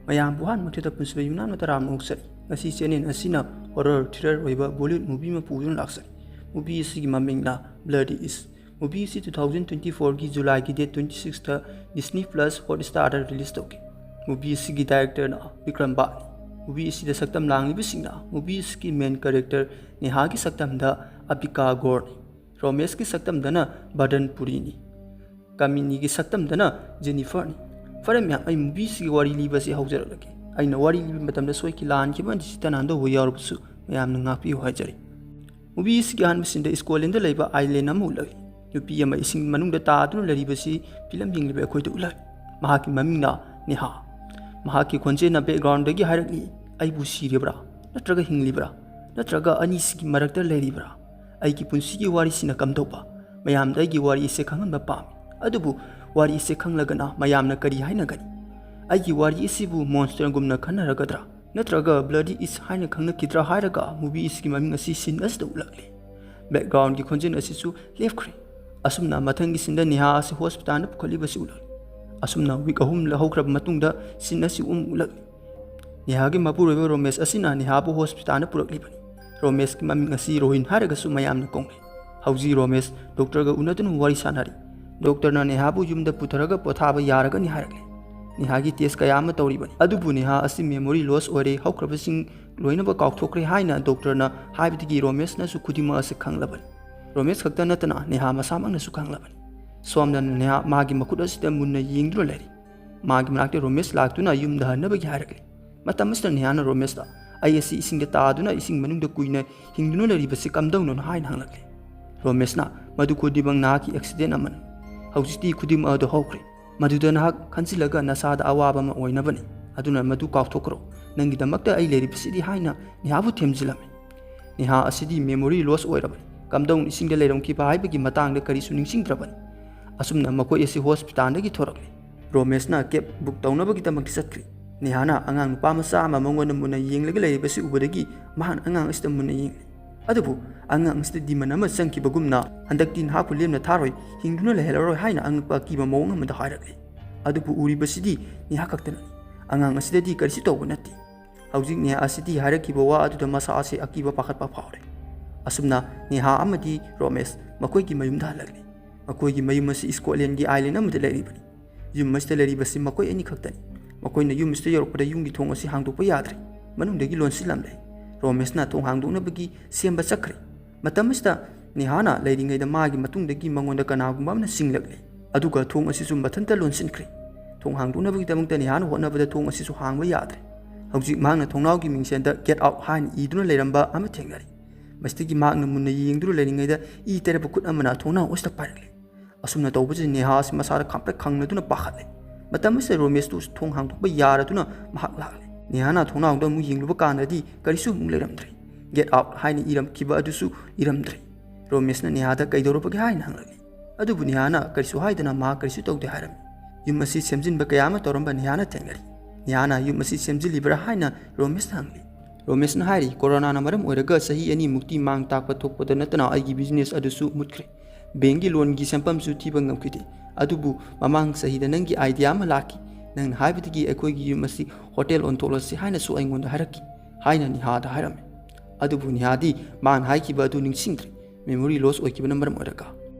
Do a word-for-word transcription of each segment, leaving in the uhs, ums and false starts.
ꯃꯌꯥꯝꯕꯨ ꯑꯍꯥꯟꯕ ꯃꯛꯇꯗ ꯄꯨꯟꯁꯤꯕ ꯌꯨꯝꯅꯥꯝ ꯇꯔꯥꯝꯅ ꯑꯣꯛꯆꯔꯤ꯫ ꯉꯁꯤ ꯆꯦꯅꯦꯜ ꯑꯁꯤꯅ horror thriller ꯑꯣꯏꯕ Bollywood movie ꯑꯃ ꯄꯨꯗꯨꯅ ꯂꯥꯛꯆꯔꯤ꯫ Movie ꯑꯁꯤꯒꯤ ꯃꯃꯤꯡꯅ Bloody Ishq꯫ Movie ꯑꯁꯤ two thousand twenty fourꯒꯤ Julyꯒꯤ date twenty sixꯇ Disney Plus Hotstarꯗ release ꯇꯧꯈꯤ꯫ Movie ꯑꯁꯤꯒꯤ directorꯅ ꯕꯤꯀ꯭ꯔꯝ ꯕꯥꯠꯅꯤ꯫ Movie ꯑꯁꯤꯗ ꯁꯛꯇꯝ ꯂꯥꯡꯂꯤꯕꯁꯤꯡꯅ movie ꯑꯁꯤꯒꯤ main character ꯅꯦꯍꯥꯒꯤ ꯁꯛꯇꯝꯗ ꯑꯕꯤꯀꯥ ꯒꯣꯔꯅꯤ꯫ ꯔꯣꯃꯦꯁꯀꯤ ꯁꯛꯇꯝꯗꯅ ꯕꯗꯟ ꯄꯨꯔꯤꯅꯤ꯫ ꯀꯥꯃꯤꯅꯤꯒꯤ ꯁꯛꯇꯝꯗꯅ ꯖꯦꯅꯤꯐꯔꯅꯤ꯫ ꯐꯔꯦ ꯃꯌꯥꯝ, ꯑꯩ movieꯁꯤꯒꯤ ꯋꯥꯔꯤ ꯂꯤꯕꯁꯤ ꯍꯧꯖꯔꯛꯂꯒꯦ꯫ ꯑꯩꯅ ꯋꯥꯔꯤ ꯂꯤꯕ ꯃꯇꯝꯗ ꯁꯣꯏꯈꯤ ꯂꯥꯟꯈꯤꯕ ꯑꯃꯗꯤ ꯆꯤꯠꯇꯅ ꯍꯟꯗꯧꯕ ꯌꯥꯎꯔꯕꯁꯨ ꯃꯌꯥꯝꯅ ꯉꯥꯛꯄꯤꯌꯨ ꯍꯥꯏꯖꯔꯤ꯫ Movieꯁꯤꯒꯤ ꯑꯍꯥꯟꯕ sceneꯗ Scotlandꯗ ꯂꯩꯕ island ꯑꯃ ꯎꯠꯂꯛꯏ꯫ ꯅꯨꯄꯤ ꯑꯃ ꯏꯁꯤꯡ ꯃꯅꯨꯡꯗ ꯇꯥꯗꯨꯅ ꯂꯩꯔꯤꯕꯁꯤ ꯐꯤꯂꯝ ꯌꯦꯡꯂꯤꯕ ꯑꯩꯈꯣꯏꯗ ꯎꯠꯂꯛꯏ꯫ ꯃꯍꯥꯛꯀꯤ ꯃꯃꯤꯡꯅ ꯅꯦꯍꯥ꯫ ꯃꯍꯥꯛꯀꯤ ꯈꯣꯟꯖꯦꯜꯅ backgroundꯗꯒꯤ ꯍꯥꯏꯔꯛꯂꯤ, "ꯑꯩꯕꯨ ꯁꯤꯔꯤꯕ꯭ꯔꯥ? ꯅꯠꯇ꯭ꯔꯒ ꯍꯤꯡꯂꯤꯕ꯭ꯔꯥ? ꯅꯠꯇ꯭ꯔꯒ ꯑꯅꯤꯁꯤꯒꯤ ꯃꯔꯛꯇ ꯂꯩꯔꯤꯕ꯭ꯔꯥ? ꯑꯩꯒꯤ ꯄꯨꯟꯁꯤꯒꯤ ꯋꯥꯔꯤꯁꯤꯅ ꯀꯝꯗꯧꯕ? ꯃꯌꯥꯝꯗ ꯑꯩꯒꯤ ꯋꯥꯔꯤ ꯑꯁꯤ ꯈꯪꯍꯟꯕ ꯄꯥꯝꯃꯤ꯫ ꯑꯗꯨꯕꯨ ꯋꯥꯔꯤ ꯑꯁꯤ ꯈꯪꯂꯒꯅ ꯃꯌꯥꯝꯅ ꯀꯔꯤ ꯍꯥꯏꯅꯒꯅꯤ? ꯑꯩꯒꯤ ꯋꯥꯔꯤ ꯑꯁꯤꯕꯨ monsterꯒꯨꯝꯅ ꯈꯟꯅꯔꯒꯗ꯭ꯔꯥ? ꯅꯠꯇ꯭ꯔꯒ Bloody Ishq ꯍꯥꯏꯅ ꯈꯪꯅꯈꯤꯗ꯭ꯔꯥ?" ꯍꯥꯏꯔꯒ movie ꯑꯁꯤꯒꯤ ꯃꯃꯤꯡ ꯑꯁꯤ scene ꯑꯁꯤꯗ ꯎꯠꯂꯛꯂꯤ꯫ Backgroundꯒꯤ ꯈꯣꯟꯖꯦꯜ ꯑꯁꯤꯁꯨ ꯂꯦꯞꯈ꯭ꯔꯦ꯫ ꯑꯁꯨꯝꯅ ꯃꯊꯪꯒꯤ sceneꯗ ꯅꯦꯍꯥ ꯑꯁꯤ hospitalꯗ ꯄꯨꯈꯠꯂꯤꯕꯁꯤ ꯎꯠꯂꯛꯂꯤ꯫ ꯑꯁꯨꯝꯅ week ꯑꯍꯨꯝ ꯍꯧꯈ꯭ꯔꯕ ꯃꯇꯨꯡꯗ scene ꯑꯁꯤ ꯑꯃꯨꯛ ꯎꯠꯂꯛꯂꯤ꯫ ꯅꯦꯍꯥꯒꯤ ꯃꯄꯨꯔꯣꯏꯕ ꯔꯣꯃꯦꯁ ꯑꯁꯤꯅ ꯅꯦꯍꯥꯕꯨ hospitalꯗ ꯄꯨꯔꯛꯂꯤꯕꯅꯤ꯫ ꯔꯣꯃꯦꯁꯀꯤ ꯃꯃꯤꯡ ꯑꯁꯤ ꯔꯣꯍꯤꯟ ꯍꯥꯏꯔꯒꯁꯨ ꯃꯌꯥꯝꯅ ꯀꯧꯅꯩ꯫ ꯍꯧꯖꯤꯛ ꯔꯣꯃꯦꯁ doctorꯒ ꯎꯅꯗꯨꯅ ꯋꯥꯔꯤ ꯁꯥꯅꯔꯤ꯫ Doctorꯅ ꯅꯦꯍꯥꯕꯨ ꯌꯨꯝꯗ ꯄꯨꯊꯔꯒ ꯄꯣꯊꯥꯕ ꯌꯥꯔꯒꯅꯤ ꯍꯥꯏꯔꯛꯂꯦ꯫ ꯅꯦꯍꯥꯒꯤ test ꯀꯌꯥ ꯑꯃ ꯇꯧꯔꯤꯕꯅꯤ, ꯑꯗꯨꯕꯨ ꯅꯦꯍꯥ ꯑꯁꯤ memory loss ꯑꯣꯏꯔꯦ, ꯍꯧꯈ꯭ꯔꯕꯁꯤꯡ ꯂꯣꯏꯅꯃꯛ ꯀꯥꯎꯊꯣꯛꯈ꯭ꯔꯦ ꯍꯥꯏꯅ doctorꯅ ꯍꯥꯏꯕꯗꯒꯤ ꯔꯣꯃꯦꯁꯅꯁꯨ ꯈꯨꯗꯤꯡꯃꯛ ꯑꯁꯤ ꯈꯪꯂꯕꯅꯤ꯫ ꯔꯣꯃꯦꯁ ꯈꯛꯇ ꯅꯠꯇꯅ ꯅꯦꯍꯥ ꯃꯁꯥꯃꯛꯅꯁꯨ ꯈꯪꯂꯕꯅꯤ꯫ ꯁꯣꯝꯗꯅ ꯅꯦꯍꯥ ꯃꯥꯒꯤ ꯃꯈꯨꯠ ꯑꯁꯤꯗ ꯃꯨꯟꯅ ꯌꯦꯡꯗꯨꯅ ꯂꯩꯔꯤ꯫ ꯃꯥꯒꯤ ꯃꯅꯥꯛꯇ ꯔꯣꯃꯦꯁ ꯂꯥꯛꯇꯨꯅ ꯌꯨꯝꯗ ꯍꯟꯅꯕꯒꯤ ꯍꯥꯏꯔꯛꯂꯤ꯫ ꯃꯇꯝ ꯑꯁꯤꯗ ꯅꯦꯍꯥꯅ ꯔꯣꯃꯦꯁꯇ, "ꯑꯩ ꯑꯁꯤ ꯏꯁꯤꯡꯗ ꯇꯥꯗꯨꯅ ꯏꯁꯤꯡ ꯃꯅꯨꯡꯗ ꯀꯨꯏꯅ ꯍꯤꯡꯗꯨꯅ ꯂꯩꯔꯤꯕꯁꯤ ꯀꯝꯗꯧꯅꯅꯣ?" ꯍꯥꯏꯅ ꯍꯪꯂꯛꯂꯤ꯫ ꯔꯣꯃꯦꯁꯅ, "ꯃꯗꯨ ꯈꯨꯗꯤꯡꯃꯛ ꯅꯍꯥꯛꯀꯤ accident ꯑꯃꯅꯤ꯫ ꯍꯧꯖꯤꯛꯇꯤ ꯈꯨꯗꯤꯡꯃꯛ ꯑꯗꯨ ꯍꯧꯈ꯭ꯔꯦ꯫ ꯃꯗꯨꯗ ꯅꯍꯥꯛ ꯈꯟꯖꯤꯜꯂꯒ ꯅꯁꯥꯗ ꯑꯋꯥꯕ ꯑꯃ ꯑꯣꯏꯅꯕꯅꯤ꯫ ꯑꯗꯨꯅ ꯃꯗꯨ ꯀꯥꯎꯊꯣꯛꯈ꯭ꯔꯣ꯫ ꯅꯪꯒꯤꯗꯃꯛꯇ ꯑꯩ ꯂꯩꯔꯤꯕꯁꯤꯗꯤ" ꯍꯥꯏꯅ ꯅꯦꯍꯥꯕꯨ ꯊꯦꯝꯖꯤꯜꯂꯝꯃꯤ꯫ ꯅꯦꯍꯥ ꯑꯁꯤꯗꯤ memory loss ꯑꯣꯏꯔꯕꯅꯤ꯫ ꯀꯝꯗꯧꯅ ꯏꯁꯤꯡꯗ ꯂꯩꯔꯝꯈꯤꯕ ꯍꯥꯏꯕꯒꯤ ꯃꯇꯥꯡꯗ ꯀꯔꯤꯁꯨ ꯅꯤꯡꯁꯤꯡꯗ꯭ꯔꯕꯅꯤ꯫ ꯑꯁꯨꯝꯅ ꯃꯈꯣꯏ ꯑꯁꯤ hospitalꯗꯒꯤ ꯊꯣꯔꯛꯂꯤ꯫ ꯔꯣꯃꯦꯁꯅ cab book ꯇꯧꯅꯕꯒꯤꯗꯃꯛꯇ ꯆꯠꯈ꯭ꯔꯤ꯫ ꯅꯦꯍꯥꯅ ꯑꯉꯥꯡ ꯅꯨꯄꯥ ꯃꯆꯥ ꯑꯃ ꯃꯉꯣꯟꯗ ꯃꯨꯟꯅ ꯌꯦꯡꯂꯒ ꯂꯩꯔꯤꯕꯁꯤ ꯎꯕꯗꯒꯤ ꯃꯍꯥꯛꯅ ꯑꯉꯥꯡ ꯑꯁꯤꯗ ꯃꯨꯟꯅ ꯌꯦꯡꯂꯤ꯫ ꯑꯗꯨꯕꯨ ꯑꯉꯥꯡ ꯑꯁꯤꯗ demon ꯑꯃ ꯆꯪꯈꯤꯕꯒꯨꯝꯅ, "ꯍꯟꯗꯛꯇꯤ ꯅꯍꯥꯛꯄꯨ ꯂꯦꯝꯅ ꯊꯥꯔꯣꯏ, ꯍꯤꯡꯗꯨꯅ ꯂꯩꯍꯜꯂꯔꯣꯏ" ꯍꯥꯏꯅ ꯑꯉꯛꯄ ꯑꯀꯤꯕ ꯃꯑꯣꯡ ꯑꯃꯗ ꯍꯥꯏꯔꯛꯂꯤ꯫ ꯑꯗꯨꯕꯨ ꯎꯔꯤꯕꯁꯤꯗꯤ ꯅꯦꯍꯥ ꯈꯛꯇꯅꯤ꯫ ꯑꯉꯥꯡ ꯑꯁꯤꯗꯗꯤ ꯀꯔꯤꯁꯨ ꯇꯧꯕ ꯅꯠꯇꯦ꯫ ꯍꯧꯖꯤꯛ ꯅꯦꯍꯥ ꯑꯁꯤꯗꯤ ꯍꯥꯏꯔꯛꯈꯤꯕ ꯋꯥ ꯑꯗꯨꯗ ꯃꯁꯥ ꯑꯁꯤ ꯑꯀꯤꯕ ꯄꯥꯈꯠꯄ ꯐꯥꯎꯔꯦ꯫ ꯑꯁꯨꯝꯅ ꯅꯦꯍꯥ ꯑꯃꯗꯤ ꯔꯣꯃꯦꯁ ꯃꯈꯣꯏꯒꯤ ꯃꯌꯨꯝꯗ ꯍꯜꯂꯛꯂꯤ꯫ ꯃꯈꯣꯏꯒꯤ ꯃꯌꯨꯝ ꯑꯁꯤ ꯁ꯭ꯀꯣꯠꯂꯦꯟꯒꯤ ꯑꯥꯏꯂꯦꯟ ꯑꯃꯗ ꯂꯩꯔꯤꯕꯅꯤ꯫ ꯌꯨꯝ ꯑꯁꯤꯗ ꯂꯩꯔꯤꯕꯁꯤ ꯃꯈꯣꯏ ꯑꯅꯤ ꯈꯛꯇꯅꯤ꯫ ꯃꯈꯣꯏꯅ ꯌꯨꯝ ꯑꯁꯤꯗ ꯌꯧꯔꯛꯄꯗ ꯌꯨꯝꯒꯤ ꯊꯣꯡ ꯑꯁꯤ ꯍꯥꯡꯗꯣꯛꯄ ꯌꯥꯗ꯭ꯔꯦ꯫ ꯃꯅꯨꯡꯗꯒꯤ ꯂꯣꯟꯁꯤꯜꯂꯝꯂꯦ꯫ ꯔꯣꯃꯦꯁꯅ ꯊꯣꯡ ꯍꯥꯡꯗꯣꯛꯅꯕꯒꯤ ꯁꯦꯝꯕ ꯆꯠꯈ꯭ꯔꯦ꯫ ꯃꯇꯝ ꯑꯁꯤꯗ ꯅꯦꯍꯥꯅ ꯂꯩꯔꯤꯉꯩꯗ ꯃꯥꯒꯤ ꯃꯇꯨꯡꯗꯒꯤ ꯃꯉꯣꯟꯗ ꯀꯅꯥꯒꯨꯝꯕ ꯑꯃꯅ ꯆꯤꯡꯂꯛꯂꯦ꯫ ꯑꯗꯨꯒ ꯊꯣꯡ ꯑꯁꯤꯁꯨ ꯃꯊꯟꯇ ꯂꯣꯟꯁꯤꯟꯈ꯭ꯔꯦ꯫ ꯊꯣꯡ ꯍꯥꯡꯗꯣꯛꯅꯕꯒꯤꯗꯃꯛꯇ ꯅꯦꯍꯥꯅ ꯍꯣꯠꯅꯕꯗ ꯊꯣꯡ ꯑꯁꯤꯁꯨ ꯍꯥꯡꯕ ꯌꯥꯗ꯭ꯔꯦ꯫ ꯍꯧꯖꯤꯛ ꯃꯍꯥꯛꯅ ꯊꯣꯡꯅꯥꯎꯒꯤ ꯃꯤꯡꯁꯦꯟꯗ "Get out" ꯍꯥꯏꯅ ꯏꯗꯨꯅ ꯂꯩꯔꯝꯕ ꯑꯃ ꯊꯦꯡꯅꯔꯤ꯫ ꯃꯁꯤꯗꯒꯤ ꯃꯍꯥꯛꯅ ꯃꯨꯟꯅ ꯌꯦꯡꯗꯨꯅ ꯂꯩꯔꯤꯉꯩꯗ ꯏ ꯇꯩꯔꯕ ꯈꯨꯠ ꯑꯃꯅ ꯊꯣꯡꯅꯥꯎ ꯑꯁꯤꯗ ꯄꯥꯏꯔꯛꯂꯦ꯫ ꯑꯁꯨꯝꯅ ꯇꯧꯕꯁꯤꯗ ꯅꯦꯍꯥ ꯑꯁꯤ ꯃꯁꯥꯗ ꯈꯪꯄ꯭ꯔꯦꯛ ꯈꯪꯂꯗꯨꯅ ꯄꯥꯈꯠꯂꯦ꯫ ꯃꯇꯝ ꯑꯁꯤꯗ ꯔꯣꯃꯦꯁꯇꯨ ꯊꯣꯡ ꯍꯥꯡꯗꯣꯛꯄ ꯌꯥꯔꯗꯨꯅ ꯃꯍꯥꯛ ꯂꯥꯛꯂꯦ꯫ ꯅꯦꯍꯥꯅ ꯊꯣꯡꯅꯥꯎꯗ ꯑꯃꯨꯛ ꯌꯦꯡꯂꯨꯕ ꯀꯥꯟꯗꯗꯤ ꯀꯔꯤꯁꯨ ꯑꯃꯨꯛ ꯂꯩꯔꯝꯗ꯭ꯔꯦ꯫ "Get out" ꯍꯥꯏꯅ ꯏꯔꯝꯈꯤꯕ ꯑꯗꯨꯁꯨ ꯏꯔꯝꯗ꯭ꯔꯦ꯫ ꯔꯣꯃꯦꯁꯅ ꯅꯦꯍꯥꯗ "ꯀꯩꯗꯧꯔꯕꯒꯦ?" ꯍꯥꯏꯅ ꯍꯪꯂꯛꯂꯦ꯫ ꯑꯗꯨꯕꯨ ꯅꯦꯍꯥꯅ ꯀꯔꯤꯁꯨ ꯍꯥꯏꯗꯅ ꯃꯍꯥꯛ ꯀꯔꯤꯁꯨ ꯇꯧꯗꯦ ꯍꯥꯏꯔꯝꯃꯤ꯫ ꯌꯨꯝ ꯑꯁꯤ ꯁꯦꯝꯖꯤꯟꯕ ꯀꯌꯥ ꯑꯃ ꯇꯧꯔꯝꯕ ꯅꯦꯍꯥꯅ ꯊꯦꯡꯅꯔꯤ꯫ ꯅꯦꯍꯥꯅ ꯌꯨꯝ ꯑꯁꯤ ꯁꯦꯝꯖꯤꯜꯂꯤꯕ꯭ꯔꯥ ꯍꯥꯏꯅ ꯔꯣꯃꯦꯁꯇ ꯍꯪꯂꯤ꯫ ꯔꯣꯃꯦꯁꯅ ꯍꯥꯏꯔꯤ, "ꯀꯣꯔꯣꯅꯥꯅ ꯃꯔꯝ ꯑꯣꯏꯔꯒ ꯆꯍꯤ ꯑꯅꯤꯃꯨꯛꯇꯤ ꯃꯥꯡ ꯇꯥꯛꯄ ꯊꯣꯛꯄꯗ ꯅꯠꯇꯅ ꯑꯩꯒꯤ ꯕꯤꯖꯤꯅꯦꯁ ꯑꯗꯨꯁꯨ ꯃꯨꯠꯈ꯭ꯔꯦ꯫ ꯕꯦꯡꯒꯤ ꯂꯣꯟꯒꯤ ꯁꯦꯟꯐꯝꯁꯨ ꯊꯤꯕ ꯉꯝꯈꯤꯗꯦ꯫ ꯑꯗꯨꯕꯨ ꯃꯃꯥꯡ ꯆꯍꯤꯗ ꯅꯪꯒꯤ ꯑꯥꯏꯗꯤꯌꯥ ꯑꯃ ꯂꯥꯛꯈꯤ꯫ ꯅꯪꯅ ꯍꯥꯏꯕꯗꯒꯤ ꯑꯩꯈꯣꯏꯒꯤ ꯌꯨꯝ ꯑꯁꯤ ꯍꯣꯇꯦꯜ ꯑꯣꯟꯊꯣꯛꯂꯁꯤ ꯍꯥꯏꯅꯁꯨ ꯑꯩꯉꯣꯟꯗ ꯍꯥꯏꯔꯛꯈꯤ" ꯍꯥꯏꯅ ꯅꯤꯍꯥꯗ ꯍꯥꯏꯔꯝꯃꯤ꯫ ꯑꯗꯨꯕꯨ ꯅꯤꯍꯥꯗꯤ ꯃꯥꯅ ꯍꯥꯏꯈꯤꯕ ꯑꯗꯨ ꯅꯤꯡꯁꯤꯡꯗ꯭ꯔꯦ, ꯃꯦꯃꯣꯔꯤ ꯂꯣꯁ ꯑꯣꯏꯈꯤꯕꯅ ꯃꯔꯝ ꯑꯣꯏꯔꯒ꯫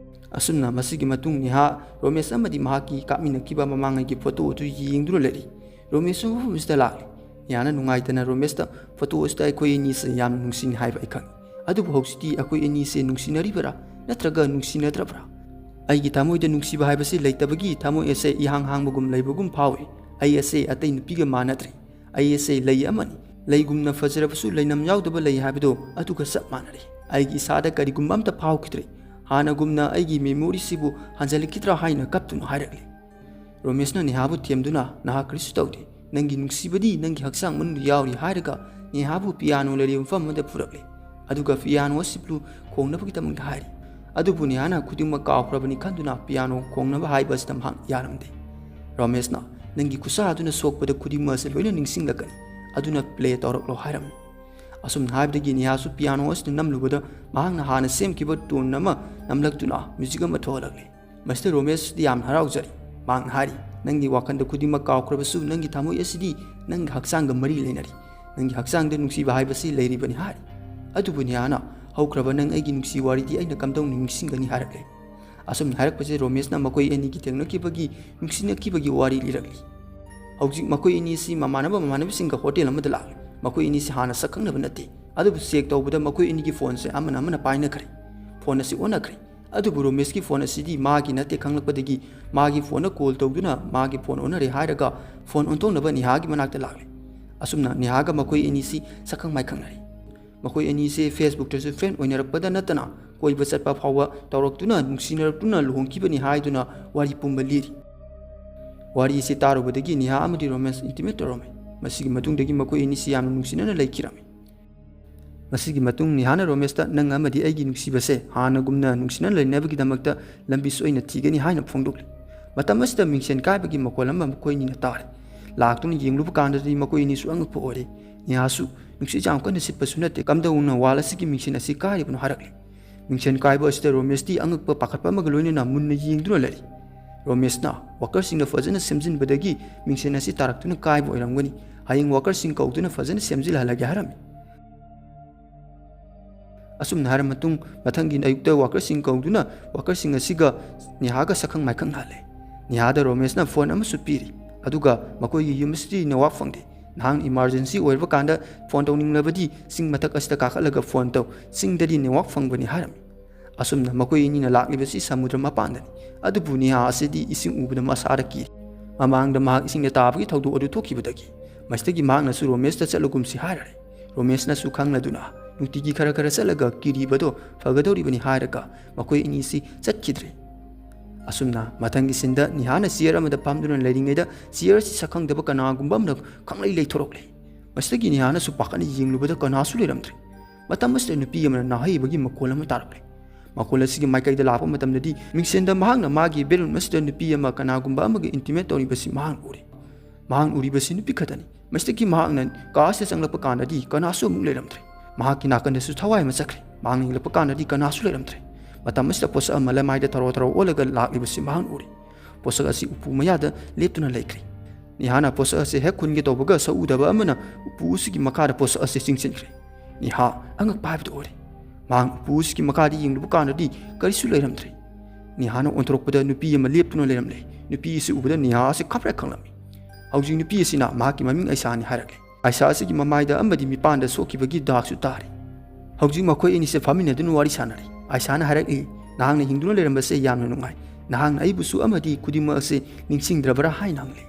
ꯑꯁꯨꯝꯅ ꯃꯁꯤꯒꯤ ꯃꯇꯨꯡ ꯅꯤꯍꯥ ꯔꯣꯃꯦꯁ ꯑꯃꯗꯤ ꯃꯍꯥꯛꯀꯤ ꯀꯥꯞꯃꯤꯟꯅꯈꯤꯕ ꯃꯃꯥꯡꯉꯩꯒꯤ ꯐꯣꯇꯣ ꯑꯗꯨ ꯌꯦꯡꯗꯨꯅ ꯂꯩꯔꯤ꯫ ꯔꯣꯃꯦꯁꯁꯨ ꯃꯐꯝ ꯑꯁꯤꯗ ꯂꯥꯛꯂꯤ꯫ ꯅꯤꯍꯥꯅ ꯅꯨꯡꯉꯥꯏꯇꯅ ꯔꯣꯃꯦꯁꯇ, "ꯐꯣꯇꯣ ꯑꯁꯤꯗ ꯑꯩꯈꯣꯏ ꯑꯅꯤꯁꯦ ꯌꯥꯝꯅ ꯅꯨꯡꯁꯤꯅ ꯍꯥꯏꯕ ꯑꯩ ꯈꯪꯏ꯫ ꯑꯗꯨꯕꯨ ꯍꯧꯖꯤꯛꯇꯤ ꯑꯩꯈꯣꯏ ꯑꯅꯤꯁꯦ ꯅꯨꯡꯁꯤꯅꯔꯤꯕꯔꯥ ꯅꯠꯇ꯭ꯔꯒ ꯅꯨꯡꯁꯤꯅꯗ꯭ꯔꯕ꯭ꯔꯥ? ꯑꯩꯒꯤ ꯊꯃꯣꯏꯗ ꯅꯨꯡꯁꯤꯕ ꯍꯥꯏꯕꯁꯤ ꯂꯩꯇꯕꯒꯤ ꯊꯃꯣꯏ ꯑꯁꯦ ꯏꯍꯥꯡ ꯍꯥꯡꯕꯒꯨꯝ ꯂꯩꯕꯒꯨꯝ ꯐꯥꯎꯏ꯫ ꯑꯩ ꯑꯁꯦ ꯑꯇꯩ ꯅꯨꯄꯤꯒ ꯃꯥꯟꯅꯗ꯭ꯔꯦ꯫ ꯑꯩ ꯑꯁꯦ ꯂꯩ ꯑꯃꯅꯤ꯫ ꯂꯩꯒꯨꯝꯅ ꯐꯖꯔꯕꯁꯨ ꯂꯩꯅꯝ ꯌꯥꯎꯗꯕ ꯂꯩ ꯍꯥꯏꯕꯗꯣ ꯑꯗꯨꯒ ꯆꯞ ꯃꯥꯟꯅꯔꯦ꯫ ꯑꯩꯒꯤ ꯏꯁꯥꯗ ꯀꯔꯤꯒꯨꯝꯕ ꯑꯝꯇ ꯐꯥꯎꯈꯤꯗ꯭ꯔꯦ꯫ ꯍꯥꯟꯅꯒꯨꯝꯅ ꯑꯩꯒꯤ ꯃꯦꯃꯣꯔꯤꯁꯤꯕꯨ ꯍꯟꯖꯤꯜꯂꯛꯈꯤꯗ꯭ꯔꯥ?" ꯍꯥꯏꯅ ꯀꯞꯇꯨꯅ ꯍꯥꯏꯔꯛꯂꯤ꯫ ꯔꯣꯃꯦꯁꯅ ꯅꯤꯍꯥꯕꯨ ꯊꯦꯝꯗꯨꯅ, "ꯅꯍꯥꯛ ꯀꯔꯤꯁꯨ ꯇꯧꯗꯦ꯫ ꯅꯪꯒꯤ ꯅꯨꯡꯁꯤꯕꯗꯤ ꯅꯪꯒꯤ ꯍꯛꯆꯥꯡ ꯃꯅꯨꯡꯗ ꯌꯥꯎꯔꯤ" ꯍꯥꯏꯔꯒ ꯅꯤꯍꯥꯕꯨ ꯄꯤꯌꯥꯅꯣ ꯂꯩꯔꯤꯕ ꯃꯐꯝ ꯑꯃꯗ ꯄꯨꯔꯛꯂꯦ꯫ ꯑꯗꯨꯒ ꯄꯤꯌꯥꯅꯣ ꯑꯁꯤꯕꯨ ꯈꯣꯡꯅꯕꯒꯤꯗꯃꯛꯇ ꯍꯥꯏꯔꯤ꯫ ꯑꯗꯨꯕꯨ ꯅꯤꯍꯥꯅ ꯈꯨꯗꯤꯡꯃꯛ ꯀꯥꯎꯈ꯭ꯔꯕꯅꯤ ꯈꯟꯗꯨꯅ ꯄꯤꯌꯥꯅꯣ ꯈꯣꯡꯅꯕ ꯍꯥꯏꯕ ꯑꯁꯤꯗ ꯃꯍꯥꯛ ꯌꯥꯔꯝꯗꯦ꯫ ꯔꯣꯃꯦꯁꯅ, "ꯅꯪꯒꯤ ꯈꯨꯠꯁꯥ ꯑꯗꯨꯅ ꯁꯣꯛꯄꯗ ꯈꯨꯗꯤꯡꯃꯛ ꯑꯁꯤ ꯂꯣꯏꯅ ꯅꯤꯡꯁꯤꯡꯂꯛꯀꯅꯤ꯫ ꯑꯗꯨꯅ ꯄ꯭ꯂꯦ ꯇꯧꯔꯛꯂꯣ" ꯍꯥꯏꯔꯝꯃꯤ꯫ ꯑꯁꯨꯝꯅ ꯍꯥꯏꯕꯗꯒꯤ ꯅꯤꯍꯥꯁꯨ ꯄꯤꯌꯥꯅꯣ ꯑꯁꯤꯗ ꯅꯝꯂꯨꯕꯗ ꯃꯍꯥꯛꯅ ꯍꯥꯟꯅ ꯁꯦꯝꯈꯤꯕ ꯇꯣꯟ ꯑꯃ ꯅꯝꯂꯛꯇꯨꯅ ꯃ꯭ꯌꯨꯖꯤꯛ ꯑꯃ ꯊꯣꯛꯍꯜꯂꯛꯂꯦ꯫ ꯃꯁꯤꯗ ꯔꯣꯃꯦꯁꯇꯤ ꯌꯥꯝꯅ ꯍꯔꯥꯎꯖꯔꯤ꯫ ꯃꯍꯥꯛꯅ ꯍꯥꯏꯔꯤ, ꯅꯪꯒꯤ ꯋꯥꯈꯜꯗ ꯈꯨꯗꯤꯡꯃꯛ ꯀꯥꯎꯈ꯭ꯔꯕꯁꯨ, ꯅꯪꯒꯤ ꯊꯃꯣꯏ ꯑꯁꯤꯗꯤ ꯅꯪꯒꯤ ꯍꯛꯆꯥꯡꯒ ꯃꯔꯤ ꯂꯩꯅꯔꯤ꯫ ꯅꯪꯒꯤ ꯍꯛꯆꯥꯡꯗ ꯅꯨꯡꯁꯤꯕ ꯍꯥꯏꯕꯁꯤ ꯂꯩꯔꯤꯕꯅꯤ ꯍꯥꯏꯔꯤ꯫ ꯑꯗꯨꯕꯨ ꯅꯤꯍꯥꯅ, "ꯍꯧꯈ꯭ꯔꯕ ꯅꯪ ꯑꯩꯒꯤ ꯅꯨꯡꯁꯤ ꯋꯥꯔꯤꯗꯤ ꯑꯩꯅ ꯀꯝꯗꯧꯅ ꯅꯤꯡꯁꯤꯡꯒꯅꯤ?" ꯍꯥꯏꯔꯛꯂꯦ꯫ ꯑꯁꯨꯝꯅ ꯍꯥꯏꯔꯛꯄꯁꯦ ꯔꯣꯃꯦꯁꯅ ꯃꯈꯣꯏ ꯑꯅꯤꯒꯤ ꯊꯦꯡꯅꯈꯤꯕꯒꯤ ꯅꯨꯡꯁꯤꯅꯈꯤꯕꯒꯤ ꯋꯥꯔꯤ ꯂꯤꯔꯛꯂꯤ꯫ ꯍꯧꯖꯤꯛ ꯃꯈꯣꯏ ꯑꯅꯤꯁꯤ ꯃꯃꯥꯟꯅꯕ ꯃꯃꯥꯟꯅꯕꯤꯁꯤꯡꯒ ꯍꯣꯇꯦꯜ ꯑꯃꯗ ꯂꯥꯛꯂꯤ꯫ ꯃꯈꯣꯏ ꯑꯅꯤꯁꯤ ꯍꯥꯟꯅ ꯁꯛꯈꯪꯅꯕ ꯅꯠꯇꯦ, ꯑꯗꯨꯕꯨ ꯆꯦꯛ ꯇꯧꯕꯗ ꯃꯈꯣꯏ ꯑꯅꯤꯒꯤ ꯐꯣꯟꯁꯦ ꯑꯃꯅ ꯑꯃꯅ ꯄꯥꯏꯅꯈ꯭ꯔꯦ꯫ ꯐꯣꯟ ꯑꯁꯤ ꯑꯣꯟꯅꯈ꯭ꯔꯦ꯫ ꯑꯗꯨꯕꯨ ꯔꯣꯃꯦꯁꯀꯤ ꯐꯣꯟ ꯑꯁꯤꯗꯤ ꯃꯥꯒꯤ ꯅꯠꯇꯦ ꯈꯪꯂꯛꯄꯗꯒꯤ ꯃꯥꯒꯤ ꯐꯣꯟꯗ ꯀꯣꯜ ꯇꯧꯗꯨꯅ ꯃꯥꯒꯤ ꯐꯣꯟ ꯑꯣꯟꯅꯔꯦ ꯍꯥꯏꯔꯒ ꯐꯣꯟ ꯑꯣꯟꯊꯣꯛꯅꯕ ꯅꯤꯍꯥꯒꯤ ꯃꯅꯥꯛꯇ ꯂꯥꯛꯂꯦ꯫ ꯑꯁꯨꯝꯅ ꯅꯤꯍꯥꯒ ꯃꯈꯣꯏ ꯑꯅꯤꯁꯤ ꯁꯛꯈꯪ ꯃꯥꯏꯈꯪꯅꯔꯦ꯫ ꯃꯈꯣꯏ ꯑꯅꯤꯁꯦ ꯐꯦꯁꯕꯨꯛꯇꯁꯨ ꯐ꯭ꯔꯦꯟ ꯑꯣꯏꯅꯔꯛꯄꯗ ꯅꯠꯇꯅ ꯀꯣꯏꯕ ꯆꯠꯄ ꯐꯥꯎꯕ ꯇꯧꯔꯛꯇꯨꯅ ꯅꯨꯡꯁꯤꯅꯔꯛꯇꯨꯅ ꯂꯨꯍꯣꯡꯈꯤꯕꯅꯤ ꯍꯥꯏꯗꯨꯅ ꯋꯥꯔꯤ ꯄꯨꯝꯕ ꯂꯤꯔꯤ꯫ ꯋꯥꯔꯤ ꯑꯁꯤ ꯇꯥꯔꯨꯕꯗꯒꯤ ꯅꯤꯍꯥ ꯑꯃꯗꯤ ꯔꯣꯃꯦꯁ ꯏꯟꯇꯤꯃꯦꯠ ꯇꯧꯔꯝꯃꯤ꯫ ꯃꯁꯤꯒꯤ ꯃꯇꯨꯡꯗꯒꯤ ꯃꯈꯣꯏ ꯑꯅꯤꯁꯤ ꯌꯥꯝꯅ ꯅꯨꯡꯁꯤꯅꯅ ꯂꯩꯈꯤꯔꯝꯃꯤ꯫ ꯃꯁꯤꯒꯤ ꯃꯇꯨꯡ ꯅꯤꯍꯥꯅ ꯔꯣꯃꯦꯁꯇ, "ꯅꯪ ꯑꯃꯗꯤ ꯑꯩꯒꯤ ꯅꯨꯡꯁꯤꯕꯁꯦ ꯍꯥꯟꯅꯒꯨꯝꯅ ꯅꯨꯡꯁꯤꯅꯅ ꯂꯩꯅꯕꯒꯤꯗꯃꯛꯇ ꯂꯝꯕꯤ ꯁꯣꯏꯅ ꯊꯤꯒꯅꯤ" ꯍꯥꯏꯅ ꯐꯣꯡꯗꯣꯛꯂꯤ꯫ ꯃꯇꯝ ꯑꯁꯤꯗ ꯃꯤꯡꯁꯦꯟ ꯀꯥꯏꯕꯒꯤ ꯃꯈꯣꯜ ꯑꯃ ꯃꯈꯣꯏ ꯑꯅꯤꯅ ꯇꯥꯔꯦ꯫ ꯂꯥꯛꯇꯨꯅ ꯌꯦꯡꯂꯨꯕ ꯀꯥꯟꯗꯗꯤ ꯃꯈꯣꯏ ꯑꯅꯤꯁꯨ ꯑꯉꯛꯄ ꯑꯣꯏꯔꯦ꯫ ꯅꯤꯍꯥꯁꯨ, "ꯅꯨꯡꯁꯤꯠ ꯌꯥꯝ ꯀꯟꯅ ꯁꯤꯠꯄꯁꯨ ꯅꯠꯇꯦ, ꯀꯝꯗꯧꯅ ꯋꯥꯜ ꯑꯁꯤꯒꯤ ꯃꯤꯡꯁꯦꯟ ꯑꯁꯤ ꯀꯥꯏꯔꯤꯕꯅꯣ?" ꯍꯥꯏꯔꯛꯂꯤ꯫ ꯃꯤꯡꯁꯦꯟ ꯀꯥꯏꯕ ꯑꯁꯤꯗ ꯔꯣꯃꯦꯁꯇꯤ ꯑꯉꯛꯄ ꯄꯥꯈꯠꯄ ꯑꯃꯒ ꯂꯣꯏꯅꯅ ꯃꯨꯟꯅ ꯌꯦꯡꯗꯨꯅ ꯂꯩꯔꯤ꯫ ꯔꯣꯃꯦꯁꯅ, "ꯋꯥꯀꯔꯁꯤꯡꯅ ꯐꯖꯅ ꯁꯦꯝꯖꯤꯟꯕꯗꯒꯤ ꯃꯤꯡꯁꯦꯟ ꯑꯁꯤ ꯇꯥꯔꯛꯇꯨꯅ ꯀꯥꯏꯕ ꯑꯣꯏꯔꯝꯒꯅꯤ꯫ ꯍꯌꯦꯡ ꯋꯥꯀꯔꯁꯤꯡ ꯀꯧꯗꯨꯅ ꯐꯖꯅ ꯁꯦꯝꯖꯤꯜꯍꯜꯂꯒꯦ" ꯍꯥꯏꯔꯝꯃꯤ꯫ ꯑꯁꯨꯝꯅ ꯍꯥꯏꯔ ꯃꯇꯨꯡ, ꯃꯊꯪꯒꯤ ꯑꯌꯨꯛꯇ ꯋꯥꯀꯔꯁꯤꯡ ꯀꯧꯗꯨꯅ ꯋꯥꯀꯔꯁꯤꯡ ꯑꯁꯤꯒ ꯅꯤꯍꯥꯒ ꯁꯛꯈꯪ ꯃꯥꯏꯈꯪ ꯅꯥꯍꯜꯂꯦ꯫ ꯅꯤꯍꯥꯗ ꯔꯣꯃꯦꯁꯅ ꯐꯣꯟ ꯑꯃꯁꯨ ꯄꯤꯔꯤ, ꯑꯗꯨꯒ ꯃꯈꯣꯏꯒꯤ ꯌꯨꯝ ꯑꯁꯤꯗꯤ ꯅꯦꯠꯋꯥꯛ ꯐꯪꯗꯦ꯫ "ꯅꯍꯥꯛꯅ ꯏꯃꯥꯔꯖꯦꯟꯁꯤ ꯑꯣꯏꯔꯕ ꯀꯥꯟꯗ ꯐꯣꯟ ꯇꯧꯅꯤꯡꯂꯕꯗꯤ ꯆꯤꯡ ꯃꯊꯛ ꯑꯁꯤꯗ ꯀꯥꯈꯠꯂꯒ ꯐꯣꯟ ꯇꯧ, ꯆꯤꯡꯗꯗꯤ ꯅꯦꯠꯋꯥꯛ ꯐꯪꯕꯅꯤ" ꯍꯥꯏꯔꯝꯃꯤ꯫ ꯑꯁꯨꯝꯅ ꯃꯈꯣꯏ ꯑꯅꯤꯅ ꯂꯥꯛꯂꯤꯕꯁꯤ ꯁꯃꯨꯗ꯭ꯔ ꯃꯄꯥꯟꯗꯅꯤ꯫ ꯑꯗꯨꯕꯨ ꯅꯤꯍꯥ ꯑꯁꯤꯗꯤ ꯏꯁꯤꯡ ꯎꯕꯗ ꯃꯁꯥꯗ ꯀꯤꯔꯤ꯫ ꯃꯃꯥꯡꯗ ꯃꯍꯥꯛ ꯏꯁꯤꯡꯗ ꯇꯥꯕꯒꯤ ꯊꯧꯗꯣꯛ ꯑꯗꯨ ꯊꯣꯛꯈꯤꯕꯗꯒꯤ ꯃꯁꯤꯗꯒꯤ ꯃꯍꯥꯛꯅꯁꯨ ꯔꯣꯃꯦꯁꯇ ꯆꯠꯂꯒꯨꯝꯁꯤ ꯍꯥꯏꯔꯔꯦ꯫ ꯔꯣꯃꯦꯁꯅꯁꯨ ꯈꯪꯂꯗꯨꯅ ꯅꯨꯡꯇꯤꯒꯤ ꯈꯔ ꯈꯔ ꯆꯠꯂꯒ ꯀꯤꯔꯤꯕꯗꯣ ꯐꯒꯗꯧꯔꯤꯕꯅꯤ ꯍꯥꯏꯔꯒ ꯃꯈꯣꯏ ꯑꯅꯤꯁꯤ ꯆꯠꯈꯤꯗ꯭ꯔꯦ꯫ ꯑꯁꯨꯝꯅ ꯃꯊꯪꯒꯤ ꯁꯤꯟꯗ ꯅꯤꯍꯥꯅ ꯆꯤꯌꯔ ꯑꯃꯗ ꯐꯝꯗꯨꯅ ꯂꯩꯔꯤꯉꯩꯗ ꯆꯤꯌꯔ ꯑꯁꯤ ꯁꯛꯈꯪꯗꯕ ꯀꯅꯥꯒꯨꯝꯕ ꯑꯃꯅ ꯈꯪꯂꯩ ꯂꯩꯊꯣꯔꯛꯂꯦ꯫ ꯃꯁꯤꯗꯒꯤ ꯅꯤꯍꯥꯅꯁꯨ ꯄꯥꯈꯠꯅ ꯌꯦꯡꯂꯨꯕꯗ ꯀꯅꯥꯁꯨ ꯂꯩꯔꯝꯗ꯭ꯔꯦ꯫ ꯃꯇꯝ ꯑꯁꯤꯗ ꯅꯨꯄꯤ ꯑꯃꯅ ꯅꯥꯍꯩꯕꯒꯤ ꯃꯈꯣꯜ ꯑꯃ ꯇꯥꯔꯛꯂꯦ꯫ ꯃꯈꯣꯜ ꯑꯁꯤꯒꯤ ꯃꯥꯏꯀꯩꯗ ꯂꯥꯛꯄ ꯃꯇꯝꯗꯗꯤ ꯃꯤꯡꯁꯦꯟꯗ ꯃꯍꯥꯛꯅ ꯃꯥꯒꯤ ꯕꯦꯂꯨꯟ ꯑꯁꯤꯗ ꯅꯨꯄꯤ ꯑꯃ ꯀꯅꯥꯒꯨꯝꯕ ꯑꯃꯒ ꯏꯟꯇꯤꯃꯦꯠ ꯇꯧꯔꯤꯕꯁꯤ ꯃꯍꯥꯛꯅ ꯎꯔꯦ꯫ ꯃꯍꯥꯛꯅ ꯎꯔꯤꯕꯁꯤ ꯅꯨꯄꯤ ꯈꯛꯇꯅꯤ꯫ ꯃꯁꯤꯗꯒꯤ ꯃꯍꯥꯛꯅ ꯀꯥ ꯑꯁꯤꯗ ꯆꯪꯂꯛꯄ ꯀꯥꯟꯗꯗꯤ ꯀꯅꯥꯁꯨ ꯑꯃꯨꯛ ꯂꯩꯔꯝꯗ꯭ꯔꯦ꯫ ꯃꯍꯥꯛꯀꯤ ꯅꯥꯀꯟꯗꯁꯨ ꯊꯋꯥꯏ ꯑꯃ ꯆꯠꯈ꯭ꯔꯦ꯫ ꯃꯍꯥꯛꯅ ꯌꯦꯡꯂꯛꯄ ꯀꯥꯟꯗꯗꯤ ꯀꯅꯥꯁꯨ ꯂꯩꯔꯝꯗ꯭ꯔꯦ꯫ ꯃꯇꯝ ꯑꯁꯤꯗ ꯄꯣꯠꯁꯛ ꯑꯃ ꯂꯩꯃꯥꯏꯗ ꯊꯔꯣ ꯊꯔꯣ ꯑꯣꯜꯂꯒ ꯂꯥꯛꯂꯤꯕꯁꯤ ꯃꯍꯥꯛꯅ ꯎꯔꯦ꯫ ꯄꯣꯠꯁꯛ ꯑꯁꯤ ꯎꯄꯨ ꯃꯌꯥꯗ ꯂꯦꯞꯇꯨꯅ ꯂꯩꯈ꯭ꯔꯦ꯫ ꯅꯤꯍꯥꯅ ꯄꯣꯠꯁꯛ ꯑꯁꯤ ꯍꯦꯛ ꯈꯨꯟꯒꯦ ꯇꯧꯕꯒ ꯁꯛꯎꯗꯕ ꯑꯃꯅ ꯎꯄꯨ ꯑꯁꯤꯒꯤ ꯃꯈꯥꯗ ꯄꯣꯠꯁꯛ ꯑꯁꯤ ꯆꯤꯡꯁꯤꯟꯈ꯭ꯔꯦ꯫ ꯅꯤꯍꯥ ꯑꯉꯛꯄ ꯍꯥꯏꯕꯗꯨ ꯑꯣꯏꯔꯦ꯫ ꯃꯍꯥꯛ ꯎꯄꯨ ꯑꯁꯤꯒꯤ ꯃꯈꯥꯗ ꯌꯦꯡꯂꯨꯕ ꯀꯥꯟꯗꯗꯤ ꯀꯔꯤꯁꯨ ꯂꯩꯔꯝꯗ꯭ꯔꯦ꯫ ꯅꯤꯍꯥꯅ ꯑꯣꯟꯊꯣꯔꯛꯄꯗ ꯅꯨꯄꯤ ꯑꯃ ꯂꯦꯞꯇꯨꯅ ꯂꯩꯔꯝꯂꯦ꯫ ꯅꯨꯄꯤ ꯑꯁꯤ ꯎꯕꯗ ꯅꯤꯍꯥ ꯑꯁꯤ ꯈꯪꯄ꯭ꯔꯦꯛ ꯈꯪꯂꯝꯃꯤ꯫ ꯍꯧꯖꯤꯛ ꯅꯨꯄꯤ ꯑꯁꯤꯅ ꯃꯍꯥꯛꯀꯤ ꯃꯃꯤꯡ ꯑꯥꯏꯁꯥꯅꯤ ꯍꯥꯏꯔꯛꯂꯦ꯫ ꯑꯥꯏꯁꯥ ꯑꯁꯤꯒꯤ ꯃꯃꯥꯏꯗ ꯑꯃꯗꯤ ꯃꯤꯄꯥꯟꯗ ꯁꯣꯛꯈꯤꯕꯒꯤ ꯗꯥꯛꯁꯨ ꯇꯥꯔꯤ꯫ ꯍꯧꯖꯤꯛ ꯃꯈꯣꯏ ꯑꯅꯤꯁꯦ ꯐꯝꯃꯤꯟꯅꯗꯨꯅ ꯋꯥꯔꯤ ꯁꯥꯟꯅꯔꯤ꯫ ꯑꯥꯏꯁꯥꯅ ꯍꯥꯏꯔꯛꯏ, "ꯅꯍꯥꯛꯅ ꯍꯤꯡꯗꯨꯅ ꯂꯩꯔꯝꯕꯁꯦ ꯌꯥꯝꯅ ꯅꯨꯡꯉꯥꯏ꯫ ꯅꯍꯥꯛꯅ ꯑꯩꯕꯨꯁꯨ ꯑꯃꯗꯤ ꯈꯨꯗꯤꯡꯃꯛ ꯑꯁꯦ ꯅꯤꯡꯁꯤꯡꯗ꯭ꯔꯕ꯭ꯔꯥ?" ꯍꯥꯏꯅ ꯍꯪꯂꯤ꯫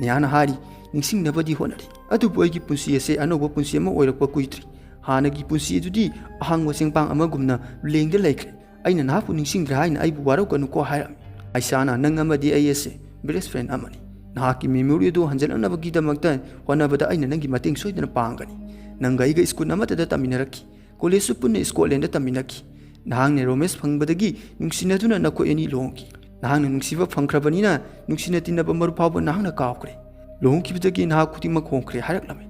ꯅꯤꯍꯥꯅ ꯍꯥꯏꯔꯤ, "ꯅꯤꯡꯁꯤꯡꯅꯕꯗꯤ ꯍꯣꯠꯅꯔꯤ, ꯑꯗꯨꯕꯨ ꯑꯩꯒꯤ ꯄꯨꯟꯁꯤ ꯑꯁꯦ ꯑꯅꯧꯕ ꯄꯨꯟꯁꯤ ꯑꯃ ꯑꯣꯏꯔꯛꯄ ꯀꯨꯏꯗ꯭ꯔꯤ꯫ ꯍꯥꯟꯅꯒꯤ ꯄꯨꯟꯁꯤ ꯑꯗꯨꯗꯤ ꯑꯍꯥꯡꯕ ꯆꯦꯡꯄꯥꯡ ꯑꯃꯒꯨꯝꯅ ꯂꯦꯡꯗ ꯂꯩꯈ꯭ꯔꯦ꯫ ꯑꯩꯅ ꯅꯍꯥꯛꯄꯨ ꯅꯤꯡꯁꯤꯡꯗ꯭ꯔꯦ ꯍꯥꯏꯅ ꯑꯩꯕꯨ ꯋꯥꯔꯧꯒꯅꯨꯀꯣ" ꯍꯥꯏꯔꯝꯃꯤ꯫ ꯑꯥꯏꯁꯥꯅ, "ꯅꯪ ꯑꯃꯗꯤ ꯑꯩ ꯑꯁꯦ ꯕꯦꯁ ꯐ꯭ꯔꯦꯟ ꯑꯃꯅꯤ꯫ ꯅꯍꯥꯛꯀꯤ ꯃꯦꯃꯣꯔꯤ ꯑꯗꯨ ꯍꯟꯖꯤꯜꯂꯛꯅꯕꯒꯤꯗꯃꯛꯇ ꯍꯣꯠꯅꯕꯗ ꯑꯩꯅ ꯅꯪꯒꯤ ꯃꯇꯦꯡ ꯁꯣꯏꯗꯅ ꯄꯥꯡꯒꯅꯤ꯫ ꯅꯪꯒ ꯑꯩꯒ ꯁ꯭ꯀꯨꯜ ꯑꯃꯠꯇꯗ ꯇꯝꯃꯤꯟꯅꯔꯛꯈꯤ, ꯀꯣꯂꯦꯖꯁꯨ ꯄꯨꯟꯅ ꯁ꯭ꯀꯣꯠꯂꯦꯟꯗ ꯇꯝꯃꯤꯟꯅꯈꯤ꯫ ꯅꯍꯥꯛꯅ ꯔꯣꯃꯦꯁ ꯐꯪꯕꯗꯒꯤ ꯅꯨꯡꯁꯤꯅꯗꯨꯅ ꯅꯈꯣꯏ ꯑꯅꯤ ꯂꯨꯍꯣꯡꯈꯤ꯫ ꯅꯍꯥꯛꯅ ꯅꯨꯡꯁꯤꯕ ꯐꯪꯈ꯭ꯔꯕꯅꯤꯅ ꯅꯨꯡꯁꯤꯅ ꯇꯤꯟꯅꯕ ꯃꯔꯨꯞ ꯐꯥꯎꯕ ꯅꯍꯥꯛꯅ ꯀꯥꯎꯈ꯭ꯔꯦ꯫ ꯂꯨꯍꯣꯡꯈꯤꯕꯗꯒꯤ ꯅꯍꯥꯛ ꯈꯨꯗꯤꯡꯃꯛ ꯍꯣꯡꯈ꯭ꯔꯦ" ꯍꯥꯏꯔꯛꯂꯝꯃꯤ꯫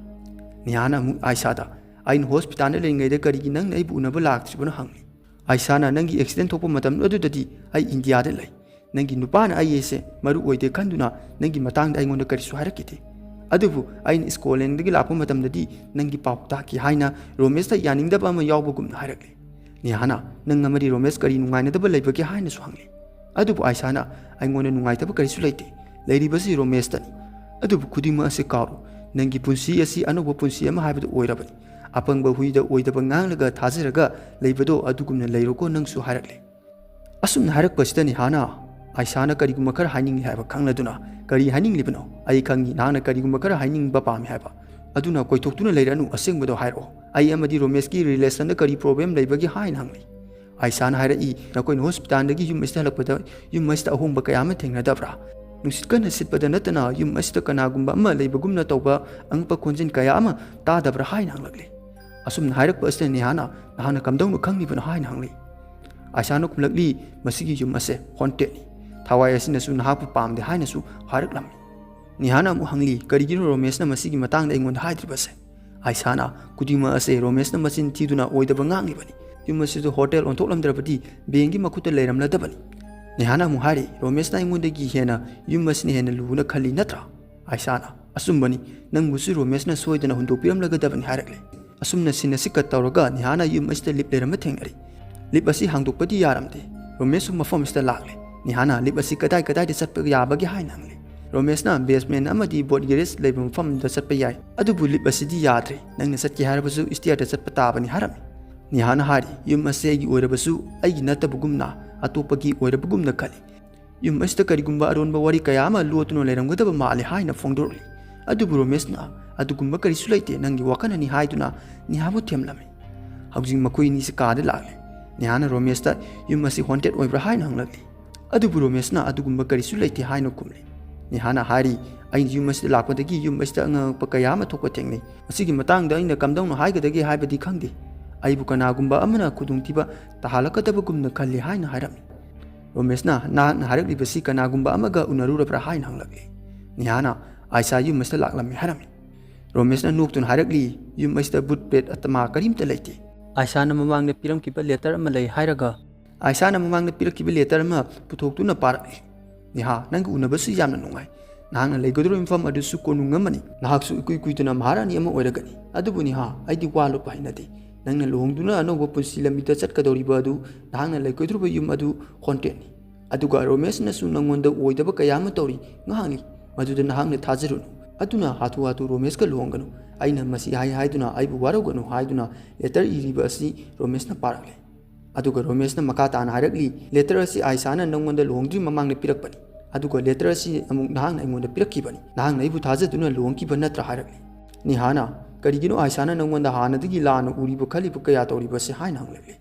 ꯅꯤꯍꯥꯅ ꯑꯃꯨꯛ ꯑꯥꯏꯁꯥꯗ, "ꯑꯩꯅ ꯍꯣꯁꯄꯤꯇꯥꯜꯗ ꯂꯩꯔꯤꯉꯩꯗ ꯀꯔꯤꯒꯤ ꯅꯪꯅ ꯑꯩꯕꯨ ꯎꯅꯕ ꯂꯥꯛꯇ꯭ꯔꯤꯕꯅꯣ?" ꯍꯪꯂꯤ꯫ ꯑꯥꯏꯁꯥꯅ, "ꯅꯪꯒꯤ ꯑꯦꯛꯁꯤꯗꯦꯟ ꯊꯣꯛꯄ ꯃꯇꯝ ꯑꯗꯨꯗꯗꯤ ꯑꯩ ꯏꯟꯗꯤꯌꯥꯗ ꯂꯩ꯫ ꯅꯪꯒꯤ ꯅꯨꯄꯥꯅ ꯑꯩ ꯑꯁꯦ ꯃꯔꯨ ꯑꯣꯏꯗꯦ ꯈꯟꯗꯨꯅ ꯅꯪꯒꯤ ꯃꯇꯥꯡꯗ ꯑꯩꯉꯣꯟꯗ ꯀꯔꯤꯁꯨ ꯍꯥꯏꯔꯛꯈꯤꯗꯦ꯫ ꯑꯗꯨꯕꯨ ꯑꯩꯅ ꯁ꯭ꯀꯣꯠꯂꯦꯟꯗꯒꯤ ꯂꯥꯛꯄ ꯃꯇꯝꯗꯗꯤ ꯅꯪꯒꯤ ꯄꯥꯎ ꯇꯥꯈꯤ" ꯍꯥꯏꯅ ꯔꯣꯃꯦꯁꯇ ꯌꯥꯅꯤꯡꯗꯕ ꯑꯃ ꯌꯥꯎꯕꯒꯨꯝꯅ ꯍꯥꯏꯔꯛꯂꯤ꯫ ꯅꯤꯍꯥꯅ, "ꯅꯪ ꯑꯃꯗꯤ ꯔꯣꯃꯦꯁ ꯀꯔꯤ ꯅꯨꯡꯉꯥꯏꯅꯗꯕ ꯂꯩꯕꯒꯦ?" ꯍꯥꯏꯅꯁꯨ ꯍꯪꯂꯤ꯫ ꯑꯗꯨꯕꯨ ꯑꯥꯏꯁꯥꯅ, "ꯑꯩꯉꯣꯟꯗ ꯅꯨꯡꯉꯥꯏꯇꯕ ꯀꯔꯤꯁꯨ ꯂꯩꯇꯦ꯫ ꯂꯩꯔꯤꯕꯁꯤ ꯔꯣꯃꯦꯁꯇꯅꯤ꯫ ꯑꯗꯨꯕꯨ ꯈꯨꯗꯤꯡꯃꯛ ꯑꯁꯤ ꯀꯥꯎꯔꯣ꯫ ꯅꯪꯒꯤ ꯄꯨꯟꯁꯤ ꯑꯁꯤ ꯑꯅꯧꯕ ꯄꯨꯟꯁꯤ ꯑꯃ ꯍꯥꯏꯕꯗꯨ ꯑꯣꯏꯔꯕꯅꯤ꯫ ꯑꯄꯪꯕ ꯍꯨꯏꯗ ꯑꯣꯏꯗꯕ ꯉꯥꯡꯂꯒ ꯊꯥꯖꯔꯒ ꯂꯩꯕꯗꯣ ꯑꯗꯨꯒꯨꯝꯅ ꯂꯩꯔꯣꯀꯣ ꯅꯪꯁꯨ" ꯍꯥꯏꯔꯛꯂꯦ꯫ ꯑꯁꯨꯝꯅ ꯍꯥꯏꯔꯛꯄꯁꯤꯗ ꯅꯤꯍꯥꯅ, "ꯑꯥꯏꯁꯥꯅ ꯀꯔꯤꯒꯨꯝꯕ ꯈꯔ ꯍꯥꯏꯅꯤꯡꯂꯤ ꯍꯥꯏꯕ ꯈꯪꯂꯗꯨꯅ ꯀꯔꯤ ꯍꯥꯏꯅꯤꯡꯂꯤꯕꯅꯣ? ꯑꯩ ꯈꯪꯏ ꯅꯍꯥꯛꯅ ꯀꯔꯤꯒꯨꯝꯕ ꯈꯔ ꯍꯥꯏꯅꯤꯡꯕ ꯄꯥꯝꯃꯤ ꯍꯥꯏꯕ꯫ ꯑꯗꯨꯅ ꯀꯣꯏꯊꯣꯛꯇꯨꯅ ꯂꯩꯔꯅꯨ, ꯑꯁꯦꯡꯕꯗꯣ ꯍꯥꯏꯔꯛꯑꯣ꯫ ꯑꯩ ꯑꯃꯗꯤ ꯔꯣꯃꯦꯁꯀꯤ ꯔꯤꯂꯦꯁꯟꯗ ꯀꯔꯤ ꯄ꯭ꯔꯣꯕ꯭ꯂꯦꯝ ꯂꯩꯕꯒꯦ?" ꯍꯥꯏꯅ ꯍꯪꯂꯤ꯫ ꯑꯥꯏꯁꯥꯅ ꯍꯥꯏꯔꯛꯏ, "ꯅꯈꯣꯏꯅ ꯍꯣꯁꯄꯤꯇꯥꯜꯗꯒꯤ ꯌꯨꯝ ꯑꯁꯤꯗ ꯍꯜꯂꯛꯄꯗ ꯌꯨꯝ ꯑꯁꯤꯗ ꯑꯍꯣꯡꯕ ꯀꯌꯥ ꯑꯃ ꯊꯦꯡꯅꯗꯕ꯭ꯔꯥ? ꯅꯨꯡꯁꯤꯠ ꯀꯟꯅ ꯁꯤꯠꯄꯗ ꯅꯠꯇꯅ ꯌꯨꯝ ꯑꯁꯤꯗ ꯀꯅꯥꯒꯨꯝꯕ ꯑꯃ ꯂꯩꯕꯒꯨꯝꯅ ꯇꯧꯕ ꯑꯉꯛꯄ ꯈꯣꯟꯖꯦꯜ ꯀꯌꯥ ꯑꯃ ꯇꯥꯗꯕ꯭ꯔꯥ?" ꯍꯥꯏꯅ ꯍꯪꯂꯛꯂꯤ꯫ ꯑꯁꯨꯝꯅ ꯍꯥꯏꯔꯛꯄ ꯑꯁꯤꯗ ꯅꯤꯍꯥꯅ, "ꯅꯍꯥꯛꯅ ꯀꯝꯗꯧꯅ ꯈꯪꯂꯤꯕꯅꯣ?" ꯍꯥꯏꯅ ꯍꯪꯂꯤ꯫ ꯑꯥꯏꯁꯥꯅ ꯈꯨꯝꯂꯛꯂꯤ, "ꯃꯁꯤꯒꯤ ꯌꯨꯝ ꯑꯁꯦ ꯍꯣꯟꯇꯦꯠꯅꯤ꯫ ꯊꯋꯥꯏ ꯑꯁꯤꯅꯁꯨ ꯅꯍꯥꯛꯄꯨ ꯄꯥꯝꯗꯦ" ꯍꯥꯏꯅꯁꯨ ꯍꯥꯏꯔꯛꯂꯝꯃꯤ꯫ ꯅꯤꯍꯥꯅ ꯑꯃꯨꯛ ꯍꯪꯂꯤ, "ꯀꯔꯤꯒꯤꯅꯣ ꯔꯣꯃꯦꯁꯅ ꯃꯁꯤꯒꯤ ꯃꯇꯥꯡꯗ ꯑꯩꯉꯣꯟꯗ ꯍꯥꯏꯗ꯭ꯔꯤꯕꯁꯦ?" ꯑꯥꯏꯁꯥꯅ, "ꯈꯨꯗꯤꯡꯃꯛ ꯑꯁꯦ ꯔꯣꯃꯦꯁꯅ ꯃꯆꯤꯟ ꯊꯤꯗꯨꯅ ꯑꯣꯏꯗꯕ ꯉꯥꯡꯂꯤꯕꯅꯤ꯫ ꯌꯨꯝ ꯑꯁꯤꯗ ꯍꯣꯇꯦꯜ ꯑꯣꯟꯊꯣꯛꯂꯝꯗ꯭ꯔꯕꯗꯤ ꯕꯦꯡꯒꯤ ꯃꯈꯨꯠꯇ ꯂꯩꯔꯝꯂꯗꯕꯅꯤ꯫ ꯅꯦꯍꯥꯅ ꯑꯃꯨꯛ ꯍꯥꯏꯔꯤ, "ꯔꯣꯃꯦꯁꯅ ꯑꯩꯉꯣꯟꯗꯒꯤ ꯍꯦꯟꯅ ꯌꯨꯝ ꯑꯁꯤꯅ ꯍꯦꯟꯅ ꯂꯨꯅ ꯈꯜꯂꯤ ꯅꯠꯇ꯭ꯔꯥ?" ꯑꯥꯏꯁꯥꯅ, "ꯑꯆꯨꯝꯕꯅꯤ, ꯅꯪꯕꯨꯁꯨ ꯔꯣꯃꯦꯁꯅ ꯁꯣꯏꯗꯅ ꯍꯨꯟꯗꯣꯛꯄꯤꯔꯝꯂꯒꯗꯕꯅꯤ" ꯍꯥꯏꯔꯛꯂꯦ꯫ ꯑꯁꯨꯝꯅ ꯁꯤꯟ ꯑꯁꯤ ꯀꯠ ꯇꯧꯔꯒ ꯅꯤꯍꯥꯅ ꯌꯨꯝ ꯑꯁꯤꯗ ꯂꯤꯞ ꯂꯩꯔꯝꯕ ꯊꯦꯡꯅꯔꯤ꯫ ꯂꯤꯞ ꯑꯁꯤ ꯍꯥꯡꯗꯣꯛꯄꯗꯤ ꯌꯥꯔꯝꯗꯦ꯫ ꯔꯣꯃꯦꯁꯁꯨ ꯃꯐꯝ ꯑꯁꯤꯗ ꯂꯥꯛꯂꯦ꯫ ꯅꯤꯍꯥꯅ ꯂꯤꯞ ꯑꯁꯤ ꯀꯗꯥꯏ ꯀꯗꯥꯏꯗ ꯆꯠꯄ ꯌꯥꯕꯒꯦ ꯍꯥꯏꯅ ꯍꯪꯂꯦ꯫ ꯔꯣꯃꯦꯁꯅ ꯕꯦꯁꯃꯦꯟ ꯑꯃꯗꯤ ꯕꯣꯠ ꯒꯦꯔꯦꯖ ꯂꯩꯕ ꯃꯐꯝꯗ ꯆꯠꯄ ꯌꯥꯏ, ꯑꯗꯨꯕꯨ ꯂꯤꯞ ꯑꯁꯤꯗꯤ ꯌꯥꯗ꯭ꯔꯦ, ꯅꯪꯅ ꯆꯠꯀꯦ ꯍꯥꯏꯔꯕꯁꯨ ꯁ꯭ꯇꯤꯌꯔꯗ ꯆꯠꯄ ꯇꯥꯕꯅꯤ ꯍꯥꯏꯔꯝꯃꯤ꯫ ꯅꯤꯍꯥꯅ ꯍꯥꯏꯔꯤ, "ꯌꯨꯝ ꯑꯁꯤ ꯑꯩꯒꯤ ꯑꯣꯏꯔꯕꯁꯨ ꯑꯩꯒꯤ ꯅꯠꯇꯕꯒꯨꯝꯅ ꯑꯇꯣꯞꯄꯒꯤ ꯑꯣꯏꯔꯕꯒꯨꯝꯅ ꯈꯜꯂꯤ꯫ ꯌꯨꯝ ꯑꯁꯤꯗ ꯀꯔꯤꯒꯨꯝꯕ ꯑꯔꯣꯟꯕ ꯋꯥꯔꯤ ꯀꯌꯥ ꯑꯃ ꯂꯣꯠꯇꯨꯅ ꯂꯩꯔꯝꯒꯗꯕ ꯃꯥꯜꯂꯤ" ꯍꯥꯏꯅ ꯐꯣꯡꯗꯣꯔꯛꯂꯤ꯫ ꯑꯗꯨꯕꯨ ꯔꯣꯃꯦꯁꯅ, "ꯑꯗꯨꯒꯨꯝꯕ ꯀꯔꯤꯁꯨ ꯂꯩꯇꯦ, ꯅꯪꯒꯤ ꯋꯥꯈꯜꯅꯅꯤ" ꯍꯥꯏꯗꯨꯅ ꯅꯤꯍꯥꯕꯨ ꯊꯦꯝꯂꯝꯃꯤ꯫ ꯍꯧꯖꯤꯛ ꯃꯈꯣꯏ ꯑꯅꯤꯁꯤ ꯀꯥꯗ ꯂꯥꯛꯂꯦ꯫ ꯅꯤꯍꯥꯅ ꯔꯣꯃꯦꯁꯇ, "ꯌꯨꯝ ꯑꯁꯤ ꯍꯣꯟꯇꯦꯠ ꯑꯣꯏꯕ꯭ꯔꯥ?" ꯍꯥꯏꯅ ꯍꯪꯂꯛꯂꯤ꯫ ꯑꯗꯨꯕꯨ ꯔꯣꯃꯦꯁꯅ, "ꯑꯗꯨꯒꯨꯝꯕ ꯀꯔꯤꯁꯨ ꯂꯩꯇꯦ" ꯍꯥꯏꯅ ꯈꯨꯝꯂꯤ꯫ ꯅꯤꯍꯥꯅ ꯍꯥꯏꯔꯤ, "ꯑꯩꯅ ꯌꯨꯝ ꯑꯁꯤꯗ ꯂꯥꯛꯄꯗꯒꯤ ꯌꯨꯝ ꯑꯁꯤꯗ ꯑꯉꯛꯄ ꯀꯌꯥ ꯑꯃ ꯊꯣꯛꯄ ꯊꯦꯡꯅꯩ꯫ ꯃꯁꯤꯒꯤ ꯃꯇꯥꯡꯗ ꯑꯩꯅ ꯀꯝꯗꯧꯅ ꯍꯥꯏꯒꯗꯒꯦ ꯍꯥꯏꯕꯗꯤ ꯈꯪꯗꯦ꯫ ꯑꯩꯕꯨ ꯀꯅꯥꯒꯨꯝꯕ ꯑꯃꯅ ꯈꯨꯗꯣꯡꯊꯤꯕ ꯇꯥꯍꯜꯂꯛꯀꯗꯕꯒꯨꯝꯅ ꯈꯜꯂꯤ" ꯍꯥꯏꯅ ꯍꯥꯏꯔꯝꯃꯤ꯫ ꯔꯣꯃꯦꯁꯅ, "ꯅꯍꯥꯛꯅ ꯍꯥꯏꯔꯛꯂꯤꯕꯁꯤ ꯀꯅꯥꯒꯨꯝꯕ ꯑꯃꯒ ꯎꯅꯔꯨꯔꯕ꯭ꯔꯥ?" ꯍꯥꯏꯅ ꯍꯪꯂꯛꯂꯤ꯫ ꯅꯤꯍꯥꯅ, "ꯑꯥꯏꯁꯥ ꯌꯨꯝ ꯑꯁꯤꯗ ꯂꯥꯛꯂꯝꯃꯤ" ꯍꯥꯏꯔꯝꯃꯤ꯫ ꯔꯣꯃꯦꯁꯅ ꯅꯣꯛꯇꯨꯅ ꯍꯥꯏꯔꯛꯂꯤ, "ꯌꯨꯝ ꯑꯁꯤꯗ ꯚꯨꯠ ꯄ꯭ꯔꯦꯠ ꯑꯇꯃꯥ ꯀꯔꯤꯝꯇ ꯂꯩꯇꯦ꯫ ꯑꯥꯏꯁꯥꯅ ꯃꯃꯥꯡꯗ ꯄꯤꯔꯝꯈꯤꯕ ꯂꯦꯇꯔ ꯑꯃ ꯂꯩ ꯍꯥꯏꯔꯒ" ꯑꯥꯏꯁꯥꯅ ꯃꯃꯥꯡꯗ ꯄꯤꯔꯛꯈꯤꯕ ꯂꯦꯇꯔ ꯑꯃ ꯄꯨꯊꯣꯛꯇꯨꯅ ꯄꯥꯔꯛꯂꯤ꯫ "ꯅꯤꯍꯥ, ꯅꯪꯒ ꯎꯅꯕꯁꯨ ꯌꯥꯝꯅ ꯅꯨꯡꯉꯥꯏ꯫ ꯅꯍꯥꯛꯅ ꯂꯩꯒꯗꯧꯔꯤꯕ ꯃꯐꯝ ꯑꯗꯨꯁꯨ ꯀꯣꯅꯨꯡ ꯑꯃꯅꯤ꯫ ꯅꯍꯥꯛꯁꯨ ꯏꯀꯨꯏ ꯀꯨꯏꯗꯅ ꯃꯍꯥꯔꯥꯅꯤ ꯑꯃ ꯑꯣꯏꯔꯒꯅꯤ꯫ ꯑꯗꯨꯕꯨ ꯅꯤꯍꯥ, ꯑꯩꯗꯤ ꯋꯥ ꯂꯣꯠꯄ ꯍꯩꯅꯗꯦ꯫ ꯅꯪꯅ ꯂꯨꯍꯣꯡꯗꯨꯅ ꯑꯅꯧꯕ ꯄꯨꯟꯁꯤ ꯂꯝꯕꯤꯗ ꯆꯠꯀꯗꯧꯔꯤꯕ ꯑꯗꯨ ꯅꯍꯥꯛꯅ ꯂꯩꯒꯗꯧꯔꯤꯕ ꯌꯨꯝ ꯑꯗꯨ ꯍꯣꯟꯇꯦꯠꯅꯤ꯫ ꯑꯗꯨꯒ ꯔꯣꯃꯦꯁꯅꯁꯨ ꯅꯪꯉꯣꯟꯗ ꯑꯣꯏꯗꯕ ꯀꯌꯥ ꯑꯃ ꯇꯧꯔꯤ꯫ ꯉꯥꯏꯍꯥꯛꯅꯤ꯫ ꯃꯗꯨꯗ ꯅꯍꯥꯛꯅ ꯊꯥꯖꯔꯨꯅꯨ꯫ ꯑꯗꯨꯅ ꯍꯥꯊꯨ ꯍꯥꯊꯨ ꯔꯣꯃꯦꯁꯀ ꯂꯨꯍꯣꯡꯒꯅꯨ꯫ ꯑꯩꯅ ꯃꯁꯤ ꯍꯥꯏ ꯍꯥꯏꯗꯨꯅ ꯑꯩꯕꯨ ꯋꯥꯔꯧꯒꯅꯨ ꯍꯥꯏꯗꯨꯅ ꯂꯦꯇꯔ ꯏꯔꯤꯕ ꯑꯁꯤ ꯔꯣꯃꯦꯁꯅ ꯄꯥꯔꯛꯂꯦ꯫ ꯑꯗꯨꯒ ꯔꯣꯃꯦꯁꯅ ꯃꯈꯥ ꯇꯥꯅ ꯍꯥꯏꯔꯛꯂꯤ, "ꯂꯦꯇꯔ ꯑꯁꯤ ꯑꯥꯏꯁꯥꯅ ꯅꯪꯉꯣꯟꯗ ꯂꯨꯍꯣꯡꯗ꯭ꯔꯤ ꯃꯃꯥꯡꯗ ꯄꯤꯔꯛꯄꯅꯤ꯫ ꯑꯗꯨꯒ ꯂꯦꯇꯔ ꯑꯁꯤ ꯑꯃꯨꯛ ꯅꯍꯥꯛꯅ ꯑꯩꯉꯣꯟꯗ ꯄꯤꯔꯛꯈꯤꯕꯅꯤ꯫ ꯅꯍꯥꯛꯅ ꯑꯩꯕꯨ ꯊꯥꯖꯗꯨꯅ ꯂꯨꯍꯣꯡꯈꯤꯕ ꯅꯠꯇ꯭ꯔꯥ?" ꯍꯥꯏꯔꯛꯂꯤ꯫ ꯅꯤꯍꯥꯅ, "ꯀꯔꯤꯒꯤꯅꯣ ꯑꯥꯏꯁꯥꯅ ꯅꯪꯉꯣꯟꯗ ꯍꯥꯟꯅꯗꯒꯤ ꯂꯥꯟꯅ ꯎꯔꯤꯕ ꯈꯜꯂꯤꯕ ꯀꯌꯥ ꯇꯧꯔꯤꯕꯁꯦ?" ꯍꯥꯏꯅ ꯍꯪꯂꯛꯂꯤ꯫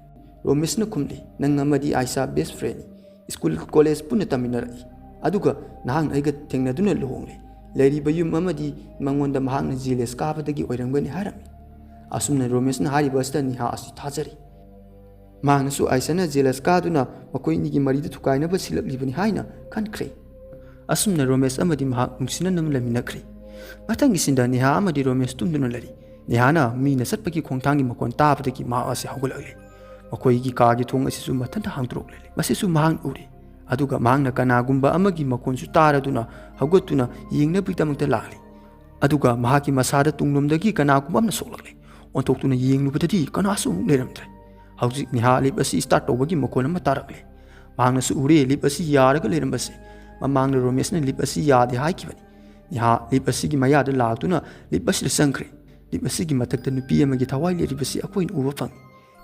ꯔꯣꯃꯦꯁꯅ ꯈꯨꯝꯂꯤ, "ꯅꯪ ꯑꯃꯗꯤ ꯑꯥꯏꯁꯥ ꯕꯦꯁ ꯐ꯭ꯔꯦꯟꯅꯤ꯫ ꯁ꯭ꯀꯨꯜ, ꯀꯣꯂꯦꯖ ꯄꯨꯟꯅ ꯇꯝꯃꯤꯟꯅꯔꯛꯏ꯫ ꯑꯗꯨꯒ ꯅꯍꯥꯛꯅ ꯑꯩꯒ ꯊꯦꯡꯅꯗꯨꯅ ꯂꯨꯍꯣꯡꯂꯦ꯫ ꯂꯩꯔꯤꯕ ꯌꯨꯝ ꯑꯃꯗꯤ ꯃꯉꯣꯟꯗ ꯃꯍꯥꯛꯅ ꯖꯤꯂꯦꯁ ꯀꯥꯕꯗꯒꯤ ꯑꯣꯏꯔꯝꯒꯅꯤ" ꯍꯥꯏꯔꯝꯃꯤ꯫ ꯑꯁꯨꯝꯅ ꯔꯣꯃꯦꯁꯅ ꯍꯥꯏꯔꯤꯕ ꯑꯁꯤꯗ ꯅꯤꯍꯥ ꯑꯁꯤ ꯊꯥꯖꯔꯤ꯫ ꯃꯍꯥꯛꯅꯁꯨ ꯑꯥꯏꯁꯥꯅ ꯖꯦꯂꯁ ꯀꯥꯗꯨꯅ ꯃꯈꯣꯏ ꯑꯅꯤꯒꯤ ꯃꯔꯤꯗ ꯊꯨꯒꯥꯏꯅꯕ ꯁꯤꯜꯂꯛꯂꯤꯕꯅꯤ ꯍꯥꯏꯅ ꯈꯟꯈ꯭ꯔꯦ꯫ ꯑꯁꯨꯝꯅ ꯔꯣꯃꯦꯁ ꯑꯃꯗꯤ ꯃꯍꯥꯛ ꯅꯨꯡꯁꯤꯅꯅ ꯂꯩꯃꯤꯟꯅꯈ꯭ꯔꯦ꯫ ꯃꯊꯪꯒꯤ ꯁꯤꯟꯗ ꯅꯤꯍꯥ ꯑꯃꯗꯤ ꯔꯣꯃꯦꯁ ꯇꯨꯝꯗꯨꯅ ꯂꯩꯔꯤ꯫ ꯅꯤꯍꯥꯅ ꯃꯤꯅ ꯆꯠꯄꯒꯤ ꯈꯣꯡꯊꯥꯡꯒꯤ ꯃꯈꯣꯟ ꯇꯥꯕꯗꯒꯤ ꯃꯍꯥꯛ ꯑꯁꯤ ꯍꯧꯒꯠꯂꯛꯂꯦ꯫ ꯃꯈꯣꯏꯒꯤ ꯀꯥꯒꯤ ꯊꯣꯡ ꯑꯁꯤꯁꯨ ꯃꯊꯟꯇ ꯍꯥꯡꯗꯣꯔꯛꯂꯦ꯫ ꯃꯁꯤꯁꯨ ꯃꯍꯥꯛꯅ ꯎꯔꯦ꯫ ꯑꯗꯨꯒ ꯃꯍꯥꯛꯅ ꯀꯅꯥꯒꯨꯝꯕ ꯑꯃꯒꯤ ꯃꯈꯣꯟꯁꯨ ꯇꯥꯔꯗꯨꯅ ꯍꯧꯒꯠꯇꯨꯅ ꯌꯦꯡꯅꯕꯒꯤꯗꯃꯛꯇ ꯂꯥꯛꯂꯤ꯫ ꯑꯗꯨꯒ ꯃꯍꯥꯛꯀꯤ ꯃꯁꯥꯗ ꯇꯨꯡꯂꯣꯝꯗꯒꯤ ꯀꯅꯥꯒꯨꯝꯕ ꯑꯃꯅ ꯁꯣꯛꯂꯛꯂꯦ꯫ ꯑꯣꯟꯊꯣꯛꯇꯨꯅ ꯌꯦꯡꯂꯨꯕꯗꯗꯤ ꯀꯅꯥꯁꯨ ꯑꯃꯨꯛ ꯂꯩꯔꯝꯗ꯭ꯔꯦ꯫ ꯍꯧꯖꯤꯛ ꯅꯤꯍꯥ ꯂꯤꯞ ꯑꯁꯤ ꯁ꯭ꯇꯥꯔꯠ ꯇꯧꯕꯒꯤ ꯃꯈꯣꯜ ꯑꯃ ꯇꯥꯔꯛꯂꯦ꯫ ꯃꯍꯥꯛꯅꯁꯨ ꯎꯔꯦ ꯂꯤꯞ ꯑꯁꯤ ꯌꯥꯔꯒ ꯂꯩꯔꯝꯕꯁꯦ꯫ ꯃꯃꯥꯡꯗ ꯔꯣꯃꯦꯁꯅ ꯂꯤꯞ ꯑꯁꯤ ꯌꯥꯗꯦ ꯍꯥꯏꯈꯤꯕꯅꯤ꯫ ꯅꯤꯍꯥ ꯂꯤꯞ ꯑꯁꯤꯒꯤ ꯃꯌꯥꯗ ꯂꯥꯛꯇꯨꯅ ꯂꯤꯞ ꯑꯁꯤꯗ ꯆꯪꯈ꯭ꯔꯦ꯫ ꯂꯤꯞ ꯑꯁꯤꯒꯤ ꯃꯊꯛꯇ ꯅꯨꯄꯤ ꯑꯃꯒꯤ ꯊꯋꯥꯏ ꯂꯩꯔꯤꯕꯁꯤ ꯑꯩꯈꯣꯏꯅ ꯎꯕ ꯐꯪꯉꯤ꯫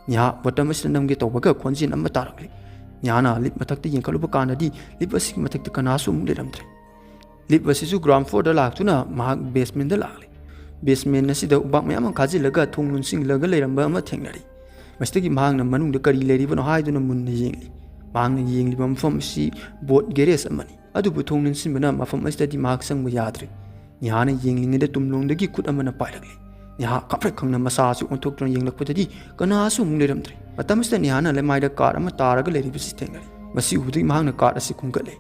ꯅꯤꯍꯥ ꯕꯣꯇꯝ ꯑꯁꯤꯗ ꯅꯝꯒꯦ ꯇꯧꯕꯒ ꯈꯣꯟꯖꯦꯜ ꯑꯃ ꯇꯥꯔꯛꯂꯦ꯫ ꯅꯤꯍꯥꯅ ꯂꯤꯞ ꯃꯊꯛꯇ ꯌꯦꯡꯈꯠꯂꯨꯕ ꯀꯥꯟꯗꯗꯤ ꯂꯤꯞ ꯑꯁꯤꯒꯤ ꯃꯊꯛꯇ ꯀꯅꯥꯁꯨ ꯑꯃꯨꯛ ꯂꯩꯔꯝꯗ꯭ꯔꯦ꯫ ꯂꯤꯞ ꯑꯁꯤꯁꯨ ꯒ꯭ꯔꯥꯎꯟ ꯐ꯭ꯂꯣꯔꯗ ꯂꯥꯛꯇꯨꯅ ꯃꯍꯥꯛ ꯕꯦꯁꯃꯦꯟꯗ ꯂꯥꯛꯂꯦ꯫ ꯕꯦꯁꯃꯦꯟ ꯑꯁꯤꯗ ꯎꯕꯥꯛ ꯃꯌꯥꯝ ꯑꯃ ꯈꯥꯖꯤꯜꯂꯒ ꯊꯣꯡ ꯂꯣꯟꯁꯤꯜꯂꯒ ꯂꯩꯔꯝꯕ ꯑꯃ ꯊꯦꯡꯅꯔꯤ꯫ ꯃꯁꯤꯗꯒꯤ ꯃꯍꯥꯛꯅ ꯃꯅꯨꯡꯗ ꯀꯔꯤ ꯂꯩꯔꯤꯕꯅꯣ ꯍꯥꯏꯗꯨꯅ ꯃꯨꯟꯅ ꯌꯦꯡꯂꯤ꯫ ꯃꯍꯥꯛꯅ ꯌꯦꯡꯂꯤꯕ ꯃꯐꯝ ꯑꯁꯤ ꯕꯣꯠ ꯒꯦꯔꯦꯖ ꯑꯃꯅꯤ꯫ ꯑꯗꯨꯕꯨ ꯊꯣꯡ ꯂꯣꯟꯁꯤꯟꯕꯅ ꯃꯐꯝ ꯑꯁꯤꯗꯗꯤ ꯃꯍꯥꯛ ꯆꯪꯕ ꯌꯥꯗ꯭ꯔꯦ꯫ ꯅꯤꯍꯥꯅ ꯌꯦꯡꯂꯤꯉꯩꯗ ꯇꯨꯝꯂꯣꯝꯗꯒꯤ ꯈꯨꯠ ꯑꯃꯅ ꯄꯥꯏꯔꯛꯂꯦ꯫ ꯅꯤꯍꯥ ꯈꯪꯄ꯭ꯔꯦꯛ ꯈꯪꯅ ꯃꯁꯥ ꯑꯁꯤ ꯑꯣꯟꯊꯣꯛꯇꯨꯅ ꯌꯦꯡꯂꯛꯄꯗꯗꯤ ꯀꯅꯥꯁꯨ ꯑꯃꯨꯛ ꯂꯩꯔꯝꯗ꯭ꯔꯦ꯫ ꯃꯇꯝ ꯑꯁꯤꯗ ꯅꯤꯍꯥꯅ ꯂꯩꯃꯥꯏꯗ ꯀꯥꯔꯠ ꯑꯃ ꯇꯥꯔꯒ ꯂꯩꯔꯤꯕꯁꯤ ꯊꯦꯡꯅꯔꯦ꯫ ꯃꯁꯤ ꯎꯕꯗꯒꯤ ꯃꯍꯥꯛꯅ ꯀꯥꯔꯠ ꯑꯁꯤ ꯈꯨꯟꯒꯠꯂꯦ꯫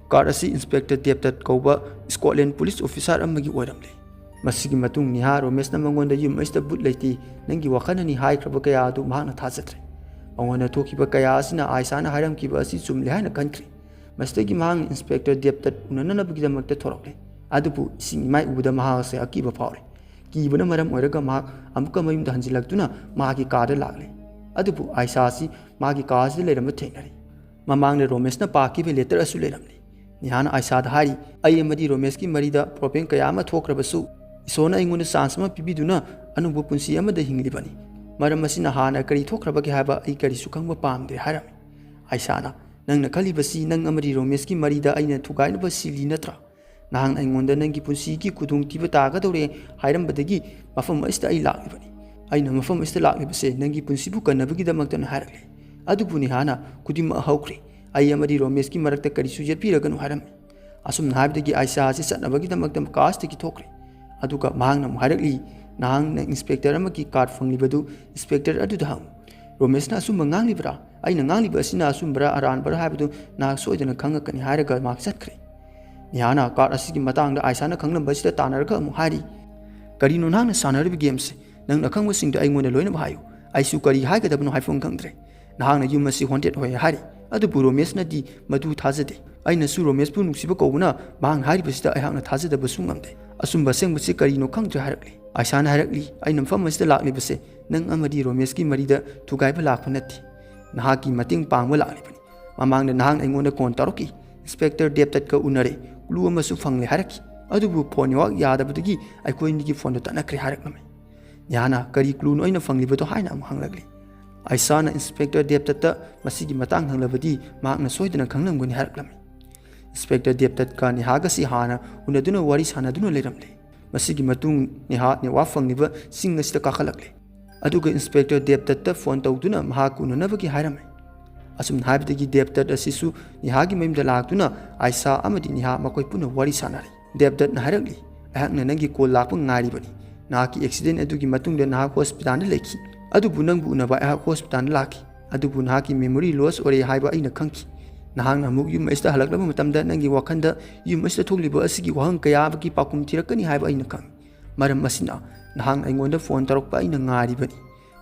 ꯀꯥꯔꯠ ꯑꯁꯤ ꯏꯟꯁꯄꯦꯛꯇꯔ ꯗꯦꯕꯗꯠ ꯀꯧꯕ ꯁ꯭ꯀꯣꯠꯂꯦꯟ ꯄꯨꯂꯤꯁ ꯑꯣꯐꯤꯁꯥꯔ ꯑꯃꯒꯤ ꯑꯣꯏꯔꯝꯂꯦ꯫ ꯃꯁꯤꯒꯤ ꯃꯇꯨꯡ ꯅꯤꯍꯥ ꯔꯣꯃꯦꯁꯅ ꯃꯉꯣꯟꯗ ꯌꯨꯝ ꯑꯁꯤꯗ ꯕꯨꯠ ꯂꯩꯇꯦ, ꯅꯪꯒꯤ ꯋꯥꯈꯜꯅꯅꯤ ꯍꯥꯏꯈ꯭ꯔꯕ ꯀꯌꯥ ꯑꯗꯨ ꯃꯍꯥꯛꯅ ꯊꯥꯖꯗ꯭ꯔꯦ꯫ ꯃꯉꯣꯟꯗ ꯊꯣꯛꯈꯤꯕ ꯀꯌꯥ ꯑꯁꯤꯅ ꯑꯥꯏꯁꯥꯅ ꯍꯥꯏꯔꯝꯈꯤꯕ ꯑꯁꯤ ꯆꯨꯝꯂꯦ ꯍꯥꯏꯅ ꯈꯟꯈ꯭ꯔꯦ꯫ ꯃꯁꯤꯗꯒꯤ ꯃꯍꯥꯛꯅ ꯏꯟꯁꯄꯦꯛꯇꯔ ꯗꯦꯕꯗꯠ ꯎꯅꯅꯅꯕꯒꯤꯗꯃꯛꯇ ꯊꯣꯔꯛꯂꯦ꯫ ꯑꯗꯨꯕꯨ ꯏꯁꯤꯡ ꯏꯃꯥꯏ ꯎꯕꯗ ꯃꯍꯥꯛ ꯑꯁꯤ ꯑꯀꯤꯕ ꯐꯥꯎꯔꯦ꯫ ꯀꯤꯕꯅ ꯃꯔꯝ ꯑꯣꯏꯔꯒ ꯃꯍꯥꯛ ꯑꯃꯨꯛꯀ ꯃꯌꯨꯝꯗ ꯍꯟꯖꯤꯜꯂꯛꯇꯨꯅ ꯃꯍꯥꯛꯀꯤ ꯀꯥꯗ ꯂꯥꯛꯂꯦ꯫ ꯑꯗꯨꯕꯨ ꯑꯥꯏꯁꯥ ꯑꯁꯤ ꯃꯥꯒꯤ ꯀꯥ ꯑꯁꯤꯗ ꯂꯩꯔꯝꯕ ꯊꯦꯡꯅꯔꯦ꯫ ꯃꯃꯥꯡꯗ ꯔꯣꯃꯦꯁꯅ ꯄꯥꯈꯤꯕ ꯂꯦꯇꯔ ꯑꯁꯨ ꯂꯩꯔꯝꯂꯤ꯫ ꯅꯤꯍꯥꯅ ꯑꯥꯏꯁꯥꯗ ꯍꯥꯏꯔꯤ, "ꯑꯩ ꯑꯃꯗꯤ ꯔꯣꯃꯦꯁꯀꯤ ꯃꯔꯤꯗ ꯄ꯭ꯔꯣꯕ꯭ꯂꯦꯝ ꯀꯌꯥ ꯑꯃ ꯊꯣꯛꯈ꯭ꯔꯕꯁꯨ, ꯏꯁꯣꯔꯅ ꯑꯩꯉꯣꯟꯗ ꯆꯥꯟꯁ ꯑꯃ ꯄꯤꯕꯤꯗꯨꯅ ꯑꯅꯧꯕ ꯄꯨꯟꯁꯤ ꯑꯃꯗ ꯍꯤꯡꯂꯤꯕꯅꯤ꯫ ꯃꯔꯝ ꯑꯁꯤꯅ ꯍꯥꯟꯅ ꯀꯔꯤ ꯊꯣꯛꯈ꯭ꯔꯕꯒꯦ ꯍꯥꯏꯕ ꯑꯩ ꯀꯔꯤꯁꯨ ꯈꯪꯕ ꯄꯥꯝꯗꯦ" ꯍꯥꯏꯔꯝꯃꯤ꯫ ꯑꯥꯏꯁꯥꯅ, "ꯅꯪꯅ ꯈꯜꯂꯤꯕꯁꯤ ꯅꯪ ꯑꯃꯗꯤ ꯔꯣꯃꯦꯁꯀꯤ ꯃꯔꯤꯗ ꯑꯩꯅ ꯊꯨꯒꯥꯏꯅꯕ ꯁꯤꯜꯂꯤ ꯅꯠꯇ꯭ꯔꯥ? ꯅꯍꯥꯛꯅ ꯑꯩꯉꯣꯟꯗ ꯅꯪꯒꯤ ꯄꯨꯟꯁꯤꯒꯤ ꯈꯨꯗꯣꯡꯊꯤꯕ ꯇꯥꯒꯗꯧꯔꯦ ꯍꯥꯏꯔꯝꯕꯗꯒꯤ ꯃꯐꯝ ꯑꯁꯤꯗ ꯑꯩ ꯂꯥꯛꯂꯤꯕꯅꯤ꯫ ꯑꯩꯅ ꯃꯐꯝ ꯑꯁꯤꯗ ꯂꯥꯛꯂꯤꯕꯁꯦ ꯅꯪꯒꯤ ꯄꯨꯟꯁꯤꯕꯨ ꯀꯟꯅꯕꯒꯤꯗꯃꯛꯇꯅ" ꯍꯥꯏꯔꯛꯂꯦ꯫ ꯑꯗꯨꯕꯨ ꯅꯤꯍꯥꯅ, "ꯈꯨꯗꯤꯡꯃꯛ ꯍꯧꯈ꯭ꯔꯦ꯫ ꯑꯩ ꯑꯃꯗꯤ ꯔꯣꯃꯦꯁꯀꯤ ꯃꯔꯛꯇ ꯀꯔꯤꯁꯨ ꯌꯦꯠꯄꯤꯔꯒꯅꯨ" ꯍꯥꯏꯔꯝꯃꯤ꯫ ꯑꯁꯨꯝꯅ ꯍꯥꯏꯕꯗꯒꯤ ꯑꯥꯏꯁꯥ ꯑꯁꯤ ꯆꯠꯅꯕꯒꯤꯗꯃꯛꯇ ꯀꯥꯁꯇꯒꯤ ꯊꯣꯛꯈ꯭ꯔꯦ꯫ ꯑꯗꯨꯒ ꯃꯍꯥꯛꯅ ꯑꯃꯨꯛ ꯍꯥꯏꯔꯛꯂꯤ, "ꯅꯍꯥꯛꯅ ꯏꯟꯁꯄꯦꯛꯇꯔ ꯑꯃꯒꯤ ꯀꯥꯔꯠ ꯐꯪꯂꯤꯕꯗꯨ ꯏꯟꯁꯄꯦꯛꯇꯔ ꯑꯗꯨꯗ ꯍꯪꯉꯨ꯫ ꯔꯣꯃꯦꯁꯅ ꯑꯆꯨꯝꯕ ꯉꯥꯡꯂꯤꯕ꯭ꯔꯥ? ꯑꯩꯅ ꯉꯥꯡꯂꯤꯕ ꯑꯁꯤꯅ ꯑꯆꯨꯝꯕꯔꯥ ꯑꯔꯥꯟꯕꯔꯥ ꯍꯥꯏꯕꯗꯨ ꯅꯍꯥꯛ ꯁꯣꯏꯗꯅ ꯈꯪꯉꯛꯀꯅꯤ" ꯍꯥꯏꯔꯒ ꯃꯍꯥꯛ ꯆꯠꯈ꯭ꯔꯦ꯫ ꯅꯤꯍꯥꯅ ꯀꯥꯔꯠ ꯑꯁꯤꯒꯤ ꯃꯇꯥꯡꯗ ꯑꯥꯏꯁꯥꯅ ꯈꯪꯂꯝꯕ ꯑꯁꯤꯗ ꯇꯥꯟꯅꯔꯒ ꯑꯃꯨꯛ ꯍꯥꯏꯔꯤ, "ꯀꯔꯤꯅꯣ ꯅꯍꯥꯛꯅ ꯁꯥꯟꯅꯔꯤꯕ ꯒꯦꯝꯁꯦ? ꯅꯪꯅ ꯑꯈꯪꯕꯁꯤꯡꯗꯣ ꯑꯩꯉꯣꯟꯗ ꯂꯣꯏꯅꯃꯛ ꯍꯥꯏꯌꯨ꯫ ꯑꯩꯁꯨ ꯀꯔꯤ ꯍꯥꯏꯒꯗꯕꯅꯣ ꯍꯥꯏꯐꯝ ꯈꯪꯗ꯭ꯔꯦ꯫ ꯅꯍꯥꯛꯅ ꯌꯨꯝ ꯑꯁꯤ ꯍꯣꯟꯇꯦꯠ ꯑꯣꯏ ꯍꯥꯏꯔꯤ꯫ ꯑꯗꯨꯕꯨ ꯔꯣꯃꯦꯁꯅꯗꯤ ꯃꯗꯨ ꯊꯥꯖꯗꯦ꯫ "ꯑꯩꯅꯁꯨ ꯔꯣꯃꯦꯁꯄꯨ ꯅꯨꯡꯁꯤꯕ ꯀꯧꯕꯅ ꯃꯍꯥꯛꯅ ꯍꯥꯏꯔꯤꯕꯁꯤꯗ ꯑꯩꯍꯥꯛꯅ ꯊꯥꯖꯗꯕꯁꯨ ꯉꯝꯗꯦ꯫ ꯑꯆꯨꯝꯕ ꯑꯁꯦꯡꯕꯁꯤ ꯀꯔꯤꯅꯣ ꯈꯪꯗ꯭ꯔꯦ" ꯍꯥꯏꯔꯛꯂꯤ꯫ ꯑꯥꯏꯁꯥꯅ ꯍꯥꯏꯔꯛꯂꯤ, "ꯑꯩꯅ ꯃꯐꯝ ꯑꯁꯤꯗ ꯂꯥꯛꯂꯤꯕꯁꯦ ꯅꯪ ꯑꯃꯗꯤ ꯔꯣꯃꯦꯁꯀꯤ ꯃꯔꯤꯗ ꯊꯨꯒꯥꯏꯕ ꯂꯥꯛꯄ ꯅꯠꯇꯦ꯫ ꯅꯍꯥꯛꯀꯤ ꯃꯇꯦꯡ ꯄꯥꯡꯕ ꯂꯥꯛꯂꯤꯕꯅꯤ꯫ ꯃꯃꯥꯡꯗ ꯅꯍꯥꯛꯅ ꯑꯩꯉꯣꯟꯗ ꯐꯣꯟ ꯇꯧꯔꯛꯈꯤ꯫ ꯏꯟꯁꯄꯦꯛꯇꯔ ꯗꯦꯕꯗꯠꯀ ꯎꯅꯔꯦ꯫ ꯀ꯭ꯂꯨ ꯑꯃꯁꯨ ꯐꯪꯂꯦ" ꯍꯥꯏꯔꯛꯈꯤ꯫ ꯑꯗꯨꯕꯨ ꯐꯣꯟ ꯅꯦꯠꯋꯥꯛ ꯌꯥꯗꯕꯗꯒꯤ ꯑꯩꯈꯣꯏ ꯑꯅꯤꯒꯤ ꯐꯣꯟꯗꯨ ꯇꯠꯅꯈ꯭ꯔꯦ ꯍꯥꯏꯔꯛꯂꯝꯃꯤ꯫ ꯅꯤꯍꯥꯅ "ꯀꯔꯤ ꯀ꯭ꯂꯨꯅꯣ ꯑꯩꯅ ꯐꯪꯂꯤꯕꯗꯣ?" ꯍꯥꯏꯅ ꯑꯃꯨꯛ ꯍꯪꯂꯛꯂꯤ꯫ ꯑꯥꯏꯁꯥꯅ ꯏꯟꯁꯄꯦꯛꯇꯔ ꯗꯦꯕꯗꯠꯇ ꯃꯁꯤꯒꯤ ꯃꯇꯥꯡ ꯍꯪꯂꯕꯗꯤ ꯃꯍꯥꯛꯅ ꯁꯣꯏꯗꯅ ꯈꯪꯂꯝꯒꯅꯤ ꯍꯥꯏꯔꯛꯂꯝꯃꯤ꯫ ꯏꯟꯁꯄꯦꯛꯇꯔ ꯗꯦꯕꯗꯠꯀ ꯅꯤꯍꯥꯒꯁꯤ ꯍꯥꯟꯅ ꯎꯅꯗꯨꯅ ꯋꯥꯔꯤ ꯁꯥꯟꯅꯗꯨꯅ ꯂꯩꯔꯝꯂꯦ꯫ ꯃꯁꯤꯒꯤ ꯃꯇꯨꯡ ꯅꯤꯍꯥ ꯅꯦꯠꯋꯥꯛ ꯐꯪꯂꯤꯕ ꯆꯤꯡ ꯑꯁꯤꯗ ꯀꯥꯈꯠꯂꯛꯂꯦ꯫ ꯑꯗꯨꯒ ꯏꯟꯁꯄꯦꯛꯇꯔ ꯗꯦꯕꯗꯠꯇ ꯐꯣꯟ ꯇꯧꯗꯨꯅ ꯃꯍꯥꯛꯀ ꯎꯅꯅꯕꯒꯤ ꯍꯥꯏꯔꯝꯃꯤ꯫ ꯑꯁꯨꯝꯅ ꯍꯥꯏꯕꯗꯒꯤ ꯗꯦꯕꯗꯠ ꯑꯁꯤꯁꯨ ꯅꯤꯍꯥꯒꯤ ꯃꯌꯨꯝꯗ ꯂꯥꯛꯇꯨꯅ ꯑꯥꯏꯁꯥ ꯑꯃꯗꯤ ꯅꯤꯍꯥ ꯃꯈꯣꯏ ꯄꯨꯟꯅ ꯋꯥꯔꯤ ꯁꯥꯟꯅꯔꯤ꯫ ꯗꯦꯕꯗꯠꯅ ꯍꯥꯏꯔꯛꯂꯤ, "ꯑꯩꯍꯥꯛꯅ ꯅꯪꯒꯤ ꯀꯣꯜ ꯂꯥꯛꯄ ꯉꯥꯏꯔꯤꯕꯅꯤ꯫ ꯅꯍꯥꯛꯀꯤ ꯑꯦꯛꯁꯤꯗꯦꯟ ꯑꯗꯨꯒꯤ ꯃꯇꯨꯡꯗ ꯅꯍꯥꯛ ꯍꯣꯁꯄꯤꯇꯥꯜꯗ ꯂꯩꯈꯤ꯫ ꯑꯗꯨꯕꯨ ꯅꯪꯕꯨ ꯎꯅꯕ ꯑꯩꯍꯥꯛ ꯍꯣꯁꯄꯤꯇꯥꯜꯗ ꯂꯥꯛꯈꯤ꯫ ꯑꯗꯨꯕꯨ ꯅꯍꯥꯛꯀꯤ ꯃꯦꯃꯣꯔꯤ ꯂꯣꯁ ꯑꯣꯏꯔꯦ ꯍꯥꯏꯕ ꯑꯩꯅ ꯈꯪꯈꯤ꯫ ꯅꯍꯥꯛꯅ ꯑꯃꯨꯛ ꯌꯨꯝ ꯑꯁꯤꯗ ꯍꯜꯂꯛꯂꯕ ꯃꯇꯝꯗ ꯅꯪꯒꯤ ꯋꯥꯈꯜꯗ ꯌꯨꯝ ꯑꯁꯤꯗ ꯊꯣꯛꯂꯤꯕ ꯑꯁꯤꯒꯤ ꯋꯥꯍꯪ ꯀꯌꯥꯒꯤ ꯄꯥꯎꯈꯨꯝ ꯊꯤꯔꯛꯀꯅꯤ ꯍꯥꯏꯕ ꯑꯩꯅ ꯈꯪꯏ꯫ ꯃꯔꯝ ꯑꯁꯤꯅ ꯅꯍꯥꯛꯅ ꯑꯩꯉꯣꯟꯗ ꯐꯣꯟ ꯇꯧꯔꯛꯄ ꯑꯩꯅ ꯉꯥꯏꯔꯤꯕꯅꯤ"꯫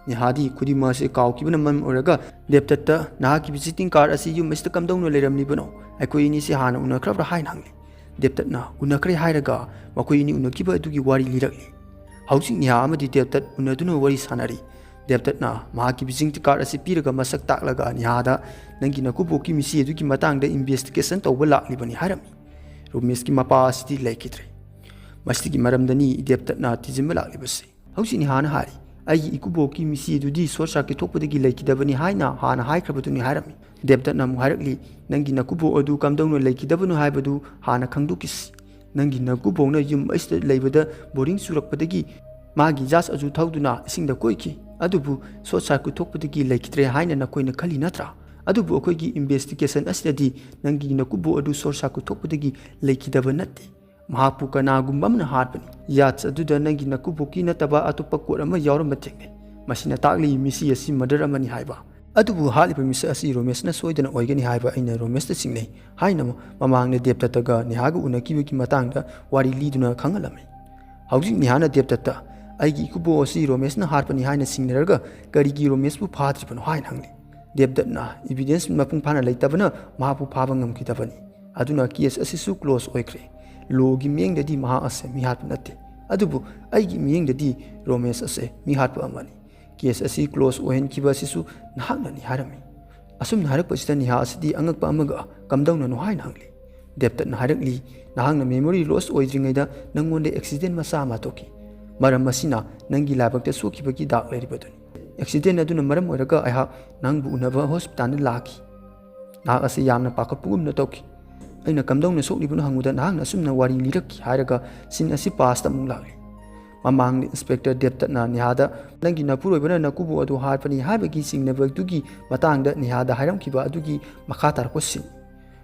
ꯅꯤꯍꯥꯗꯤ ꯈꯨꯗꯤꯡꯃꯛ ꯑꯁꯤ ꯀꯥꯎꯈꯤꯕꯅ ꯃꯔꯝ ꯑꯣꯏꯔꯒ ꯗꯦꯕꯗꯠꯇ "ꯅꯍꯥꯛꯀꯤ ꯚꯤꯖꯤꯇꯤꯡ ꯀꯥꯔꯗ ꯑꯁꯤ ꯌꯨꯝ ꯑꯁꯤꯗ ꯀꯝꯗꯧꯅ ꯂꯩꯔꯝꯂꯤꯕꯅꯣ? ꯑꯩꯈꯣꯏ ꯑꯅꯤꯁꯤ ꯍꯥꯟꯅ ꯎꯅꯈ꯭ꯔꯕ꯭ꯔꯥ?" ꯍꯥꯏꯅ ꯍꯪꯂꯤ꯫ ꯗꯦꯕꯗꯠꯅ "ꯎꯅꯈ꯭ꯔꯦ" ꯍꯥꯏꯔꯒ ꯃꯈꯣꯏ ꯑꯅꯤ ꯎꯅꯈꯤꯕ ꯑꯗꯨꯒꯤ ꯋꯥꯔꯤ ꯂꯤꯔꯛꯂꯤ꯫ ꯍꯧꯖꯤꯛ ꯅꯤꯍꯥ ꯑꯃꯗꯤ ꯗꯦꯕꯗꯠ ꯎꯅꯗꯨꯅ ꯋꯥꯔꯤ ꯁꯥꯟꯅꯔꯤ꯫ ꯗꯦꯕꯗꯠꯅ ꯃꯍꯥꯛꯀꯤ ꯚꯤꯖꯤꯇꯤꯡ ꯀꯥꯔꯗ ꯑꯁꯤ ꯄꯤꯔꯒ ꯃꯁꯛ ꯇꯥꯛꯂꯒ ꯅꯤꯍꯥꯗ, "ꯅꯪꯒꯤ ꯅꯀꯨꯕꯣꯛꯀꯤ ꯃꯤꯁꯤ ꯑꯗꯨꯒꯤ ꯃꯇꯥꯡꯗ ꯏꯟꯚꯦꯁꯇꯤꯒꯦꯁꯟ ꯇꯧꯕ ꯂꯥꯛꯂꯤꯕꯅꯤ" ꯍꯥꯏꯔꯝꯃꯤ꯫ ꯔꯣꯃꯦꯁꯀꯤ ꯃꯄꯥ ꯑꯁꯤꯗꯤ ꯂꯩꯈꯤꯗ꯭ꯔꯦ꯫ ꯃꯁꯤꯒꯤ ꯃꯔꯝꯗꯅꯤ ꯗꯦꯕꯗꯠꯅ ꯊꯤꯖꯤꯟꯕ ꯂꯥꯛꯂꯤꯕꯁꯤ꯫ ꯍꯧꯖꯤꯛ ꯅꯤꯍꯥꯅ ꯍꯥꯏꯔꯤ, "ꯑꯩꯒꯤ ꯏꯀꯨꯕꯣꯛꯀꯤ ꯃꯤꯁꯤ ꯑꯗꯨꯗꯤ ꯁꯣꯔꯠ ꯁꯥꯔꯀꯤꯠ ꯊꯣꯛꯄꯗꯒꯤ ꯂꯩꯈꯤꯗꯕꯅꯤ ꯍꯥꯏꯅ ꯍꯥꯟꯅ ꯍꯥꯏꯈ꯭ꯔꯕꯗꯨꯅꯤ" ꯍꯥꯏꯔꯝꯃꯤ꯫ ꯗꯦꯕꯗꯠꯅ ꯑꯃꯨꯛ ꯍꯥꯏꯔꯛꯂꯤ, "ꯅꯪꯒꯤ ꯅꯀꯨꯕꯣꯛ ꯑꯗꯨ ꯀꯝꯗꯧꯅ ꯂꯩꯈꯤꯗꯕꯅꯣ ꯍꯥꯏꯕꯗꯨ ꯍꯥꯟꯅ ꯈꯪꯗꯣꯛꯈꯤꯁꯤ꯫ ꯅꯪꯒꯤ ꯅꯀꯨꯕꯣꯛꯅ ꯌꯨꯝ ꯑꯁꯤꯗ ꯂꯩꯕꯗ ꯕꯣꯔꯤꯡ ꯆꯨꯔꯛꯄꯗꯒꯤ ꯃꯥꯒꯤ ꯖꯥꯁ ꯑꯗꯨ ꯊꯧꯗꯨꯅ ꯏꯁꯤꯡꯗ ꯀꯣꯏꯈꯤ꯫ ꯑꯗꯨꯕꯨ ꯁꯣꯔꯠ ꯁꯥꯔꯀꯤꯠ ꯊꯣꯛꯄꯗꯒꯤ ꯂꯩꯈꯤꯗ꯭ꯔꯦ ꯍꯥꯏꯅ ꯅꯈꯣꯏꯅ ꯈꯜꯂꯤ ꯅꯠꯇ꯭ꯔꯥ? ꯑꯗꯨꯕꯨ ꯑꯩꯈꯣꯏꯒꯤ ꯏꯟꯚꯦꯁꯇꯤꯒꯦꯁꯟ ꯑꯁꯤꯗꯗꯤ ꯅꯪꯒꯤ ꯅꯀꯨꯕꯣꯛ ꯑꯗꯨ ꯁꯣꯔꯠ ꯁꯥꯔꯀꯤꯠ ꯊꯣꯛꯄꯗꯒꯤ ꯂꯩꯈꯤꯗꯕ ꯅꯠꯇꯦ꯫ ꯃꯍꯥꯛꯄꯨ ꯀꯅꯥꯒꯨꯝꯕ ꯑꯃꯅ ꯍꯥꯠꯄꯅꯤ꯫ ꯌꯥꯠꯁ ꯑꯗꯨꯗ ꯅꯪꯒꯤ ꯅꯀꯨꯕꯣꯛꯀꯤ ꯅꯠꯇꯕ ꯑꯇꯣꯞꯄ ꯀꯣꯠ ꯑꯃ ꯌꯥꯎꯔꯝꯕ ꯊꯦꯡꯅꯩ꯫ ꯃꯁꯤꯅ ꯇꯥꯛꯂꯤ ꯃꯤꯁꯤ ꯑꯁꯤ ꯃꯔꯗꯔ ꯑꯃꯅꯤ ꯍꯥꯏꯕ꯫ ꯑꯗꯨꯕꯨ ꯍꯥꯠꯂꯤꯕ ꯃꯤꯁꯛ ꯑꯁꯤ ꯔꯣꯃꯦꯁꯅ ꯁꯣꯏꯗꯅ ꯑꯣꯏꯒꯅꯤ ꯍꯥꯏꯕ ꯑꯩꯅ ꯔꯣꯃꯦꯁꯇ ꯆꯤꯡꯅꯩ" ꯍꯥꯏꯅ ꯃꯃꯥꯡꯗ ꯗꯦꯕꯗꯠꯇꯒ ꯅꯤꯍꯥꯒ ꯎꯅꯈꯤꯕꯒꯤ ꯃꯇꯥꯡꯗ ꯋꯥꯔꯤ ꯂꯤꯗꯨꯅ ꯈꯪꯍꯜꯂꯝꯃꯤ꯫ ꯍꯧꯖꯤꯛ ꯅꯤꯍꯥꯅ ꯗꯦꯕꯗꯠꯇ, "ꯑꯩꯒꯤ ꯏꯀꯨꯕꯣꯛ ꯑꯁꯤ ꯔꯣꯃꯦꯁꯅ ꯍꯥꯠꯄꯅꯤ ꯍꯥꯏꯅ ꯆꯤꯡꯅꯔꯒ ꯀꯔꯤꯒꯤ ꯔꯣꯃꯦꯁꯄꯨ ꯐꯥꯗ꯭ꯔꯤꯕꯅꯣ?" ꯍꯥꯏꯅ ꯍꯪꯂꯤ꯫ ꯗꯦꯕꯗꯠꯅ ꯏꯕꯤꯗꯦꯟꯁ ꯃꯄꯨꯡ ꯐꯥꯅ ꯂꯩꯇꯕꯅ ꯃꯍꯥꯛꯄꯨ ꯐꯥꯕ ꯉꯝꯈꯤꯗꯕꯅꯤ꯫ ꯑꯗꯨꯅ ꯀꯦꯁ ꯑꯁꯤꯁꯨ ꯀ꯭ꯂꯣꯖ ꯑꯣꯏꯈ꯭ꯔꯦ꯫ ꯂꯣꯒꯤ ꯃꯤꯠꯌꯦꯡꯗꯗꯤ ꯃꯍꯥꯛ ꯑꯁꯦ ꯃꯤꯍꯥꯠꯄ ꯅꯠꯇꯦ, ꯑꯗꯨꯕꯨ ꯑꯩꯒꯤ ꯃꯤꯠꯌꯦꯡꯗꯗꯤ ꯔꯣꯃꯦꯁ ꯑꯁꯦ ꯃꯤꯍꯥꯠꯄ ꯑꯃꯅꯤ꯫ ꯀꯦꯁ ꯑꯁꯤ ꯀ꯭ꯂꯣꯖ ꯑꯣꯏꯍꯟꯈꯤꯕ ꯑꯁꯤꯁꯨ ꯅꯍꯥꯛꯅꯅꯤ ꯍꯥꯏꯔꯝꯃꯤ꯫ ꯑꯁꯨꯝꯅ ꯍꯥꯏꯔꯛꯄꯁꯤꯗ ꯅꯤꯍꯥ ꯑꯁꯤꯗꯤ ꯑꯉꯛꯄ ꯑꯃꯒ ꯀꯝꯗꯧꯅꯅꯣ ꯍꯥꯏꯅ ꯍꯪꯂꯤ꯫ ꯗꯦꯕꯇꯠꯅ ꯍꯥꯏꯔꯛꯂꯤ, ꯅꯍꯥꯛꯅ ꯃꯦꯃꯣꯔꯤ ꯂꯣꯁ ꯑꯣꯏꯗ꯭ꯔꯤꯉꯩꯗ ꯅꯪꯉꯣꯟꯗ ꯑꯦꯛꯁꯤꯗꯦꯟ ꯃꯆꯥ ꯑꯃ ꯊꯣꯛꯈꯤ꯫ ꯃꯔꯝ ꯑꯁꯤꯅ ꯅꯪꯒꯤ ꯂꯥꯏꯕꯛꯇ ꯁꯣꯛꯈꯤꯕꯒꯤ ꯗꯥꯛ ꯂꯩꯔꯤꯕꯗꯨꯅꯤ꯫ ꯑꯦꯛꯁꯤꯗꯦꯟ ꯑꯗꯨꯅ ꯃꯔꯝ ꯑꯣꯏꯔꯒ ꯑꯩꯍꯥꯛ ꯅꯪꯕꯨ ꯎꯅꯕ ꯍꯣꯁꯄꯤꯇꯥꯜꯗ ꯂꯥꯛꯈꯤ꯫ ꯅꯍꯥꯛ ꯑꯁꯤ ꯌꯥꯝꯅ ꯄꯥꯈꯠꯄꯒꯨꯝꯅ ꯇꯧꯈꯤ꯫ ꯑꯩꯅ ꯀꯝꯗꯧꯅ ꯁꯣꯛꯂꯤꯕꯅꯣ ꯍꯪꯕꯗ ꯅꯍꯥꯛꯅ ꯑꯁꯨꯝꯅ ꯋꯥꯔꯤ ꯂꯤꯔꯛꯈꯤ ꯍꯥꯏꯔꯒ ꯁꯤꯟ ꯑꯁꯤ ꯄꯥꯁꯇ ꯑꯃꯨꯛ ꯂꯥꯛꯂꯤ꯫ ꯃꯃꯥꯡꯗ ꯏꯟꯁꯄꯦꯛꯇꯔ ꯗꯦꯕꯇꯠꯅ ꯅꯤꯍꯥꯗ ꯅꯪꯒꯤ ꯅꯄꯨꯔꯣꯏꯕꯅ ꯅꯀꯨꯕꯣꯛ ꯑꯗꯨ ꯍꯥꯠꯄꯅꯤ ꯍꯥꯏꯕꯒꯤ ꯆꯤꯡꯅꯕꯗꯨꯒꯤ ꯃꯇꯥꯡꯗ ꯅꯤꯍꯥꯗ ꯍꯥꯏꯔꯝꯈꯤꯕ ꯑꯗꯨꯒꯤ ꯃꯈꯥ ꯇꯥꯔꯛꯄ ꯁꯤꯟ꯫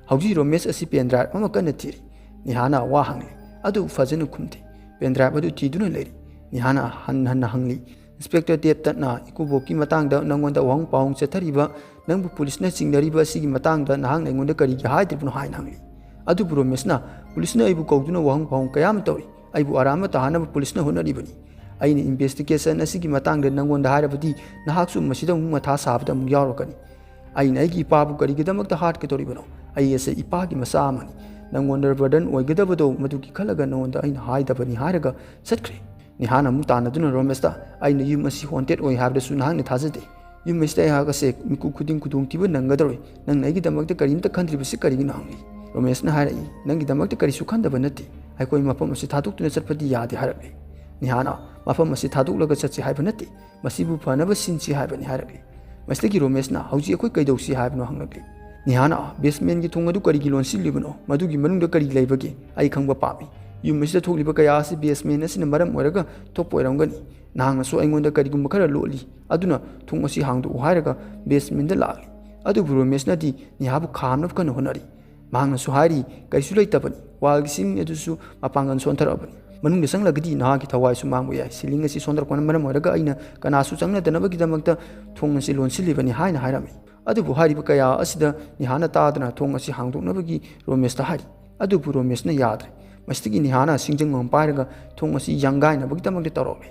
ꯍꯧꯖꯤꯛ ꯔꯣꯃꯦꯁ ꯑꯁꯤ ꯄꯦꯟꯗ꯭ꯔꯥꯏꯚ ꯑꯃ ꯀꯟꯅ ꯊꯤꯔꯤ꯫ ꯅꯤꯍꯥꯅ ꯋꯥ ꯍꯪꯂꯤ꯫ ꯑꯗꯨ ꯐꯖꯅ ꯈꯨꯝꯗꯦ꯫ ꯄꯦꯟꯗ꯭ꯔꯥꯏꯚ ꯑꯗꯨ ꯊꯤꯗꯨꯅ ꯂꯩꯔꯤ꯫ ꯅꯤꯍꯥꯅ ꯍꯟ ꯍꯟꯅ ꯍꯪꯂꯤ, ꯏꯟꯁꯄꯦꯛꯇꯔ ꯗꯦꯕꯇꯠꯅ ꯏꯀꯨꯕꯣꯛꯀꯤ ꯃꯇꯥꯡꯗ ꯅꯪꯉꯣꯟꯗ ꯋꯥꯍꯪ ꯄꯥꯎꯍꯪ ꯆꯠꯊꯔꯤꯕ, ꯅꯪꯕꯨ ꯄꯨꯂꯤꯁꯅ ꯆꯤꯡꯅꯔꯤꯕ ꯑꯁꯤꯒꯤ ꯃꯇꯥꯡꯗ ꯅꯍꯥꯛꯅ ꯑꯩꯉꯣꯟꯗ ꯀꯔꯤꯒꯤ ꯍꯥꯏꯗ꯭ꯔꯤꯕꯅꯣ ꯍꯥꯏꯅ ꯍꯪꯂꯤ꯫ ꯑꯗꯨꯕꯨ ꯔꯣꯃꯦꯁꯅ ꯄꯨꯂꯤꯁꯅ ꯑꯩꯕꯨ ꯀꯧꯗꯨꯅ ꯋꯥꯍꯪ ꯄꯥꯎꯍꯪ ꯀꯌꯥ ꯑꯃ ꯇꯧꯔꯤ꯫ ꯑꯩꯕꯨ ꯑꯔꯥꯟꯕ ꯇꯥꯍꯟꯅꯕ ꯄꯨꯂꯤꯁꯅ ꯍꯣꯠꯅꯔꯤꯕꯅꯤ꯫ ꯑꯩꯅ ꯏꯟꯚꯦꯁꯇꯤꯒꯦꯁꯟ ꯑꯁꯤꯒꯤ ꯃꯇꯥꯡꯗ ꯅꯪꯉꯣꯟꯗ ꯍꯥꯏꯔꯕꯗꯤ ꯅꯍꯥꯛꯁꯨ ꯃꯁꯤꯗ ꯑꯃꯨꯛ ꯃꯊꯥ ꯁꯥꯕꯗ ꯑꯃꯨꯛ ꯌꯥꯎꯔꯛꯀꯅꯤ꯫ ꯑꯩꯅ ꯑꯩꯒꯤ ꯏꯄꯥꯕꯨ ꯀꯔꯤꯒꯤꯗꯃꯛꯇ ꯍꯥꯠꯀꯗꯧꯔꯤꯕꯅꯣ? ꯑꯩ ꯑꯁꯦ ꯏꯄꯥꯒꯤ ꯃꯆꯥ ꯑꯃꯅꯤ꯫ ꯅꯪꯉꯣꯟꯗ ꯕꯔꯗꯟ ꯑꯣꯏꯒꯗꯕꯗꯣ ꯃꯗꯨꯒꯤ ꯈꯜꯂꯒ ꯅꯉꯣꯟꯗ ꯑꯩꯅ ꯍꯥꯏꯗꯕꯅꯤ ꯍꯥꯏꯔꯒ ꯆꯠꯈ꯭ꯔꯦ꯫ ꯅꯤꯍꯥꯟ ꯑꯃꯨꯛ ꯇꯥꯟꯅꯗꯨꯅ ꯔꯣꯃꯦꯁꯇ, "ꯑꯩꯅ ꯌꯨꯝ ꯑꯁꯤ ꯍꯣꯟꯇꯦꯠ ꯑꯣꯏ ꯍꯥꯏꯕꯗꯁꯨ ꯅꯍꯥꯛꯅ ꯊꯥꯖꯗꯦ꯫ ꯌꯨꯝ ꯑꯁꯤꯗ ꯑꯩꯍꯥꯛ ꯑꯁꯦ ꯃꯤꯀꯨꯞ ꯈꯨꯗꯤꯡ ꯈꯨꯗꯣꯡꯊꯤꯕ ꯅꯪꯒꯗꯧꯔꯦ꯫ ꯅꯪꯅ ꯑꯩꯒꯤꯗꯃꯛꯇ ꯀꯔꯤꯝꯇ ꯈꯟꯗ꯭ꯔꯤꯕꯁꯤ ꯀꯔꯤꯒꯤꯅꯣ?" ꯍꯪꯂꯤ꯫ ꯔꯣꯃꯦꯁꯅ ꯍꯥꯏꯔꯛꯏ, "ꯅꯪꯒꯤꯗꯃꯛꯇ ꯀꯔꯤꯁꯨ ꯈꯟꯗꯕ ꯅꯠꯇꯦ꯫ ꯑꯩꯈꯣꯏ ꯃꯐꯝ ꯑꯁꯤ ꯊꯥꯗꯣꯛꯇꯨꯅ ꯆꯠꯄꯗꯤ ꯌꯥꯗꯦ" ꯍꯥꯏꯔꯛꯂꯤ꯫ ꯅꯤꯍꯥꯅ, "ꯃꯐꯝ ꯑꯁꯤ ꯊꯥꯗꯣꯛꯂꯒ ꯆꯠꯁꯤ ꯍꯥꯏꯕ ꯅꯠꯇꯦ, ꯃꯁꯤꯕꯨ ꯐꯅꯕ ꯁꯤꯟꯁꯤ" ꯍꯥꯏꯕꯅꯤ ꯍꯥꯏꯔꯛꯂꯤ꯫ ꯃꯁꯤꯗꯒꯤ ꯔꯣꯃꯦꯁꯅ, "ꯍꯧꯖꯤꯛ ꯑꯩꯈꯣꯏ ꯀꯩꯗꯧꯁꯤ ꯍꯥꯏꯕꯅꯣ?" ꯍꯪꯂꯛꯂꯤ꯫ ꯅꯤꯍꯥꯅ, "ꯕꯦꯁꯃꯦꯟꯒꯤ ꯊꯣꯡ ꯑꯗꯨ ꯀꯔꯤꯒꯤ ꯂꯣꯟꯁꯤꯜꯂꯤꯕꯅꯣ? ꯃꯗꯨꯒꯤ ꯃꯅꯨꯡꯗ ꯀꯔꯤ ꯂꯩꯕꯒꯦ? ꯑꯩ ꯈꯪꯕ ꯄꯥꯝꯃꯤ꯫ ꯌꯨꯝ ꯑꯁꯤꯗ ꯊꯣꯛꯂꯤꯕ ꯀꯌꯥ ꯑꯁꯤ ꯕꯦꯁꯃꯦꯟ ꯑꯁꯤꯅ ꯃꯔꯝ ꯑꯣꯏꯔꯒ ꯊꯣꯛꯄ ꯑꯣꯏꯔꯝꯒꯅꯤ꯫ ꯅꯍꯥꯛꯅꯁꯨ ꯑꯩꯉꯣꯟꯗ ꯀꯔꯤꯒꯨꯝꯕ ꯈꯔ ꯂꯣꯠꯂꯤ, ꯑꯗꯨꯅ ꯊꯣꯡ ꯑꯁꯤ ꯍꯥꯡꯗꯣꯛꯎ" ꯍꯥꯏꯔꯒ ꯕꯦꯁꯃꯦꯟꯗ ꯂꯥꯛꯂꯤ꯫ ꯑꯗꯨꯕꯨ ꯔꯣꯃꯦꯁꯅꯗꯤ ꯅꯤꯍꯥꯕꯨ ꯈꯥꯝꯅꯕ ꯀꯟꯅ ꯍꯣꯠꯅꯔꯤ꯫ ꯃꯍꯥꯛꯅꯁꯨ ꯍꯥꯏꯔꯤ, "ꯀꯔꯤꯁꯨ ꯂꯩꯇꯕꯅꯤ, ꯋꯥꯜꯒꯤ ꯁꯤꯂꯤꯡ ꯑꯗꯨꯁꯨ ꯃꯄꯥꯡꯒꯜ ꯁꯣꯟꯊꯔꯛꯑꯕꯅꯤ꯫ ꯃꯅꯨꯡꯗ ꯆꯪꯂꯒꯗꯤ ꯅꯍꯥꯛꯀꯤ ꯊꯋꯥꯏꯁꯨ ꯃꯥꯡꯕ ꯌꯥꯏ꯫ ꯁꯤꯂꯤꯡ ꯑꯁꯤ ꯁꯣꯟꯊꯔꯛꯄꯅ ꯃꯔꯝ ꯑꯣꯏꯔꯒ ꯑꯩꯅ ꯀꯅꯥꯁꯨ ꯆꯪꯅꯗꯅꯕꯒꯤꯗꯃꯛꯇ ꯊꯣꯡ ꯑꯁꯤ ꯂꯣꯟꯁꯤꯜꯂꯤꯕꯅꯤ" ꯍꯥꯏꯅ ꯍꯥꯏꯔꯝꯃꯤ꯫ ꯑꯗꯨꯕꯨ ꯍꯥꯏꯔꯤꯕ ꯀꯌꯥ ꯑꯁꯤꯗ ꯅꯤꯍꯥꯅ ꯇꯥꯗꯅ ꯊꯣꯡ ꯑꯁꯤ ꯍꯥꯡꯗꯣꯛꯅꯕꯒꯤ ꯔꯣꯃꯦꯁꯇ ꯍꯥꯏꯔꯤ꯫ ꯑꯗꯨꯕꯨ ꯔꯣꯃꯦꯁꯅ ꯌꯥꯗ꯭ꯔꯦ꯫ ꯃꯁꯤꯗꯒꯤ ꯅꯤꯍꯥꯅ ꯁꯤꯡꯖꯪ ꯑꯃ ꯄꯥꯏꯔꯒ ꯊꯣꯡ ꯑꯁꯤ ꯌꯥꯡꯒꯥꯏꯅꯕꯒꯤꯗꯃꯛꯇ ꯇꯧꯔꯛꯂꯦ꯫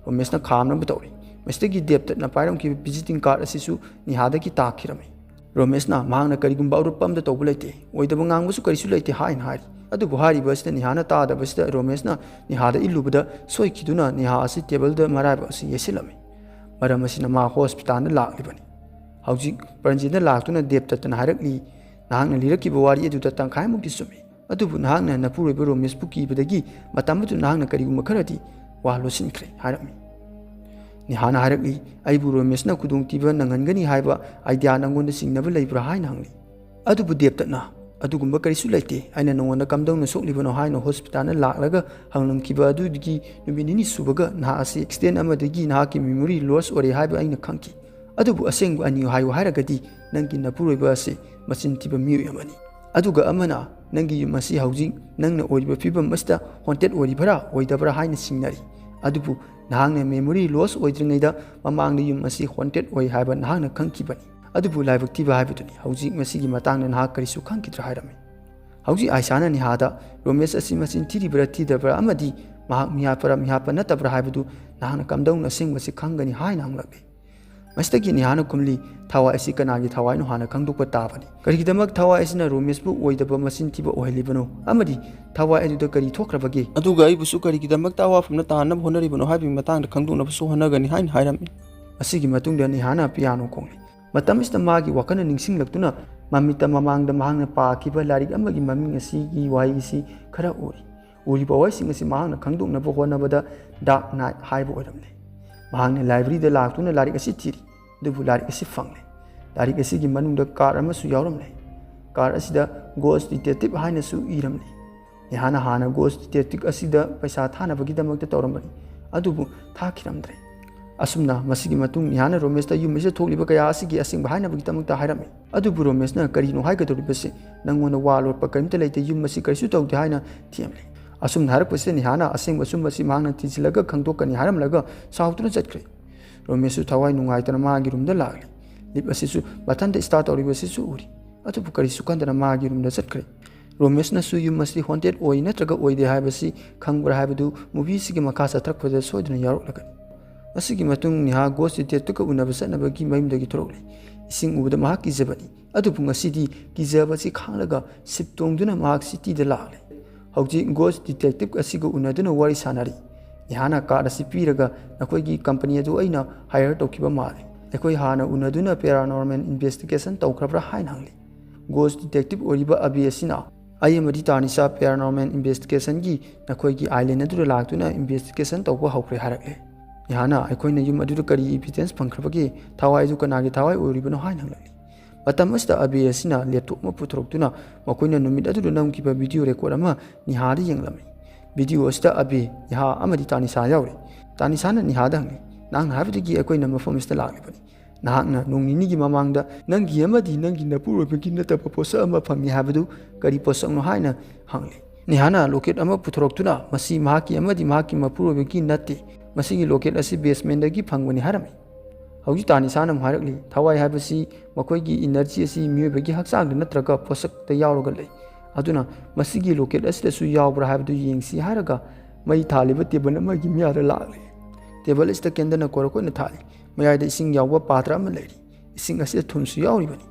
ꯔꯣꯃꯦꯁꯅ ꯈꯥꯝꯅꯕ ꯇꯧꯔꯤ꯫ ꯃꯁꯤꯗꯒꯤ ꯗꯦꯕꯗꯠꯅ ꯄꯥꯏꯔꯝꯈꯤꯕ ꯚꯤꯖꯤꯇꯤꯡ ꯀꯥꯔꯗ ꯑꯁꯤꯁꯨ ꯅꯤꯍꯥꯗꯒꯤ ꯇꯥꯈꯤꯔꯝꯃꯤ꯫ ꯔꯣꯃꯦꯁꯅ ꯃꯍꯥꯛꯅ ꯀꯔꯤꯒꯨꯝꯕ ꯑꯔꯨꯞꯄ ꯑꯃꯇ ꯇꯧꯕ ꯂꯩꯇꯦ, ꯑꯣꯏꯗꯕ ꯉꯥꯡꯕꯁꯨ ꯀꯔꯤꯁꯨ ꯂꯩꯇꯦ ꯍꯥꯏꯅ ꯍꯥꯏꯔꯤ꯫ ꯑꯗꯨꯕꯨ ꯍꯥꯏꯔꯤꯕ ꯑꯁꯤꯗ ꯅꯤꯍꯥꯅ ꯇꯥꯗꯕꯁꯤꯗ ꯔꯣꯃꯦꯁꯅ ꯅꯤꯍꯥꯗ ꯏꯜꯂꯨꯕꯗ ꯁꯣꯏꯈꯤꯗꯨꯅ ꯅꯤꯍꯥ ꯑꯁꯤ ꯇꯦꯕꯜꯗ ꯃꯔꯥꯏꯕꯛ ꯑꯁꯤ ꯌꯩꯁꯤꯜꯂꯝꯃꯤ꯫ ꯃꯔꯝ ꯑꯁꯤꯅ ꯃꯥ ꯍꯣꯁꯄꯤꯇꯥꯜꯗ ꯂꯥꯛꯂꯤꯕꯅꯤ꯫ ꯍꯧꯖꯤꯛ ꯄ꯭ꯔꯟꯖꯤꯠꯅ ꯂꯥꯛꯇꯨꯅ ꯗꯦꯕꯗꯠꯇꯅ ꯍꯥꯏꯔꯛꯂꯤ, "ꯅꯍꯥꯛꯅ ꯂꯤꯔꯛꯈꯤꯕ ꯋꯥꯔꯤ ꯑꯗꯨꯗ ꯇꯪꯈꯥꯏꯃꯨꯛꯇꯤ ꯆꯨꯝꯃꯤ꯫ ꯑꯗꯨꯕꯨ ꯅꯍꯥꯛꯅ ꯅꯄꯨꯔꯣꯏꯕ ꯔꯣꯃꯦꯁꯄꯨ ꯀꯤꯕꯗꯒꯤ ꯃꯇꯝ ꯑꯗꯨ ꯅꯍꯥꯛꯅ ꯀꯔꯤꯒꯨꯝꯕ ꯈꯔꯗꯤ ꯋꯥ ꯂꯣꯠꯁꯤꯟꯈ꯭ꯔꯦ" ꯍꯥꯏꯔꯝꯃꯤ꯫ ꯅꯤꯍꯥꯅ ꯍꯥꯏꯔꯛꯂꯤ, "ꯑꯩꯕꯨ ꯔꯣꯃꯦꯁꯅ ꯈꯨꯗꯣꯡꯊꯤꯕ ꯅꯪꯍꯟꯒꯅꯤ ꯍꯥꯏꯕ ꯑꯥꯏꯗꯤꯌꯥ ꯅꯪꯉꯣꯟꯗ ꯆꯤꯡꯅꯕ ꯂꯩꯕ꯭ꯔꯥ?" ꯍꯥꯏꯅ ꯍꯪꯂꯤ꯫ ꯑꯗꯨꯕꯨ ꯗꯦꯕꯗꯠꯅ, "ꯑꯗꯨꯒꯨꯝꯕ ꯀꯔꯤꯁꯨ ꯂꯩꯇꯦ, ꯑꯩꯅ ꯅꯉꯣꯟꯗ ꯀꯝꯗꯧꯅ ꯁꯣꯛꯂꯤꯕꯅꯣ?" ꯍꯥꯏꯅ ꯍꯣꯁꯄꯤꯇꯥꯜꯗ ꯂꯥꯛꯂꯒ ꯍꯪꯂꯝꯈꯤꯕ ꯑꯗꯨꯗꯒꯤ ꯅꯨꯃꯤꯠ ꯅꯤꯅꯤ ꯁꯨꯕꯒ ꯅꯍꯥꯛ ꯑꯁꯤ ꯑꯦꯛꯁꯤꯗꯦꯟ ꯑꯃꯗꯒꯤ ꯅꯍꯥꯛꯀꯤ ꯃꯦꯃꯣꯔꯤ ꯂꯣꯁ ꯑꯣꯏꯔꯦ ꯍꯥꯏꯕ ꯑꯩꯅ ꯈꯪꯈꯤ꯫ ꯑꯗꯨꯕꯨ ꯑꯁꯦꯡꯕ ꯑꯅꯤ ꯍꯥꯏꯌꯨ ꯍꯥꯏꯔꯒꯗꯤ ꯅꯪꯒꯤ ꯅꯄꯨꯔꯣꯏꯕ ꯑꯁꯤ ꯃꯆꯤꯟ ꯊꯤꯕ ꯃꯤꯑꯣꯏ ꯑꯃꯅꯤ꯫ ꯑꯗꯨꯒ ꯑꯃꯅ ꯅꯪꯒꯤ ꯌꯨꯝ ꯑꯁꯤ ꯍꯧꯖꯤꯛ ꯅꯪꯅ ꯑꯣꯏꯔꯤꯕ ꯐꯤꯕꯝ ꯑꯁꯤꯗ ꯍꯣꯟꯇꯦꯠ ꯑꯣꯏꯔꯤꯕ꯭ꯔꯥ ꯑꯣꯏꯗꯕ꯭ꯔꯥ ꯍꯥꯏꯅ ꯆꯤꯡꯅꯔꯤ꯫ ꯑꯗꯨꯕꯨ ꯅꯍꯥꯛꯅ ꯃꯦꯃꯣꯔꯤ ꯂꯣꯁ ꯑꯣꯏꯗ꯭ꯔꯤꯉꯩꯗ ꯃꯃꯥꯡꯗ ꯌꯨꯝ ꯑꯁꯤ ꯍꯣꯟꯇꯦꯠ ꯑꯣꯏ ꯍꯥꯏꯕ ꯅꯍꯥꯛꯅ ꯈꯪꯈꯤꯕꯅꯤ꯫ ꯑꯗꯨꯕꯨ ꯂꯥꯏꯕꯛ ꯊꯤꯕ ꯍꯥꯏꯕꯗꯨꯅꯤ, ꯍꯧꯖꯤꯛ ꯃꯁꯤꯒꯤ ꯃꯇꯥꯡꯗ ꯅꯍꯥꯛ ꯀꯔꯤꯁꯨ ꯈꯪꯈꯤꯗ꯭ꯔꯥ ꯍꯥꯏꯔꯝꯃꯤ꯫ ꯍꯧꯖꯤꯛ ꯑꯥꯏꯁꯥꯅ ꯅꯤꯍꯥꯗ, "ꯔꯣꯃꯦꯁ ꯑꯁꯤ ꯃꯆꯤꯟ ꯊꯤꯔꯤꯕ꯭ꯔꯥ ꯊꯤꯗꯕ꯭ꯔꯥ ꯑꯃꯗꯤ ꯃꯍꯥꯛ ꯃꯤꯍꯥꯠꯄꯔꯥ ꯃꯤꯍꯥꯠꯄ ꯅꯠꯇꯕ꯭ꯔꯥ ꯍꯥꯏꯕꯗꯨ ꯅꯍꯥꯛꯅ ꯀꯝꯗꯧꯅ ꯑꯁꯦꯡꯕꯁꯤ ꯈꯪꯒꯅꯤ?" ꯍꯥꯏꯅ ꯍꯪꯂꯛꯂꯤ꯫ ꯃꯁꯤꯗꯒꯤ ꯅꯤꯍꯥꯅ ꯈꯨꯝꯂꯤ, "ꯊꯋꯥꯏ ꯑꯁꯤ ꯀꯅꯥꯒꯤ ꯊꯋꯥꯏꯅꯣ ꯍꯥꯟꯅ ꯈꯪꯗꯣꯛꯄ ꯇꯥꯕꯅꯤ꯫ ꯀꯔꯤꯒꯤꯗꯃꯛ ꯊꯋꯥꯏ ꯑꯁꯤꯅ ꯔꯣꯃꯦꯁꯄꯨ ꯑꯣꯏꯗꯕ ꯃꯆꯤꯟ ꯊꯤꯕ ꯑꯣꯏꯍꯜꯂꯤꯕꯅꯣ ꯑꯃꯗꯤ ꯊꯋꯥꯏ ꯑꯗꯨꯗ ꯀꯔꯤ ꯊꯣꯛꯈ꯭ꯔꯕꯒꯦ? ꯑꯗꯨꯒ ꯑꯩꯕꯨꯁꯨ ꯀꯔꯤꯒꯤꯗꯃꯛꯇ ꯑꯋꯥꯐꯝꯅ ꯇꯥꯍꯟꯅꯕ ꯍꯣꯠꯅꯔꯤꯕꯅꯣ ꯍꯥꯏꯕꯒꯤ ꯃꯇꯥꯡꯗ ꯈꯪꯗꯣꯛꯅꯕꯁꯨ ꯍꯣꯠꯅꯒꯅꯤ" ꯍꯥꯏꯅ ꯍꯥꯏꯔꯝꯃꯤ꯫ ꯑꯁꯤꯒꯤ ꯃꯇꯨꯡꯗ ꯅꯤꯍꯥꯅ ꯄꯤꯌꯥꯅꯣ ꯈꯣꯡꯂꯤ꯫ ꯃꯇꯝ ꯑꯁꯤꯗ ꯃꯥꯒꯤ ꯋꯥꯈꯜꯅ ꯅꯤꯡꯁꯤꯡꯂꯛꯇꯨꯅ ꯃꯃꯤꯠꯇ ꯃꯃꯥꯡꯗ ꯃꯍꯥꯛꯅ ꯄꯥꯈꯤꯕ ꯂꯥꯏꯔꯤꯛ ꯑꯃꯒꯤ ꯃꯃꯤꯡ ꯑꯁꯤꯒꯤ ꯋꯥꯍꯩ ꯑꯁꯤ ꯈꯔ ꯎꯔꯤ꯫ ꯎꯔꯤꯕ ꯋꯥꯍꯩꯁꯤꯡ ꯑꯁꯤ ꯃꯍꯥꯛꯅ ꯈꯪꯗꯣꯛꯅꯕ ꯍꯣꯠꯅꯕꯗ ꯗꯥꯔꯛ ꯅꯥꯏꯠ ꯍꯥꯏꯕ ꯑꯣꯏꯔꯝꯂꯦ꯫ ꯃꯍꯥꯛꯅ ꯂꯥꯏꯕ꯭ꯔꯦꯔꯤꯗ ꯂꯥꯛꯇꯨꯅ ꯂꯥꯏꯔꯤꯛ ꯑꯁꯤ ꯊꯤꯔꯤ, ꯑꯗꯨꯕꯨ ꯂꯥꯏꯔꯤꯛ ꯑꯁꯤ ꯐꯪꯂꯦ꯫ ꯂꯥꯏꯔꯤꯛ ꯑꯁꯤꯒꯤ ꯃꯅꯨꯡꯗ ꯀꯥꯔꯗ ꯑꯃꯁꯨ ꯌꯥꯎꯔꯝꯂꯦ꯫ ꯀꯥꯔꯗ ꯑꯁꯤꯗ ꯒꯣꯁ ꯗꯤꯇꯦꯛꯇꯤꯚ ꯍꯥꯏꯅꯁꯨ ꯏꯔꯝꯂꯦ꯫ ꯅꯤꯍꯥꯅ ꯍꯥꯟꯅ ꯒꯣꯁ ꯗꯤꯇꯦꯛꯇꯤꯚ ꯑꯁꯤꯗ ꯄꯩꯁꯥ ꯊꯥꯅꯕꯒꯤꯗꯃꯛꯇ ꯇꯧꯔꯝꯕꯅꯤ, ꯑꯗꯨꯕꯨ ꯊꯥꯈꯤꯔꯝꯗ꯭ꯔꯦ꯫ ꯑꯁꯨꯝꯅ ꯃꯁꯤꯒꯤ ꯃꯇꯨꯡ ꯅꯤꯍꯥꯅ ꯔꯣꯃꯦꯁꯇ ꯌꯨꯝ ꯑꯁꯤꯗ ꯊꯣꯛꯂꯤꯕ ꯀꯌꯥ ꯑꯁꯤꯒꯤ ꯑꯁꯦꯡꯕ ꯍꯥꯏꯅꯕꯒꯤꯗꯃꯛꯇ ꯍꯥꯏꯔꯝꯃꯤ꯫ ꯑꯗꯨꯕꯨ ꯔꯣꯃꯦꯁꯅ, "ꯀꯔꯤꯅꯣ ꯍꯥꯏꯒꯗꯧꯔꯤꯕꯁꯤ? ꯅꯪꯉꯣꯟꯗ ꯋꯥ ꯂꯣꯠꯄ ꯀꯔꯤꯝꯇ ꯂꯩꯇꯦ, ꯌꯨꯝ ꯑꯁꯤ ꯀꯔꯤꯁꯨ ꯇꯧꯗꯦ" ꯍꯥꯏꯅ ꯊꯦꯝꯂꯤ꯫ ꯑꯁꯨꯝꯅ ꯍꯥꯏꯔꯛꯄꯁꯤꯗ ꯅꯤꯍꯥꯅ ꯑꯁꯦꯡꯕ ꯑꯆꯨꯝꯕꯁꯤ ꯃꯍꯥꯛꯅ ꯊꯤꯖꯤꯜꯂꯒ ꯈꯪꯗꯣꯛꯀꯅꯤ ꯍꯥꯏꯔꯝꯂꯒ ꯁꯥꯎꯗꯨꯅ ꯆꯠꯈ꯭ꯔꯦ꯫ ꯔꯣꯃꯦꯁꯁꯨ ꯊꯋꯥꯏ ꯅꯨꯡꯉꯥꯏꯇꯅ ꯃꯥꯒꯤ ꯔꯨꯝꯗ ꯂꯥꯛꯂꯤ꯫ ꯂꯤꯞ ꯑꯁꯤꯁꯨ ꯃꯊꯟꯇ ꯁ꯭ꯇꯥꯔꯠ ꯇꯧꯔꯤꯕꯁꯤꯁꯨ ꯎꯔꯤ꯫ ꯑꯗꯨꯕꯨ ꯀꯔꯤꯁꯨ ꯈꯟꯗꯅ ꯃꯥꯒꯤ ꯔꯨꯝꯗ ꯆꯠꯈ꯭ꯔꯦ꯫ ꯔꯣꯃꯦꯁꯅꯁꯨ ꯌꯨꯝ ꯑꯁꯤ ꯍꯣꯟꯇꯦꯠ ꯑꯣꯏ ꯅꯠꯇ꯭ꯔꯒ ꯑꯣꯏꯗꯦ ꯍꯥꯏꯕꯁꯤ ꯈꯪꯕ꯭ꯔꯥ ꯍꯥꯏꯕꯗꯨ ꯃꯨꯚꯤꯁꯤꯒꯤ ꯃꯈꯥ ꯆꯠꯊꯔꯛꯄꯗ ꯁꯣꯏꯗꯅ ꯌꯥꯎꯔꯛꯂꯒꯅꯤ꯫ ꯃꯁꯤꯒꯤ ꯃꯇꯨꯡ ꯅꯤꯍꯥ ꯒꯣꯁ ꯗꯤꯇꯦꯛꯇꯤꯚꯀ ꯎꯅꯕ ꯆꯠꯅꯕꯒꯤ ꯃꯌꯨꯝꯗꯒꯤ ꯊꯣꯔꯛꯂꯤ꯫ ꯏꯁꯤꯡ ꯎꯕꯗ ꯃꯍꯥꯛ ꯀꯤꯖꯕꯅꯤ, ꯑꯗꯨꯕꯨ ꯉꯁꯤꯗꯤ ꯀꯤꯖꯕ ꯑꯁꯤ ꯈꯥꯡꯂꯒ ꯁꯤꯞ ꯇꯣꯡꯗꯨꯅ ꯃꯍꯥꯛ ꯁꯤꯇꯤꯗ ꯂꯥꯛꯂꯦ꯫ ꯍꯧꯖꯤꯛ ꯒꯣꯁ ꯗꯤꯇꯦꯛꯇꯤꯚ ꯑꯁꯤꯒ ꯎꯅꯗꯨꯅ ꯋꯥꯔꯤ ꯁꯥꯟꯅꯔꯤ꯫ ꯅꯤꯍꯥꯅ ꯀꯥꯔꯗ ꯑꯁꯤ ꯄꯤꯔꯒ, "ꯅꯈꯣꯏꯒꯤ ꯀꯝꯄꯅꯤ ꯑꯗꯨ ꯑꯩꯅ ꯍꯥꯏꯌꯔ ꯇꯧꯈꯤꯕ ꯃꯥꯜꯂꯤ꯫ ꯑꯩꯈꯣꯏ ꯍꯥꯟꯅ ꯎꯅꯗꯨꯅ ꯄꯦꯔꯥꯅꯣꯔꯃꯦꯜ ꯏꯟꯚꯦꯁꯇꯤꯒꯦꯁꯟ ꯇꯧꯈ꯭ꯔꯕ꯭ꯔꯥ?" ꯍꯥꯏꯅ ꯍꯪꯂꯤ꯫ ꯒꯣꯁ ꯗꯤꯇꯦꯛꯇꯤꯚ ꯑꯣꯏꯔꯤꯕ ꯑꯕꯦ ꯑꯁꯤꯅ, "ꯑꯩ ꯑꯃꯗꯤ ꯇꯥꯅꯤꯁꯥ ꯄꯦꯔꯥꯅꯣꯔꯃꯦꯜ ꯏꯟꯚꯦꯁꯇꯤꯒꯦꯁꯟꯒꯤ ꯅꯈꯣꯏꯒꯤ ꯑꯥꯏꯂꯦꯟ ꯑꯗꯨꯗ ꯂꯥꯛꯇꯨꯅ ꯏꯟꯚꯦꯁꯇꯤꯒꯦꯁꯟ ꯇꯧꯕ ꯍꯧꯈ꯭ꯔꯦ" ꯍꯥꯏꯔꯛꯂꯦ꯫ ꯅꯤꯍꯥꯅ, "ꯑꯩꯈꯣꯏꯅ ꯌꯨꯝ ꯑꯗꯨꯗ ꯀꯔꯤ ꯏꯚꯤꯗꯦꯟꯁ ꯐꯪꯈ꯭ꯔꯕꯒꯦ? ꯊꯋꯥꯏ ꯑꯗꯨ ꯀꯅꯥꯒꯤ ꯊꯋꯥꯏ ꯑꯣꯏꯔꯤꯕꯅꯣ?" ꯍꯥꯏꯅ ꯍꯪꯂꯛꯂꯤ꯫ ꯃꯇꯝ ꯑꯁꯤꯗ ꯑꯕꯦ ꯑꯁꯤꯅ ꯂꯦꯞꯇꯣꯞ ꯑꯃ ꯄꯨꯊꯣꯔꯛꯇꯨꯅ ꯃꯈꯣꯏꯅ ꯅꯨꯃꯤꯠ ꯑꯗꯨꯗ ꯅꯝꯈꯤꯕ ꯚꯤꯗꯤꯑꯣ ꯔꯦꯀꯣꯔꯗ ꯑꯃ ꯅꯤꯍꯥꯗ ꯌꯦꯡꯂꯝꯃꯤ꯫ ꯚꯤꯗꯤꯑꯣ ꯑꯁꯤꯗ ꯑꯕꯦ, ꯅꯤꯍꯥ ꯑꯃꯗꯤ ꯇꯥꯅꯤꯁꯥ ꯌꯥꯎꯔꯤ꯫ ꯇꯥꯅꯤꯁꯥꯅ ꯅꯤꯍꯥꯗ ꯍꯪꯉꯤ, "ꯅꯍꯥꯛꯅ ꯍꯥꯏꯕꯗꯒꯤ ꯑꯩꯈꯣꯏꯅ ꯃꯐꯝ ꯑꯁꯤꯗ ꯂꯥꯛꯂꯤꯕꯅꯤ꯫ ꯅꯍꯥꯛꯅ ꯅꯣꯡ ꯅꯤꯅꯤꯒꯤ ꯃꯃꯥꯡꯗ ꯅꯪꯒꯤ ꯑꯃꯗꯤ ꯅꯪꯒꯤ ꯅꯄꯨꯔꯣꯏꯕꯒꯤ ꯅꯠꯇꯕ ꯄꯣꯠꯁꯛ ꯑꯃ ꯐꯪꯉꯤ ꯍꯥꯏꯕꯗꯨ ꯀꯔꯤ ꯄꯣꯠꯁꯛꯅꯣ?" ꯍꯥꯏꯅ ꯍꯪꯂꯤ꯫ ꯅꯤꯍꯥꯅ ꯂꯣꯀꯦꯠ ꯑꯃ ꯄꯨꯊꯣꯔꯛꯇꯨꯅ, "ꯃꯁꯤ ꯃꯍꯥꯛꯀꯤ ꯑꯃꯗꯤ ꯃꯍꯥꯛꯀꯤ ꯃꯄꯨꯔꯣꯏꯕꯒꯤ ꯅꯠꯇꯦ꯫ ꯃꯁꯤꯒꯤ ꯂꯣꯀꯦꯠ ꯑꯁꯤ ꯕꯦꯁꯃꯦꯟꯗꯒꯤ ꯐꯪꯕꯅꯤ" ꯍꯥꯏꯔꯝꯃꯤ꯫ ꯍꯧꯖꯤꯛ ꯇꯥꯅꯤꯁꯥꯅ ꯑꯃꯨꯛ ꯍꯥꯏꯔꯛꯂꯤ, "ꯊꯋꯥꯏ ꯍꯥꯏꯕꯁꯤ ꯃꯈꯣꯏꯒꯤ ꯏꯅꯔꯖꯤ ꯑꯁꯤ ꯃꯤꯑꯣꯏꯕꯒꯤ ꯍꯛꯆꯥꯡꯗ ꯅꯠꯇ꯭ꯔꯒ ꯄꯣꯠꯁꯛꯇ ꯌꯥꯎꯔꯒ ꯂꯩ꯫ ꯑꯗꯨꯅ ꯃꯁꯤꯒꯤ ꯂꯣꯀꯦꯠ ꯑꯁꯤꯗꯁꯨ ꯌꯥꯎꯕ꯭ꯔꯥ ꯍꯥꯏꯕꯗꯨ ꯌꯦꯡꯁꯤ" ꯍꯥꯏꯔꯒ ꯃꯩ ꯊꯥꯜꯂꯤꯕ ꯇꯦꯕꯜ ꯑꯃꯒꯤ ꯃꯌꯥꯗ ꯂꯥꯛꯂꯤ꯫ ꯇꯦꯕꯜ ꯑꯁꯤꯗ ꯀꯦꯟꯗꯜꯅ ꯀꯣꯔꯛ ꯑꯣꯏꯅ ꯊꯥꯜꯂꯤ꯫ ꯃꯌꯥꯏꯗ ꯏꯁꯤꯡ ꯌꯥꯎꯕ ꯄꯥꯇ꯭ꯔ ꯑꯃ ꯂꯩꯔꯤ꯫ ꯏꯁꯤꯡ ꯑꯁꯤꯗ ꯊꯨꯝꯁꯨ ꯌꯥꯎꯔꯤꯕꯅꯤ꯫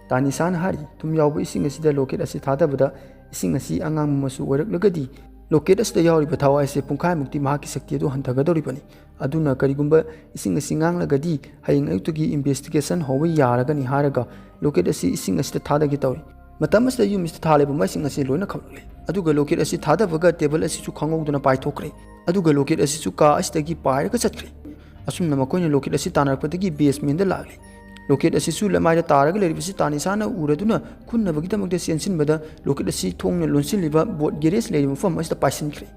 ꯇꯥꯅꯤꯁꯥꯅ ꯍꯥꯏꯔꯤ, ꯊꯨꯝ ꯌꯥꯎꯕ ꯏꯁꯤꯡ ꯑꯁꯤꯗ ꯂꯣꯀꯦꯠ ꯑꯁꯤ ꯊꯥꯗꯕꯗ ꯏꯁꯤꯡ ꯑꯁꯤ ꯑꯉꯥꯡꯕ ꯃꯆꯨ ꯑꯣꯏꯔꯛꯂꯒꯗꯤ, ꯂꯣꯀꯦꯠ ꯑꯁꯤꯗ ꯌꯥꯎꯔꯤꯕ ꯊꯋꯥꯏ ꯑꯁꯤ ꯄꯨꯡꯈꯥꯏꯃꯨꯛꯇꯤ ꯃꯍꯥꯛꯀꯤ ꯁꯛꯇꯤ ꯑꯗꯨ ꯍꯟꯊꯒꯗꯧꯔꯤꯕꯅꯤ꯫ ꯑꯗꯨꯅ ꯀꯔꯤꯒꯨꯝꯕ ꯏꯁꯤꯡ ꯑꯁꯤ ꯉꯥꯡꯂꯒꯗꯤ ꯍꯌꯦꯡ ꯑꯌꯨꯛꯇꯒꯤ ꯏꯟꯚꯦꯁꯇꯤꯒꯦꯁꯟ ꯍꯧꯕ ꯌꯥꯔꯒꯅꯤ ꯍꯥꯏꯔꯒ ꯂꯣꯀꯦꯠ ꯑꯁꯤ ꯏꯁꯤꯡ ꯑꯁꯤꯗ ꯊꯥꯗꯒꯦ ꯇꯧꯔꯤ꯫ ꯃꯇꯝ ꯑꯁꯤꯗ ꯌꯨꯝ ꯑꯁꯤꯗ ꯊꯥꯜꯂꯤꯕ ꯃꯩꯁꯤꯡ ꯑꯁꯤ ꯂꯣꯏꯅ ꯈꯞꯂꯛꯂꯦ꯫ ꯑꯗꯨꯒ ꯂꯣꯀꯦꯠ ꯑꯁꯤ ꯊꯥꯗꯕꯒ ꯇꯦꯕꯜ ꯑꯁꯤꯁꯨ ꯈꯪꯍꯧꯗꯅ ꯄꯥꯏꯊꯣꯛꯈ꯭ꯔꯦ꯫ ꯑꯗꯨꯒ ꯂꯣꯀꯦꯠ ꯑꯁꯤꯁꯨ ꯀꯥ ꯑꯁꯤꯗꯒꯤ ꯄꯥꯏꯔꯒ ꯆꯠꯈ꯭ꯔꯦ꯫ ꯑꯁꯨꯝꯅ ꯃꯈꯣꯏꯅ ꯂꯣꯀꯦꯠ ꯑꯁꯤ ꯇꯥꯟꯅꯔꯛꯄꯗꯒꯤ ꯕꯦꯁꯃꯦꯟꯗ ꯂꯥꯛꯂꯦ꯫ ꯂꯣꯀꯦꯠ ꯑꯁꯤꯁꯨ ꯂꯃꯥꯏꯗ ꯇꯥꯔꯒ ꯂꯩꯔꯤꯕꯁꯤ ꯇꯥꯅꯤꯁꯥꯅ ꯎꯔꯗꯨꯅ ꯈꯨꯟꯅꯕꯒꯤꯗꯃꯛꯇ ꯆꯦꯟꯁꯤꯟꯕꯗ ꯂꯣꯀꯦꯠ ꯑꯁꯤ ꯊꯣꯡꯅ ꯂꯣꯟꯁꯤꯜꯂꯤꯕ ꯕꯣꯠ ꯒꯦꯔꯦꯖ ꯂꯩꯔꯤꯕ ꯃꯐꯝ ꯑꯁꯤꯗ ꯄꯥꯏꯁꯤꯟꯈ꯭ꯔꯦ꯫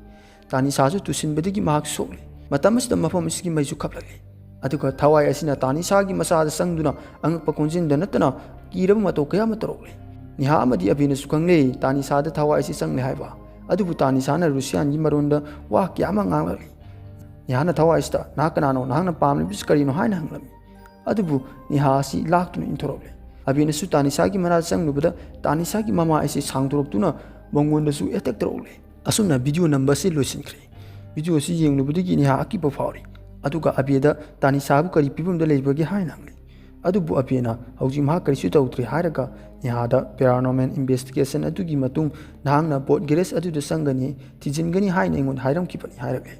ꯇꯥꯅꯤꯁꯥꯁꯨ ꯇꯨꯁꯤꯟꯕꯗꯒꯤ ꯃꯍꯥꯛ ꯁꯣꯛꯂꯦ꯫ ꯃꯇꯝ ꯑꯁꯤꯗ ꯃꯐꯝ ꯑꯁꯤꯒꯤ ꯃꯩꯁꯨ ꯈꯞꯂꯛꯂꯦ꯫ ꯑꯗꯨꯒ ꯊꯋꯥꯏ ꯑꯁꯤꯅ ꯇꯥꯅꯤꯁꯥꯒꯤ ꯃꯆꯥꯗ ꯆꯪꯗꯨꯅ ꯑꯉꯛꯄ ꯈꯣꯟꯖꯦꯜꯗ ꯅꯠꯇꯅ ꯀꯤꯔꯕ ꯃꯇꯧ ꯀꯌꯥ ꯑꯃ ꯇꯧꯔꯛꯂꯦ꯫ ꯅꯤꯍꯥ ꯑꯃꯗꯤ ꯑꯕꯤꯅꯁꯨ ꯈꯪꯂꯦ ꯇꯥꯅꯤꯁꯥꯗ ꯊꯋꯥꯏ ꯑꯁꯤ ꯆꯪꯂꯦ ꯍꯥꯏꯕ꯫ ꯑꯗꯨꯕꯨ ꯇꯥꯅꯤꯁꯥꯅ ꯔꯨꯁꯤꯌꯥꯟꯒꯤ ꯃꯔꯣꯟꯗ ꯋꯥ ꯀꯌꯥ ꯑꯃ ꯉꯥꯡꯂꯛꯂꯤ꯫ ꯅꯤꯍꯥꯅ ꯊꯋꯥꯏ ꯑꯁꯤꯗ, "ꯅꯍꯥꯛ ꯀꯅꯥꯅꯣ? ꯅꯍꯥꯛꯅ ꯄꯥꯝꯂꯤꯕꯁꯤ ꯀꯔꯤꯅꯣ?" ꯍꯥꯏꯅ ꯍꯪꯂꯝꯃꯤ꯫ ꯑꯗꯨꯕꯨ ꯅꯤꯍꯥ ꯑꯁꯤ ꯂꯥꯛꯇꯨꯅ ꯏꯟꯊꯣꯔꯛꯂꯦ꯫ ꯑꯕꯤꯅꯁꯨ ꯇꯥꯅꯤꯁꯥꯒꯤ ꯃꯅꯥꯛꯇ ꯆꯪꯂꯨꯕꯗ ꯇꯥꯅꯤꯁꯥꯒꯤ ꯃꯃꯥ ꯑꯁꯤ ꯁꯥꯡꯗꯣꯔꯛꯇꯨꯅ ꯃꯉꯣꯟꯗꯁꯨ ꯑꯦꯇꯦꯛ ꯇꯧꯔꯛꯂꯦ꯫ ꯑꯁꯨꯝꯅ ꯚꯤꯗꯤꯑꯣ ꯅꯝꯕ ꯑꯁꯤ ꯂꯣꯏꯁꯤꯟꯈ꯭ꯔꯦ꯫ ꯚꯤꯗꯤꯑꯣ ꯑꯁꯤ ꯌꯦꯡꯂꯨꯕꯗꯒꯤ ꯅꯤꯍꯥ ꯑꯀꯤꯕ ꯐꯥꯎꯔꯤ꯫ ꯑꯗꯨꯒ ꯑꯕꯦꯗ ꯇꯥꯅꯤꯁꯥꯕꯨ ꯀꯔꯤ ꯐꯤꯕꯝꯗ ꯂꯩꯕꯒꯦ ꯍꯥꯏꯅ ꯍꯪꯂꯤ꯫ ꯑꯗꯨꯕꯨ ꯑꯕꯦꯅ ꯍꯧꯖꯤꯛ ꯃꯍꯥꯛ ꯀꯔꯤꯁꯨ ꯇꯧꯗ꯭ꯔꯤ ꯍꯥꯏꯔꯒ ꯅꯦꯍꯥꯗ paranormal investigation ꯑꯗꯨꯒꯤ ꯃꯇꯨꯡ ꯅꯍꯥꯛꯅ boat garage ꯑꯗꯨꯗ ꯆꯪꯒꯅꯤ, ꯊꯤꯖꯤꯟꯒꯅꯤ ꯍꯥꯏꯅ ꯑꯩꯉꯣꯟꯗ ꯍꯥꯏꯔꯝꯈꯤꯕꯅꯤ ꯍꯥꯏꯔꯛꯂꯦ꯫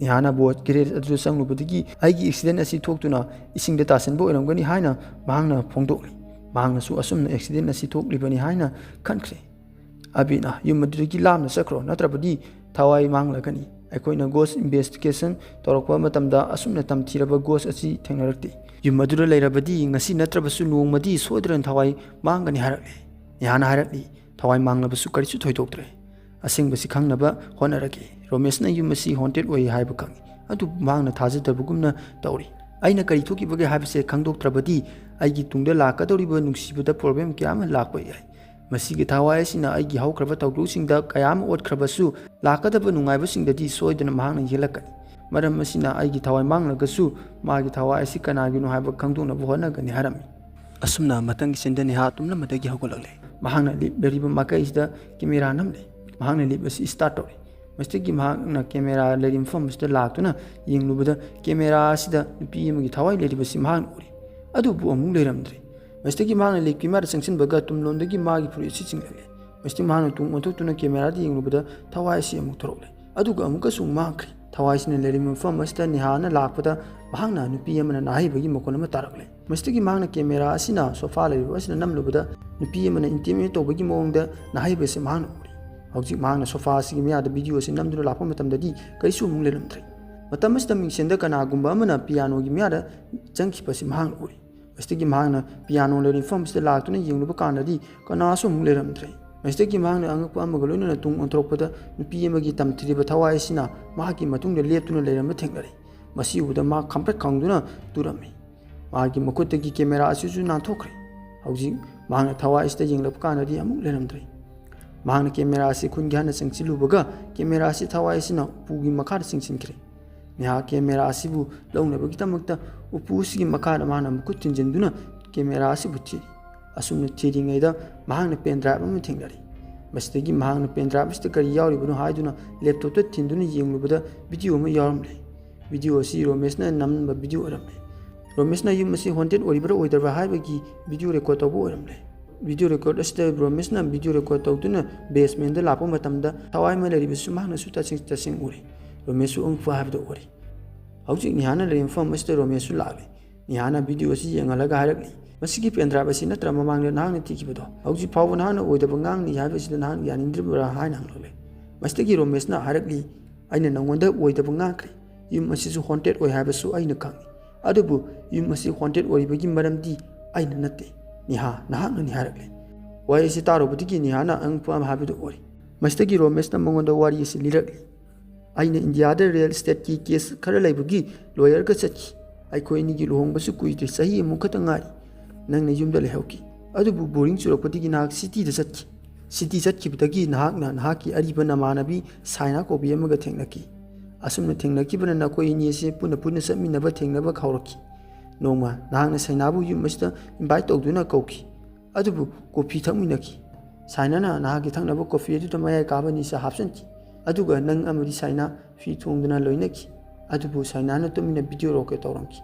ꯅꯦꯍꯥꯅ boat garage ꯑꯗꯨꯗ ꯆꯪꯂꯨꯕꯗꯒꯤ ꯑꯩꯒꯤ accident ꯑꯁꯤ ꯊꯣꯛꯇꯨꯅ ꯏꯁꯤꯡꯗ ꯇꯥꯁꯤꯟꯕ ꯑꯣꯏꯔꯝꯒꯅꯤ ꯍꯥꯏꯅ ꯃꯍꯥꯛꯅ ꯐꯣꯡꯗꯣꯛꯂꯤ꯫ ꯃꯍꯥꯛꯅꯁꯨ ꯑꯁꯨꯝꯅ accident ꯑꯁꯤ ꯊꯣꯛꯂꯤꯕꯅꯤ ꯍꯥꯏꯅ ꯈꯟꯈ꯭ꯔꯦ꯫ ꯑꯕꯤꯅ ꯌꯨꯝ ꯑꯗꯨꯗꯒꯤ ꯂꯥꯞꯅ ꯆꯠꯈ꯭ꯔꯣ, ꯅꯠꯇ꯭ꯔꯕꯗꯤ ꯊꯋꯥꯏ ꯃꯥꯡꯂꯒꯅꯤ꯫ ꯑꯩꯈꯣꯏꯅ ghost investigation ꯇꯧꯔꯛꯄ ꯃꯇꯝꯗ ꯑꯁꯨꯝꯅ ꯇꯝꯊꯤꯔꯕ ghost ꯑꯁꯤ ꯊꯦꯡꯅꯔꯛꯇꯦ꯫ ꯌꯨꯝ ꯑꯗꯨꯗ ꯂꯩꯔꯕꯗꯤ ꯉꯁꯤ ꯅꯠꯇ꯭ꯔꯕꯁꯨ ꯅꯣꯡꯃꯗꯤ ꯁꯣꯏꯗꯅ ꯊꯋꯥꯏ ꯃꯥꯡꯒꯅꯤ ꯍꯥꯏꯔꯛꯂꯦ꯫ ꯅꯦꯍꯥꯅ ꯍꯥꯏꯔꯛꯂꯤ, ꯊꯋꯥꯏ ꯃꯥꯡꯂꯕꯁꯨ ꯀꯔꯤꯁꯨ ꯊꯣꯏꯗꯣꯛꯇ꯭ꯔꯦ꯫ ꯑꯁꯦꯡꯕꯁꯤ ꯈꯪꯅꯕ ꯍꯣꯠꯅꯔꯒꯦ꯫ ꯔꯣꯃꯦꯁꯅ ꯌꯨꯝ ꯑꯁꯤ haunted ꯑꯣꯏ ꯍꯥꯏꯕ ꯈꯪꯏ, ꯑꯗꯨꯕꯨ ꯃꯍꯥꯛꯅ ꯊꯥꯖꯗꯕꯒꯨꯝꯅ ꯇꯧꯔꯤ꯫ ꯑꯩꯅ ꯀꯔꯤ ꯊꯣꯛꯈꯤꯕꯒꯦ ꯍꯥꯏꯕꯁꯦ ꯈꯪꯗꯣꯛꯇ꯭ꯔꯕꯗꯤ ꯑꯩꯒꯤ ꯇꯨꯡꯗ ꯂꯥꯛꯀꯗꯧꯔꯤꯕ ꯅꯨꯡꯁꯤꯕꯗ problem ꯀꯌꯥ ꯑꯃ ꯂꯥꯛꯄ ꯌꯥꯏ꯫ ꯃꯁꯤꯒꯤ ꯊꯋꯥꯏ ꯑꯁꯤꯅ ꯑꯩꯒꯤ ꯍꯧꯈ꯭ꯔꯕ ꯊꯧꯗꯣꯛꯁꯤꯡꯗ ꯀꯌꯥ ꯑꯃ ꯑꯣꯠꯈ꯭ꯔꯕꯁꯨ, ꯂꯥꯛꯀꯗꯕ ꯅꯨꯡꯉꯥꯏꯕꯁꯤꯡꯗꯗꯤ ꯁꯣꯏꯗꯅ ꯃꯍꯥꯛꯅ ꯌꯦꯜꯂꯛꯀꯅꯤ꯫ ꯃꯔꯝ ꯑꯁꯤꯅ ꯑꯩꯒꯤ ꯊꯋꯥꯏ ꯃꯥꯡꯂꯒꯁꯨ ꯃꯥꯒꯤ ꯊꯋꯥꯏ ꯑꯁꯤ ꯀꯅꯥꯒꯤꯅꯣ ꯍꯥꯏꯕ ꯈꯪꯗꯣꯛꯅꯕ ꯍꯣꯠꯅꯒꯅꯤ ꯍꯥꯏꯔꯝꯃꯤ꯫ ꯑꯁꯨꯝꯅ ꯃꯊꯪꯒꯤ scene ꯗ ꯅꯦꯍꯥ ꯇꯨꯝꯂꯝꯕꯗꯒꯤ ꯍꯧꯒꯠꯂꯛꯂꯦ꯫ ꯃꯍꯥꯛꯅ ꯂꯦꯞꯂꯤꯕ ꯃꯥꯏꯀꯩꯁꯤꯗ camera ꯅꯝꯂꯦ꯫ ꯃꯍꯥꯛꯅ ꯂꯦꯞ ꯑꯁꯤ start ꯇꯧꯔꯦ꯫ ꯃꯁꯤꯗꯒꯤ ꯃꯍꯥꯛꯅ camera ꯂꯩꯔꯤꯕ ꯃꯐꯝ ꯑꯁꯤꯗ ꯂꯥꯛꯇꯨꯅ ꯌꯦꯡꯂꯨꯕꯗ camera ꯑꯁꯤꯗ ꯅꯨꯄꯤ ꯑꯃꯒꯤ ꯊꯋꯥꯏ ꯂꯩꯔꯤꯕꯁꯤ ꯃꯍꯥꯛꯅ ꯎꯔꯦ꯫ ꯑꯗꯨꯕꯨ ꯑꯃꯨꯛ ꯂꯩꯔꯝꯗ꯭ꯔꯦ꯫ ꯃꯁꯤꯗꯒꯤ ꯃꯍꯥꯛꯅ ꯂꯦꯞꯀꯤ ꯃꯌꯥꯗ ꯆꯪꯁꯤꯟꯕꯒ ꯇꯨꯡꯂꯣꯝꯗꯒꯤ ꯃꯥꯒꯤ ꯐꯨꯔꯤꯠ ꯑꯁꯤ ꯆꯤꯡꯂꯛꯂꯦ꯫ ꯃꯁꯤꯗꯒꯤ ꯃꯍꯥꯛꯅ ꯇꯨꯡ ꯑꯣꯟꯊꯣꯛꯇꯨꯅ camera ꯗ ꯌꯦꯡꯂꯨꯕꯗ ꯊꯋꯥꯏ ꯑꯁꯤ ꯑꯃꯨꯛ ꯊꯣꯔꯛꯂꯦ꯫ ꯑꯗꯨꯒ ꯑꯃꯨꯛꯀꯁꯨ ꯃꯥꯡꯈ꯭ꯔꯦ꯫ ꯊꯋꯥꯏꯁꯤꯅ ꯂꯩꯔꯤꯕ ꯃꯐꯝ ꯑꯁꯤꯗ ꯅꯦꯍꯥꯅ ꯂꯥꯛꯄꯗ ꯃꯍꯥꯛꯅ ꯅꯨꯄꯤ ꯑꯃꯅ ꯅꯥꯍꯩꯕꯒꯤ ꯃꯈꯣꯜ ꯑꯃ ꯇꯥꯔꯛꯂꯦ꯫ ꯃꯁꯤꯗꯒꯤ ꯃꯍꯥꯛꯅ camera ꯑꯁꯤꯅ sofa ꯂꯩꯔꯤꯕ ꯑꯁꯤꯗ ꯅꯝꯂꯨꯕꯗ ꯅꯨꯄꯤ ꯑꯃꯅ intimate ꯇꯧꯕꯒꯤ ꯃꯑꯣꯡꯗ ꯅꯥꯍꯩꯕꯁꯤ ꯃꯍꯥꯛꯅ ꯎꯔꯤ꯫ ꯍꯧꯖꯤꯛ ꯃꯍꯥꯛꯅ sofa ꯑꯁꯤꯒꯤ ꯃꯌꯥꯗ video ꯑꯁꯤ ꯅꯝꯗꯨꯅ ꯂꯥꯛꯄ ꯃꯇꯝꯗꯗꯤ ꯀꯔꯤꯁꯨ ꯑꯃꯨꯛ ꯂꯩꯔꯝꯗ꯭ꯔꯦ꯫ ꯃꯇꯝ ꯑꯁꯤꯗ ꯃꯤꯡꯁꯦꯟꯗ ꯀꯅꯥꯒꯨꯝꯕ ꯑꯃꯅ piano ꯒꯤ ꯃꯌꯥꯗ ꯆꯪꯈꯤꯕꯁꯤ ꯃꯍꯥꯛꯅ ꯎꯔꯤ꯫ ꯃꯁꯤꯗꯒꯤ ꯃꯍꯥꯛꯅ piano ꯂꯩꯔꯤꯕ ꯃꯐꯝ ꯑꯁꯤꯗ ꯂꯥꯛꯇꯨꯅ ꯌꯦꯡꯂꯨꯕ ꯀꯥꯟꯗꯗꯤ ꯀꯅꯥꯁꯨ ꯑꯃꯨꯛ ꯂꯩꯔꯝꯗ꯭ꯔꯦ꯫ ꯃꯁꯤꯗꯒꯤ ꯃꯍꯥꯛꯅ ꯑꯉꯛꯄ ꯑꯃꯒ ꯂꯣꯏꯅꯅ ꯇꯨꯡ ꯑꯣꯟꯊꯣꯔꯛꯄꯗ ꯅꯨꯄꯤ ꯑꯃꯒꯤ ꯇꯝꯊꯤꯔꯤꯕ ꯊꯋꯥꯏ ꯑꯁꯤꯅ ꯃꯍꯥꯛꯀꯤ ꯃꯇꯨꯡꯗ ꯂꯦꯞꯇꯨꯅ ꯂꯩꯔꯝꯕ ꯊꯦꯡꯅꯔꯦ꯫ ꯃꯁꯤ ꯎꯕꯗ ꯃꯍꯥꯛ ꯈꯪꯄ꯭ꯔꯦꯛ ꯈꯪꯗꯨꯅ ꯇꯨꯔꯝꯃꯤ꯫ ꯃꯍꯥꯛꯀꯤ ꯃꯈꯨꯠꯇꯒꯤ camera ꯑꯁꯤꯁꯨ ꯅꯥꯟꯊꯣꯛꯈ꯭ꯔꯦ꯫ ꯍꯧꯖꯤꯛ ꯃꯍꯥꯛꯅ ꯊꯋꯥꯏ ꯑꯁꯤꯗ ꯌꯦꯡꯂꯛꯄ ꯀꯥꯟꯗꯗꯤ ꯑꯃꯨꯛ ꯂꯩꯔꯝꯗ꯭ꯔꯦ꯫ ꯃꯍꯥꯛꯅ camera ꯑꯁꯤ ꯈꯨꯟꯒꯤ ꯍꯥꯟꯅ ꯆꯪꯁꯤꯜꯂꯨꯕꯒ camera ꯑꯁꯤ ꯊꯋꯥꯏ ꯑꯁꯤꯅ ꯎꯄꯨꯒꯤ ꯃꯈꯥꯗ ꯆꯤꯡꯁꯤꯟꯈ꯭ꯔꯦ꯫ ꯅꯦꯍꯥ camera ꯑꯁꯤꯕꯨ ꯂꯧꯅꯕꯒꯤꯗꯃꯛꯇ ꯎꯄꯨ ꯑꯁꯤꯒꯤ ꯃꯈꯥꯗ ꯃꯍꯥꯛꯅ ꯃꯈꯨꯠ ꯊꯤꯟꯖꯤꯟꯗꯨꯅ camera ꯑꯁꯤꯕꯨ ꯊꯤꯔꯤ꯫ ꯑꯁꯨꯝꯅ ꯊꯤꯔꯤꯉꯩꯗ ꯃꯍꯥꯛꯅ pen drive ꯑꯃ ꯊꯦꯡꯅꯔꯤ꯫ ꯃꯁꯤꯗꯒꯤ ꯃꯍꯥꯛꯅ pen drive ꯑꯁꯤꯗ ꯀꯔꯤ ꯌꯥꯎꯔꯤꯕꯅꯣ ꯍꯥꯏꯗꯨꯅ laptop ꯇ ꯊꯤꯟꯗꯨꯅ ꯌꯦꯡꯂꯨꯕꯗ video ꯑꯃ ꯌꯥꯎꯔꯝꯂꯦ꯫ ꯚꯤꯗꯤꯑꯣ ꯑꯁꯤ ꯔꯣꯃꯦꯁꯅ ꯅꯝꯕ ꯚꯤꯗꯤꯑꯣ ꯑꯣꯏꯔꯝꯂꯦ꯫ ꯔꯣꯃꯦꯁꯅ ꯌꯨꯝ ꯑꯁꯤ ꯍꯣꯟꯇꯦꯠ ꯑꯣꯏꯔꯤꯕ꯭ꯔꯥ ꯑꯣꯏꯗꯕ꯭ꯔꯥ ꯍꯥꯏꯕꯒꯤ ꯚꯤꯗꯤꯑꯣ ꯔꯦꯀꯣꯔꯗ ꯇꯧꯕ ꯑꯣꯏꯔꯝꯂꯦ꯫ ꯚꯤꯗꯤꯑꯣ ꯔꯦꯀꯣꯔꯗ ꯑꯁꯤꯗ ꯔꯣꯃꯦꯁꯅ ꯚꯤꯗꯤꯑꯣ ꯔꯦꯀꯣꯔꯗ ꯇꯧꯗꯨꯅ ꯕꯦꯁꯃꯦꯟꯗ ꯂꯥꯛꯄ ꯃꯇꯝꯗ ꯊꯋꯥꯏ ꯑꯃ ꯂꯩꯔꯤꯕꯁꯨ ꯃꯍꯥꯛꯅꯁꯨ ꯇꯁꯦꯡ ꯇꯁꯦꯡ ꯎꯔꯦ꯫ ꯔꯣꯃꯦꯁꯁꯨ ꯑꯉꯛꯄ ꯍꯥꯏꯕꯗꯨ ꯑꯣꯏꯔꯦ꯫ ꯍꯧꯖꯤꯛ ꯅꯤꯍꯥꯅ ꯂꯩꯔꯤꯕ ꯃꯐꯝ ꯑꯁꯤꯗ ꯔꯣꯃꯦꯁꯁꯨ ꯂꯥꯛꯂꯦ꯫ ꯅꯤꯍꯥꯅ ꯚꯤꯗꯤꯑꯣ ꯑꯁꯤ ꯌꯦꯡꯍꯜꯂꯒ ꯍꯥꯏꯔꯛꯂꯤ, "ꯃꯁꯤꯒꯤ ꯄꯦꯟꯗ꯭ꯔꯥꯏꯚ ꯑꯁꯤ ꯅꯠꯇ꯭ꯔ ꯃꯃꯥꯡꯗ ꯅꯍꯥꯛꯅ ꯊꯤꯈꯤꯕꯗꯣ? ꯍꯧꯖꯤꯛ ꯐꯥꯎꯕ ꯅꯍꯥꯛꯅ ꯑꯣꯏꯗꯕ ꯉꯥꯡꯂꯤ ꯍꯥꯏꯕꯁꯤꯗ ꯅꯍꯥꯛ ꯌꯥꯅꯤꯡꯗ꯭ꯔꯤꯕ꯭ꯔꯥ?" ꯍꯥꯏꯅ ꯍꯪꯂꯛꯂꯦ꯫ ꯃꯁꯤꯗꯒꯤ ꯔꯣꯃꯦꯁꯅ ꯍꯥꯏꯔꯛꯂꯤ, "ꯑꯩꯅ ꯅꯉꯣꯟꯗ ꯑꯣꯏꯗꯕ ꯉꯥꯡꯈ꯭ꯔꯦ꯫ ꯌꯨꯝ ꯑꯁꯤꯁꯨ ꯍꯣꯟꯇꯦꯠ ꯑꯣꯏ ꯍꯥꯏꯕꯁꯨ ꯑꯩꯅ ꯈꯪꯏ꯫ ꯑꯗꯨꯕꯨ ꯌꯨꯝ ꯑꯁꯤ ꯍꯣꯟꯇꯦꯠ ꯑꯣꯏꯔꯤꯕꯒꯤ ꯃꯔꯝꯗꯤ ꯑꯩꯅ ꯅꯠꯇꯦ, ꯅꯤꯍꯥ, ꯅꯍꯥꯛꯅꯅꯤ" ꯍꯥꯏꯔꯛꯂꯦ꯫ ꯋꯥꯔꯤ ꯑꯁꯤ ꯇꯥꯔꯨꯕꯗꯒꯤ ꯅꯤꯍꯥꯅ ꯑꯉꯛꯄ ꯑꯃ ꯍꯥꯏꯕꯗꯨ ꯑꯣꯏꯔꯦ꯫ ꯃꯁꯤꯗꯒꯤ ꯔꯣꯃꯦꯁꯅ ꯃꯉꯣꯟꯗ ꯋꯥꯔꯤ ꯑꯁꯤ ꯂꯤꯔꯛꯂꯤ꯫ "ꯑꯩꯅ ꯏꯟꯗꯤꯌꯥꯗ ꯔꯤꯌꯦꯜ ꯏꯁꯇꯦꯠꯀꯤ ꯀꯦꯁ ꯈꯔ ꯂꯩꯕꯒꯤ ꯂꯣꯌꯔꯒ ꯆꯠꯈꯤ꯫ ꯑꯩꯈꯣꯏ ꯑꯅꯤꯒꯤ ꯂꯨꯍꯣꯡꯕꯁꯨ ꯀꯨꯏꯗ꯭ꯔꯤ, ꯆꯍꯤ ꯑꯃꯨꯛ ꯈꯛꯇ ꯉꯥꯏꯔꯤ꯫ ꯅꯪꯅ ꯌꯨꯝꯗ ꯂꯩꯍꯧꯈꯤ꯫ ꯑꯗꯨꯕꯨ ꯕꯣꯔꯤꯡ ꯆꯨꯔꯛꯄꯗꯒꯤ ꯅꯍꯥꯛ ꯁꯤꯇꯤꯗ ꯆꯠꯈꯤ꯫ ꯁꯤꯇꯤ ꯆꯠꯈꯤꯕꯗꯒꯤ ꯅꯍꯥꯛꯅ ꯅꯍꯥꯛꯀꯤ ꯑꯔꯤꯕ ꯅꯃꯥꯟꯅꯕꯤ ꯁꯥꯏꯅꯥ ꯀꯧꯕꯤ ꯑꯃꯒ ꯊꯦꯡꯅꯈꯤ꯫ ꯑꯁꯨꯝꯅ ꯊꯦꯡꯅꯈꯤꯕꯅ ꯅꯈꯣꯏ ꯑꯅꯤ ꯑꯁꯤ ꯄꯨꯟꯅ ꯄꯨꯟꯅ ꯆꯠꯃꯤꯟꯅꯕ ꯊꯦꯡꯅꯕ ꯍꯧꯔꯛꯈꯤ꯫ ꯅꯣꯡꯃ ꯅꯍꯥꯛꯅ ꯁꯥꯏꯅꯥꯕꯨ ꯌꯨꯝ ꯑꯁꯤꯗ ꯏꯟꯚꯥꯏꯠ ꯇꯧꯗꯨꯅ ꯀꯧꯈꯤ꯫ ꯑꯗꯨꯕꯨ ꯀꯣꯐꯤ ꯊꯛꯃꯤꯟꯅꯈꯤ꯫ ꯁꯥꯏꯅꯥꯅ ꯅꯍꯥꯛꯀꯤ ꯊꯛꯅꯕ ꯀꯣꯐꯤ ꯑꯗꯨꯗ ꯃꯌꯥꯏ ꯀꯥꯕ ꯅꯤꯁꯥ ꯍꯥꯞꯆꯤꯟꯈꯤ꯫ ꯑꯗꯨꯒ ꯅꯪ ꯑꯃꯗꯤ ꯁꯥꯏꯅꯥ ꯐꯤ ꯊꯣꯡꯗꯨꯅ ꯂꯣꯏꯅꯈꯤ꯫ ꯑꯗꯨꯕꯨ ꯁꯥꯏꯅꯥꯅ ꯇꯨꯃꯤꯟꯅ ꯚꯤꯗꯤꯑꯣ ꯔꯦꯀꯣꯔꯗ ꯇꯧꯔꯝꯈꯤ꯫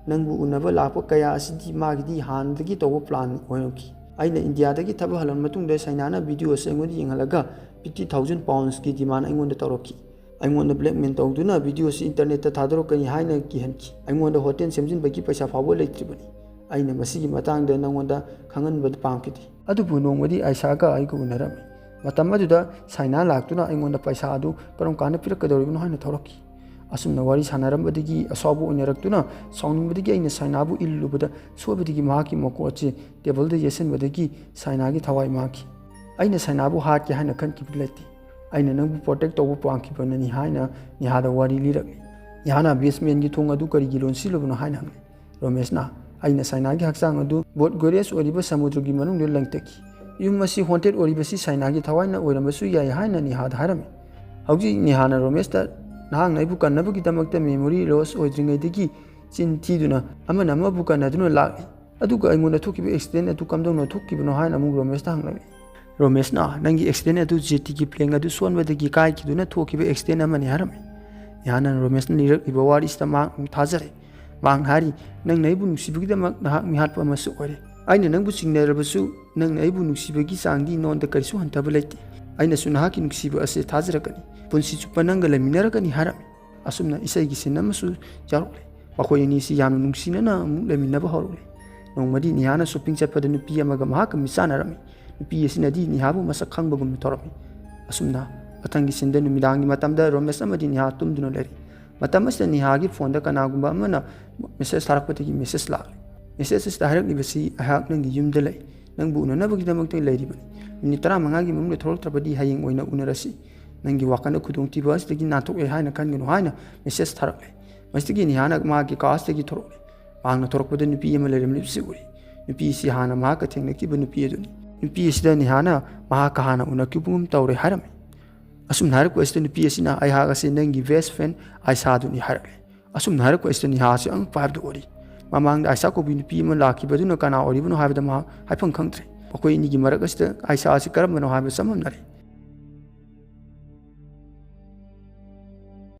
ꯅꯪꯕꯨ ꯎꯅꯕ ꯂꯥꯛꯄ ꯀꯌꯥ ꯑꯁꯤꯗꯤ ꯃꯥꯒꯤꯗꯤ ꯍꯥꯟꯅꯗꯒꯤ ꯇꯧꯕ ꯄ꯭ꯂꯥꯟ ꯑꯣꯏꯔꯝꯈꯤ꯫ ꯑꯩꯅ ꯏꯟꯗꯤꯌꯥꯗꯒꯤ ꯊꯕꯛ ꯍꯜꯂꯛꯄ ꯃꯇꯨꯡꯗ ꯁꯥꯏꯅꯥꯅ ꯚꯤꯗꯤꯑꯣ ꯑꯁꯤ ꯑꯩꯉꯣꯟꯗ ꯌꯦꯡꯍꯜꯂꯒ fifty thousand pounds ꯀꯤ ꯗꯤꯃꯥꯟ ꯑꯩꯉꯣꯟꯗ ꯇꯧꯔꯛꯈꯤ꯫ ꯑꯩꯉꯣꯟꯗ ꯕ꯭ꯂꯦꯛꯃꯦꯜ ꯇꯧꯗꯨꯅ ꯚꯤꯗꯤꯑꯣ ꯑꯁꯤ ꯏꯟꯇꯔꯅꯦꯠꯇ ꯊꯥꯗꯣꯔꯛꯀꯅꯤ ꯍꯥꯏꯅ ꯀꯤꯍꯟꯈꯤ꯫ ꯑꯩꯉꯣꯟꯗ ꯍꯣꯇꯦꯜ ꯁꯦꯝꯖꯤꯟꯕꯒꯤ ꯄꯩꯁꯥ ꯐꯥꯎꯕ ꯂꯩꯇ꯭ꯔꯤꯕꯅꯤ꯫ ꯑꯩꯅ ꯃꯁꯤꯒꯤ ꯃꯇꯥꯡꯗ ꯅꯉꯣꯟꯗ ꯈꯪꯍꯟꯕ ꯄꯥꯝꯈꯤꯗꯦ"꯫ ꯑꯗꯨꯕꯨ ꯅꯣꯡꯃꯗꯤ ꯑꯥꯏꯁꯥꯒ ꯑꯩꯒ ꯎꯅꯔꯝꯃꯤ꯫ ꯃꯇꯝ ꯑꯗꯨꯗ ꯁꯥꯏꯅꯥ ꯂꯥꯛꯇꯨꯅ ꯑꯩꯉꯣꯟꯗ ꯄꯩꯁꯥ ꯑꯗꯨ ꯀꯔꯝ ꯀꯥꯟꯗ ꯄꯤꯔꯛꯀꯗꯧꯔꯤꯕꯅꯣ ꯍꯥꯏꯅ ꯊꯧꯔꯛꯈꯤ꯫ ꯑꯁꯨꯝꯅ ꯋꯥꯔꯤ ꯁꯥꯟꯅꯔꯝꯕꯗꯒꯤ ꯑꯁꯥꯎꯕ ꯑꯣꯏꯅꯔꯛꯇꯨꯅ ꯁꯥꯎꯅꯤꯡꯕꯗꯒꯤ ꯑꯩꯅ ꯁꯥꯏꯅꯥꯕꯨ ꯏꯜꯂꯨꯕꯗ ꯁꯣꯏꯕꯗꯒꯤ ꯃꯍꯥꯛꯀꯤ ꯃꯀꯣꯛ ꯑꯁꯤ ꯇꯦꯕꯜꯗ ꯌꯩꯁꯟꯕꯗꯒꯤ ꯁꯥꯏꯅꯥꯒꯤ ꯊꯋꯥꯏ ꯃꯥꯡꯈꯤ꯫ ꯑꯩꯅ ꯁꯥꯏꯅꯥꯕꯨ ꯍꯥꯠꯀꯦ ꯍꯥꯏꯅ ꯈꯟꯈꯤꯕ ꯂꯩꯇꯦ꯫ ꯑꯩꯅ ꯅꯪꯕꯨ ꯄ꯭ꯔꯣꯇꯦꯛ ꯇꯧꯕ ꯄꯥꯝꯈꯤꯕꯅꯅꯤ ꯍꯥꯏꯅ ꯅꯤꯍꯥꯗ ꯋꯥꯔꯤ ꯂꯤꯔꯛꯂꯤ꯫ ꯅꯤꯍꯥꯅ ꯕꯦꯁꯃꯦꯟꯒꯤ ꯊꯣꯡ ꯑꯗꯨ ꯀꯔꯤꯒꯤ ꯂꯣꯟꯁꯤꯜꯂꯨꯕꯅꯣ ꯍꯥꯏꯅ ꯍꯪꯂꯤ꯫ ꯔꯣꯃꯦꯁꯅ, "ꯑꯩꯅ ꯁꯥꯏꯅꯥꯒꯤ ꯍꯛꯆꯥꯡ ꯑꯗꯨ ꯕꯣꯠ ꯒꯣꯔꯦꯁ ꯑꯣꯏꯔꯤꯕ ꯁꯃꯨꯗ꯭ꯔꯒꯤ ꯃꯅꯨꯡꯗ ꯂꯪꯊꯈꯤ꯫ ꯌꯨꯝ ꯑꯁꯤ ꯍꯣꯟꯇꯦꯠ ꯑꯣꯏꯔꯤꯕꯁꯤ ꯁꯥꯏꯅꯥꯒꯤ ꯊꯋꯥꯏꯅ ꯑꯣꯏꯔꯝꯕꯁꯨ ꯌꯥꯏ" ꯍꯥꯏꯅ ꯅꯤꯍꯥꯗ ꯍꯥꯏꯔꯝꯃꯤ꯫ ꯍꯧꯖꯤꯛ ꯅꯤꯍꯥꯅ ꯔꯣꯃꯦꯁꯇ, "ꯅꯍꯥꯛꯅ ꯑꯩꯕꯨ ꯀꯟꯅꯕꯒꯤꯗꯃꯛꯇ ꯃꯦꯃꯣꯔꯤ ꯂꯣꯁ ꯑꯣꯏꯗ꯭ꯔꯤꯉꯩꯗꯒꯤ ꯆꯤꯟ ꯊꯤꯗꯨꯅ ꯑꯃꯅ ꯑꯃꯕꯨ ꯀꯟꯅꯗꯨꯅ ꯂꯥꯛꯂꯤ꯫ ꯑꯗꯨꯒ ꯑꯩꯉꯣꯟꯗ ꯊꯣꯛꯈꯤꯕ ꯑꯦꯛꯁꯤꯗꯦꯟ ꯑꯗꯨ ꯀꯝꯗꯧꯅ ꯊꯣꯛꯈꯤꯕꯅꯣ?" ꯍꯥꯏꯅ ꯑꯃꯨꯛ ꯔꯣꯃꯦꯁꯇ ꯍꯪꯂꯛꯏ꯫ ꯔꯣꯃꯦꯁꯅ, "ꯅꯪꯒꯤ ꯑꯦꯛꯁꯤꯗꯦꯟ ꯑꯗꯨ ꯖꯦꯇꯤꯒꯤ ꯄ꯭ꯂꯦꯡ ꯑꯗꯨ ꯁꯣꯟꯕꯗꯒꯤ ꯀꯥꯏꯈꯤꯗꯨꯅ ꯊꯣꯛꯈꯤꯕ ꯑꯦꯛꯁꯤꯗꯦꯟ ꯑꯃꯅꯤ" ꯍꯥꯏꯔꯝꯃꯤ꯫ ꯅꯤꯍꯥꯅ ꯔꯣꯃꯦꯁꯅ ꯂꯤꯔꯛꯂꯤꯕ ꯋꯥꯔꯤꯁꯤꯗ ꯃꯍꯥꯛ ꯊꯥꯖꯔꯦ꯫ ꯃꯍꯥꯛꯅ ꯍꯥꯏꯔꯤ, "ꯅꯪꯅ ꯑꯩꯕꯨ ꯅꯨꯡꯁꯤꯕꯒꯤꯗꯃꯛ ꯅꯍꯥꯛ ꯃꯤꯍꯥꯠꯄ ꯑꯃꯁꯨ ꯑꯣꯏꯔꯦ꯫ ꯑꯩꯅ ꯅꯪꯕꯨ ꯆꯤꯡꯅꯔꯕꯁꯨ, ꯅꯪꯅ ꯑꯩꯕꯨ ꯅꯨꯡꯁꯤꯕꯒꯤ ꯆꯥꯡꯗꯤ ꯅꯉꯣꯟꯗ ꯀꯔꯤꯁꯨ ꯍꯟꯊꯕ ꯂꯩꯇꯦ꯫ ꯑꯩꯅꯁꯨ ꯅꯍꯥꯛꯀꯤ ꯅꯨꯡꯁꯤꯕ ꯑꯁꯤ ꯊꯥꯖꯔꯛꯀꯅꯤ꯫ ꯄꯨꯟꯁꯤ ꯆꯨꯞꯄ ꯅꯪꯒ ꯂꯩꯃꯤꯟꯅꯔꯛꯀꯅꯤ" ꯍꯥꯏꯔꯝꯃꯤ꯫ ꯑꯁꯨꯝꯅ ꯏꯁꯩꯒꯤ ꯁꯤꯟ ꯑꯃꯁꯨ ꯌꯥꯎꯔꯛꯂꯦ꯫ ꯃꯈꯣꯏ ꯑꯅꯤꯁꯤ ꯌꯥꯝꯅ ꯅꯨꯡꯁꯤꯅꯅ ꯑꯃꯨꯛ ꯂꯩꯃꯤꯟꯅꯕ ꯍꯧꯔꯛꯂꯦ꯫ ꯅꯣꯡꯃꯗꯤ ꯅꯤꯍꯥꯅ ꯁꯣꯄꯤꯡ ꯆꯠꯄꯗ ꯅꯨꯄꯤ ꯑꯃꯒ ꯃꯍꯥꯛꯀ ꯃꯤꯆꯥꯟꯅꯔꯝꯃꯤ꯫ ꯅꯨꯄꯤ ꯑꯁꯤꯅꯗꯤ ꯅꯤꯍꯥꯕꯨ ꯃꯁꯛ ꯈꯪꯕꯒꯨꯝꯅ ꯇꯧꯔꯝꯃꯤ꯫ ꯑꯁꯨꯝꯅ ꯃꯊꯪꯒꯤ ꯁꯤꯟꯗ ꯅꯨꯃꯤꯗꯥꯡꯒꯤ ꯃꯇꯝꯗ ꯔꯣꯃꯦꯁ ꯑꯃꯗꯤ ꯅꯤꯍꯥ ꯇꯨꯝꯗꯨꯅ ꯂꯩꯔꯤ꯫ ꯃꯇꯝ ꯑꯁꯤꯗ ꯅꯤꯍꯥꯒꯤ ꯐꯣꯟꯗ ꯀꯅꯥꯒꯨꯝꯕ ꯑꯃꯅ ꯃꯦꯁꯦꯖ ꯊꯥꯔꯛꯄꯗꯒꯤ ꯃꯦꯁꯦꯖ ꯂꯥꯛꯂꯦ꯫ ꯃꯦꯁꯦꯖ ꯑꯁꯤꯗ ꯍꯥꯏꯔꯛꯂꯤꯕꯁꯤ, "ꯑꯩꯍꯥꯛ ꯅꯪꯒꯤ ꯌꯨꯝꯗ ꯂꯩ, ꯅꯪꯕꯨ ꯎꯅꯅꯕꯒꯤꯗꯃꯛꯇ ꯂꯩꯔꯤꯕꯅꯤ꯫ ꯃꯤꯅꯤꯠ ꯇꯔꯥꯃꯉꯥꯒꯤ ꯃꯅꯨꯡꯗ ꯊꯣꯛꯂꯛꯇ꯭ꯔꯕꯗꯤ ꯍꯌꯦꯡ ꯑꯣꯏꯅ ꯎꯅꯔꯁꯤ꯫ ꯅꯪꯒꯤ ꯋꯥꯈꯜꯗ ꯈꯨꯗꯣꯡꯊꯤꯕ ꯑꯁꯤꯗꯒꯤ ꯅꯥꯟꯊꯣꯛꯑꯦ ꯍꯥꯏꯅ ꯈꯟꯒꯅꯨ" ꯍꯥꯏꯅ ꯃꯦꯁꯦꯖ ꯊꯥꯔꯛꯂꯦ꯫ ꯃꯁꯤꯗꯒꯤ ꯅꯤꯍꯥꯅ ꯃꯥꯒꯤ ꯀꯥꯁꯤꯗꯒꯤ ꯊꯣꯔꯛꯂꯦ꯫ ꯃꯍꯥꯛꯅ ꯊꯣꯔꯛꯄꯗ ꯅꯨꯄꯤ ꯑꯃ ꯂꯩꯔꯝꯂꯤꯕꯁꯤ ꯎꯔꯤ꯫ ꯅꯨꯄꯤ ꯑꯁꯤ ꯍꯥꯟꯅ ꯃꯍꯥꯛꯀ ꯊꯦꯡꯅꯈꯤꯕ ꯅꯨꯄꯤ ꯑꯗꯨꯅꯤ꯫ ꯅꯨꯄꯤ ꯑꯁꯤꯗ ꯅꯤꯍꯥꯅ ꯃꯍꯥꯛꯀ ꯍꯥꯟꯅ ꯎꯅꯈꯤꯕꯒꯨꯝ ꯇꯧꯔꯦ ꯍꯥꯏꯔꯝꯃꯤ꯫ ꯑꯁꯨꯝꯅ ꯍꯥꯏꯔꯛꯄ ꯑꯁꯤꯗ ꯅꯨꯄꯤ ꯑꯁꯤꯅ, "ꯑꯩꯍꯥꯛ ꯑꯁꯤ ꯅꯪꯒꯤ ꯕꯦꯁ ꯐ꯭ꯔꯦꯟ ꯑꯥꯏꯁꯥꯗꯨꯅꯤ" ꯍꯥꯏꯔꯛꯂꯦ꯫ ꯑꯁꯨꯝꯅ ꯍꯥꯏꯔꯛꯄ ꯑꯁꯤꯗ ꯅꯤꯍꯥꯁꯤ ꯑꯉꯛꯄ ꯍꯥꯏꯕꯗꯨ ꯑꯣꯏꯔꯤ꯫ ꯃꯃꯥꯡꯗ ꯑꯥꯏꯁꯥ ꯀꯧꯕꯤ ꯅꯨꯄꯤ ꯑꯃ ꯂꯥꯛꯈꯤꯕꯗꯨꯅ ꯀꯅꯥ ꯑꯣꯏꯔꯤꯕꯅꯣ ꯍꯥꯏꯕꯗ ꯃꯍꯥꯛ ꯍꯥꯏꯐꯝ ꯈꯪꯗ꯭ꯔꯦ꯫ ꯃꯈꯣꯏ ꯑꯅꯤꯒꯤ ꯃꯔꯛ ꯑꯁꯤꯗ ꯑꯥꯏꯁꯥ ꯑꯁꯤ ꯀꯔꯝꯕꯅꯣ ꯍꯥꯏꯕ ꯆꯃꯝꯅꯔꯦ꯫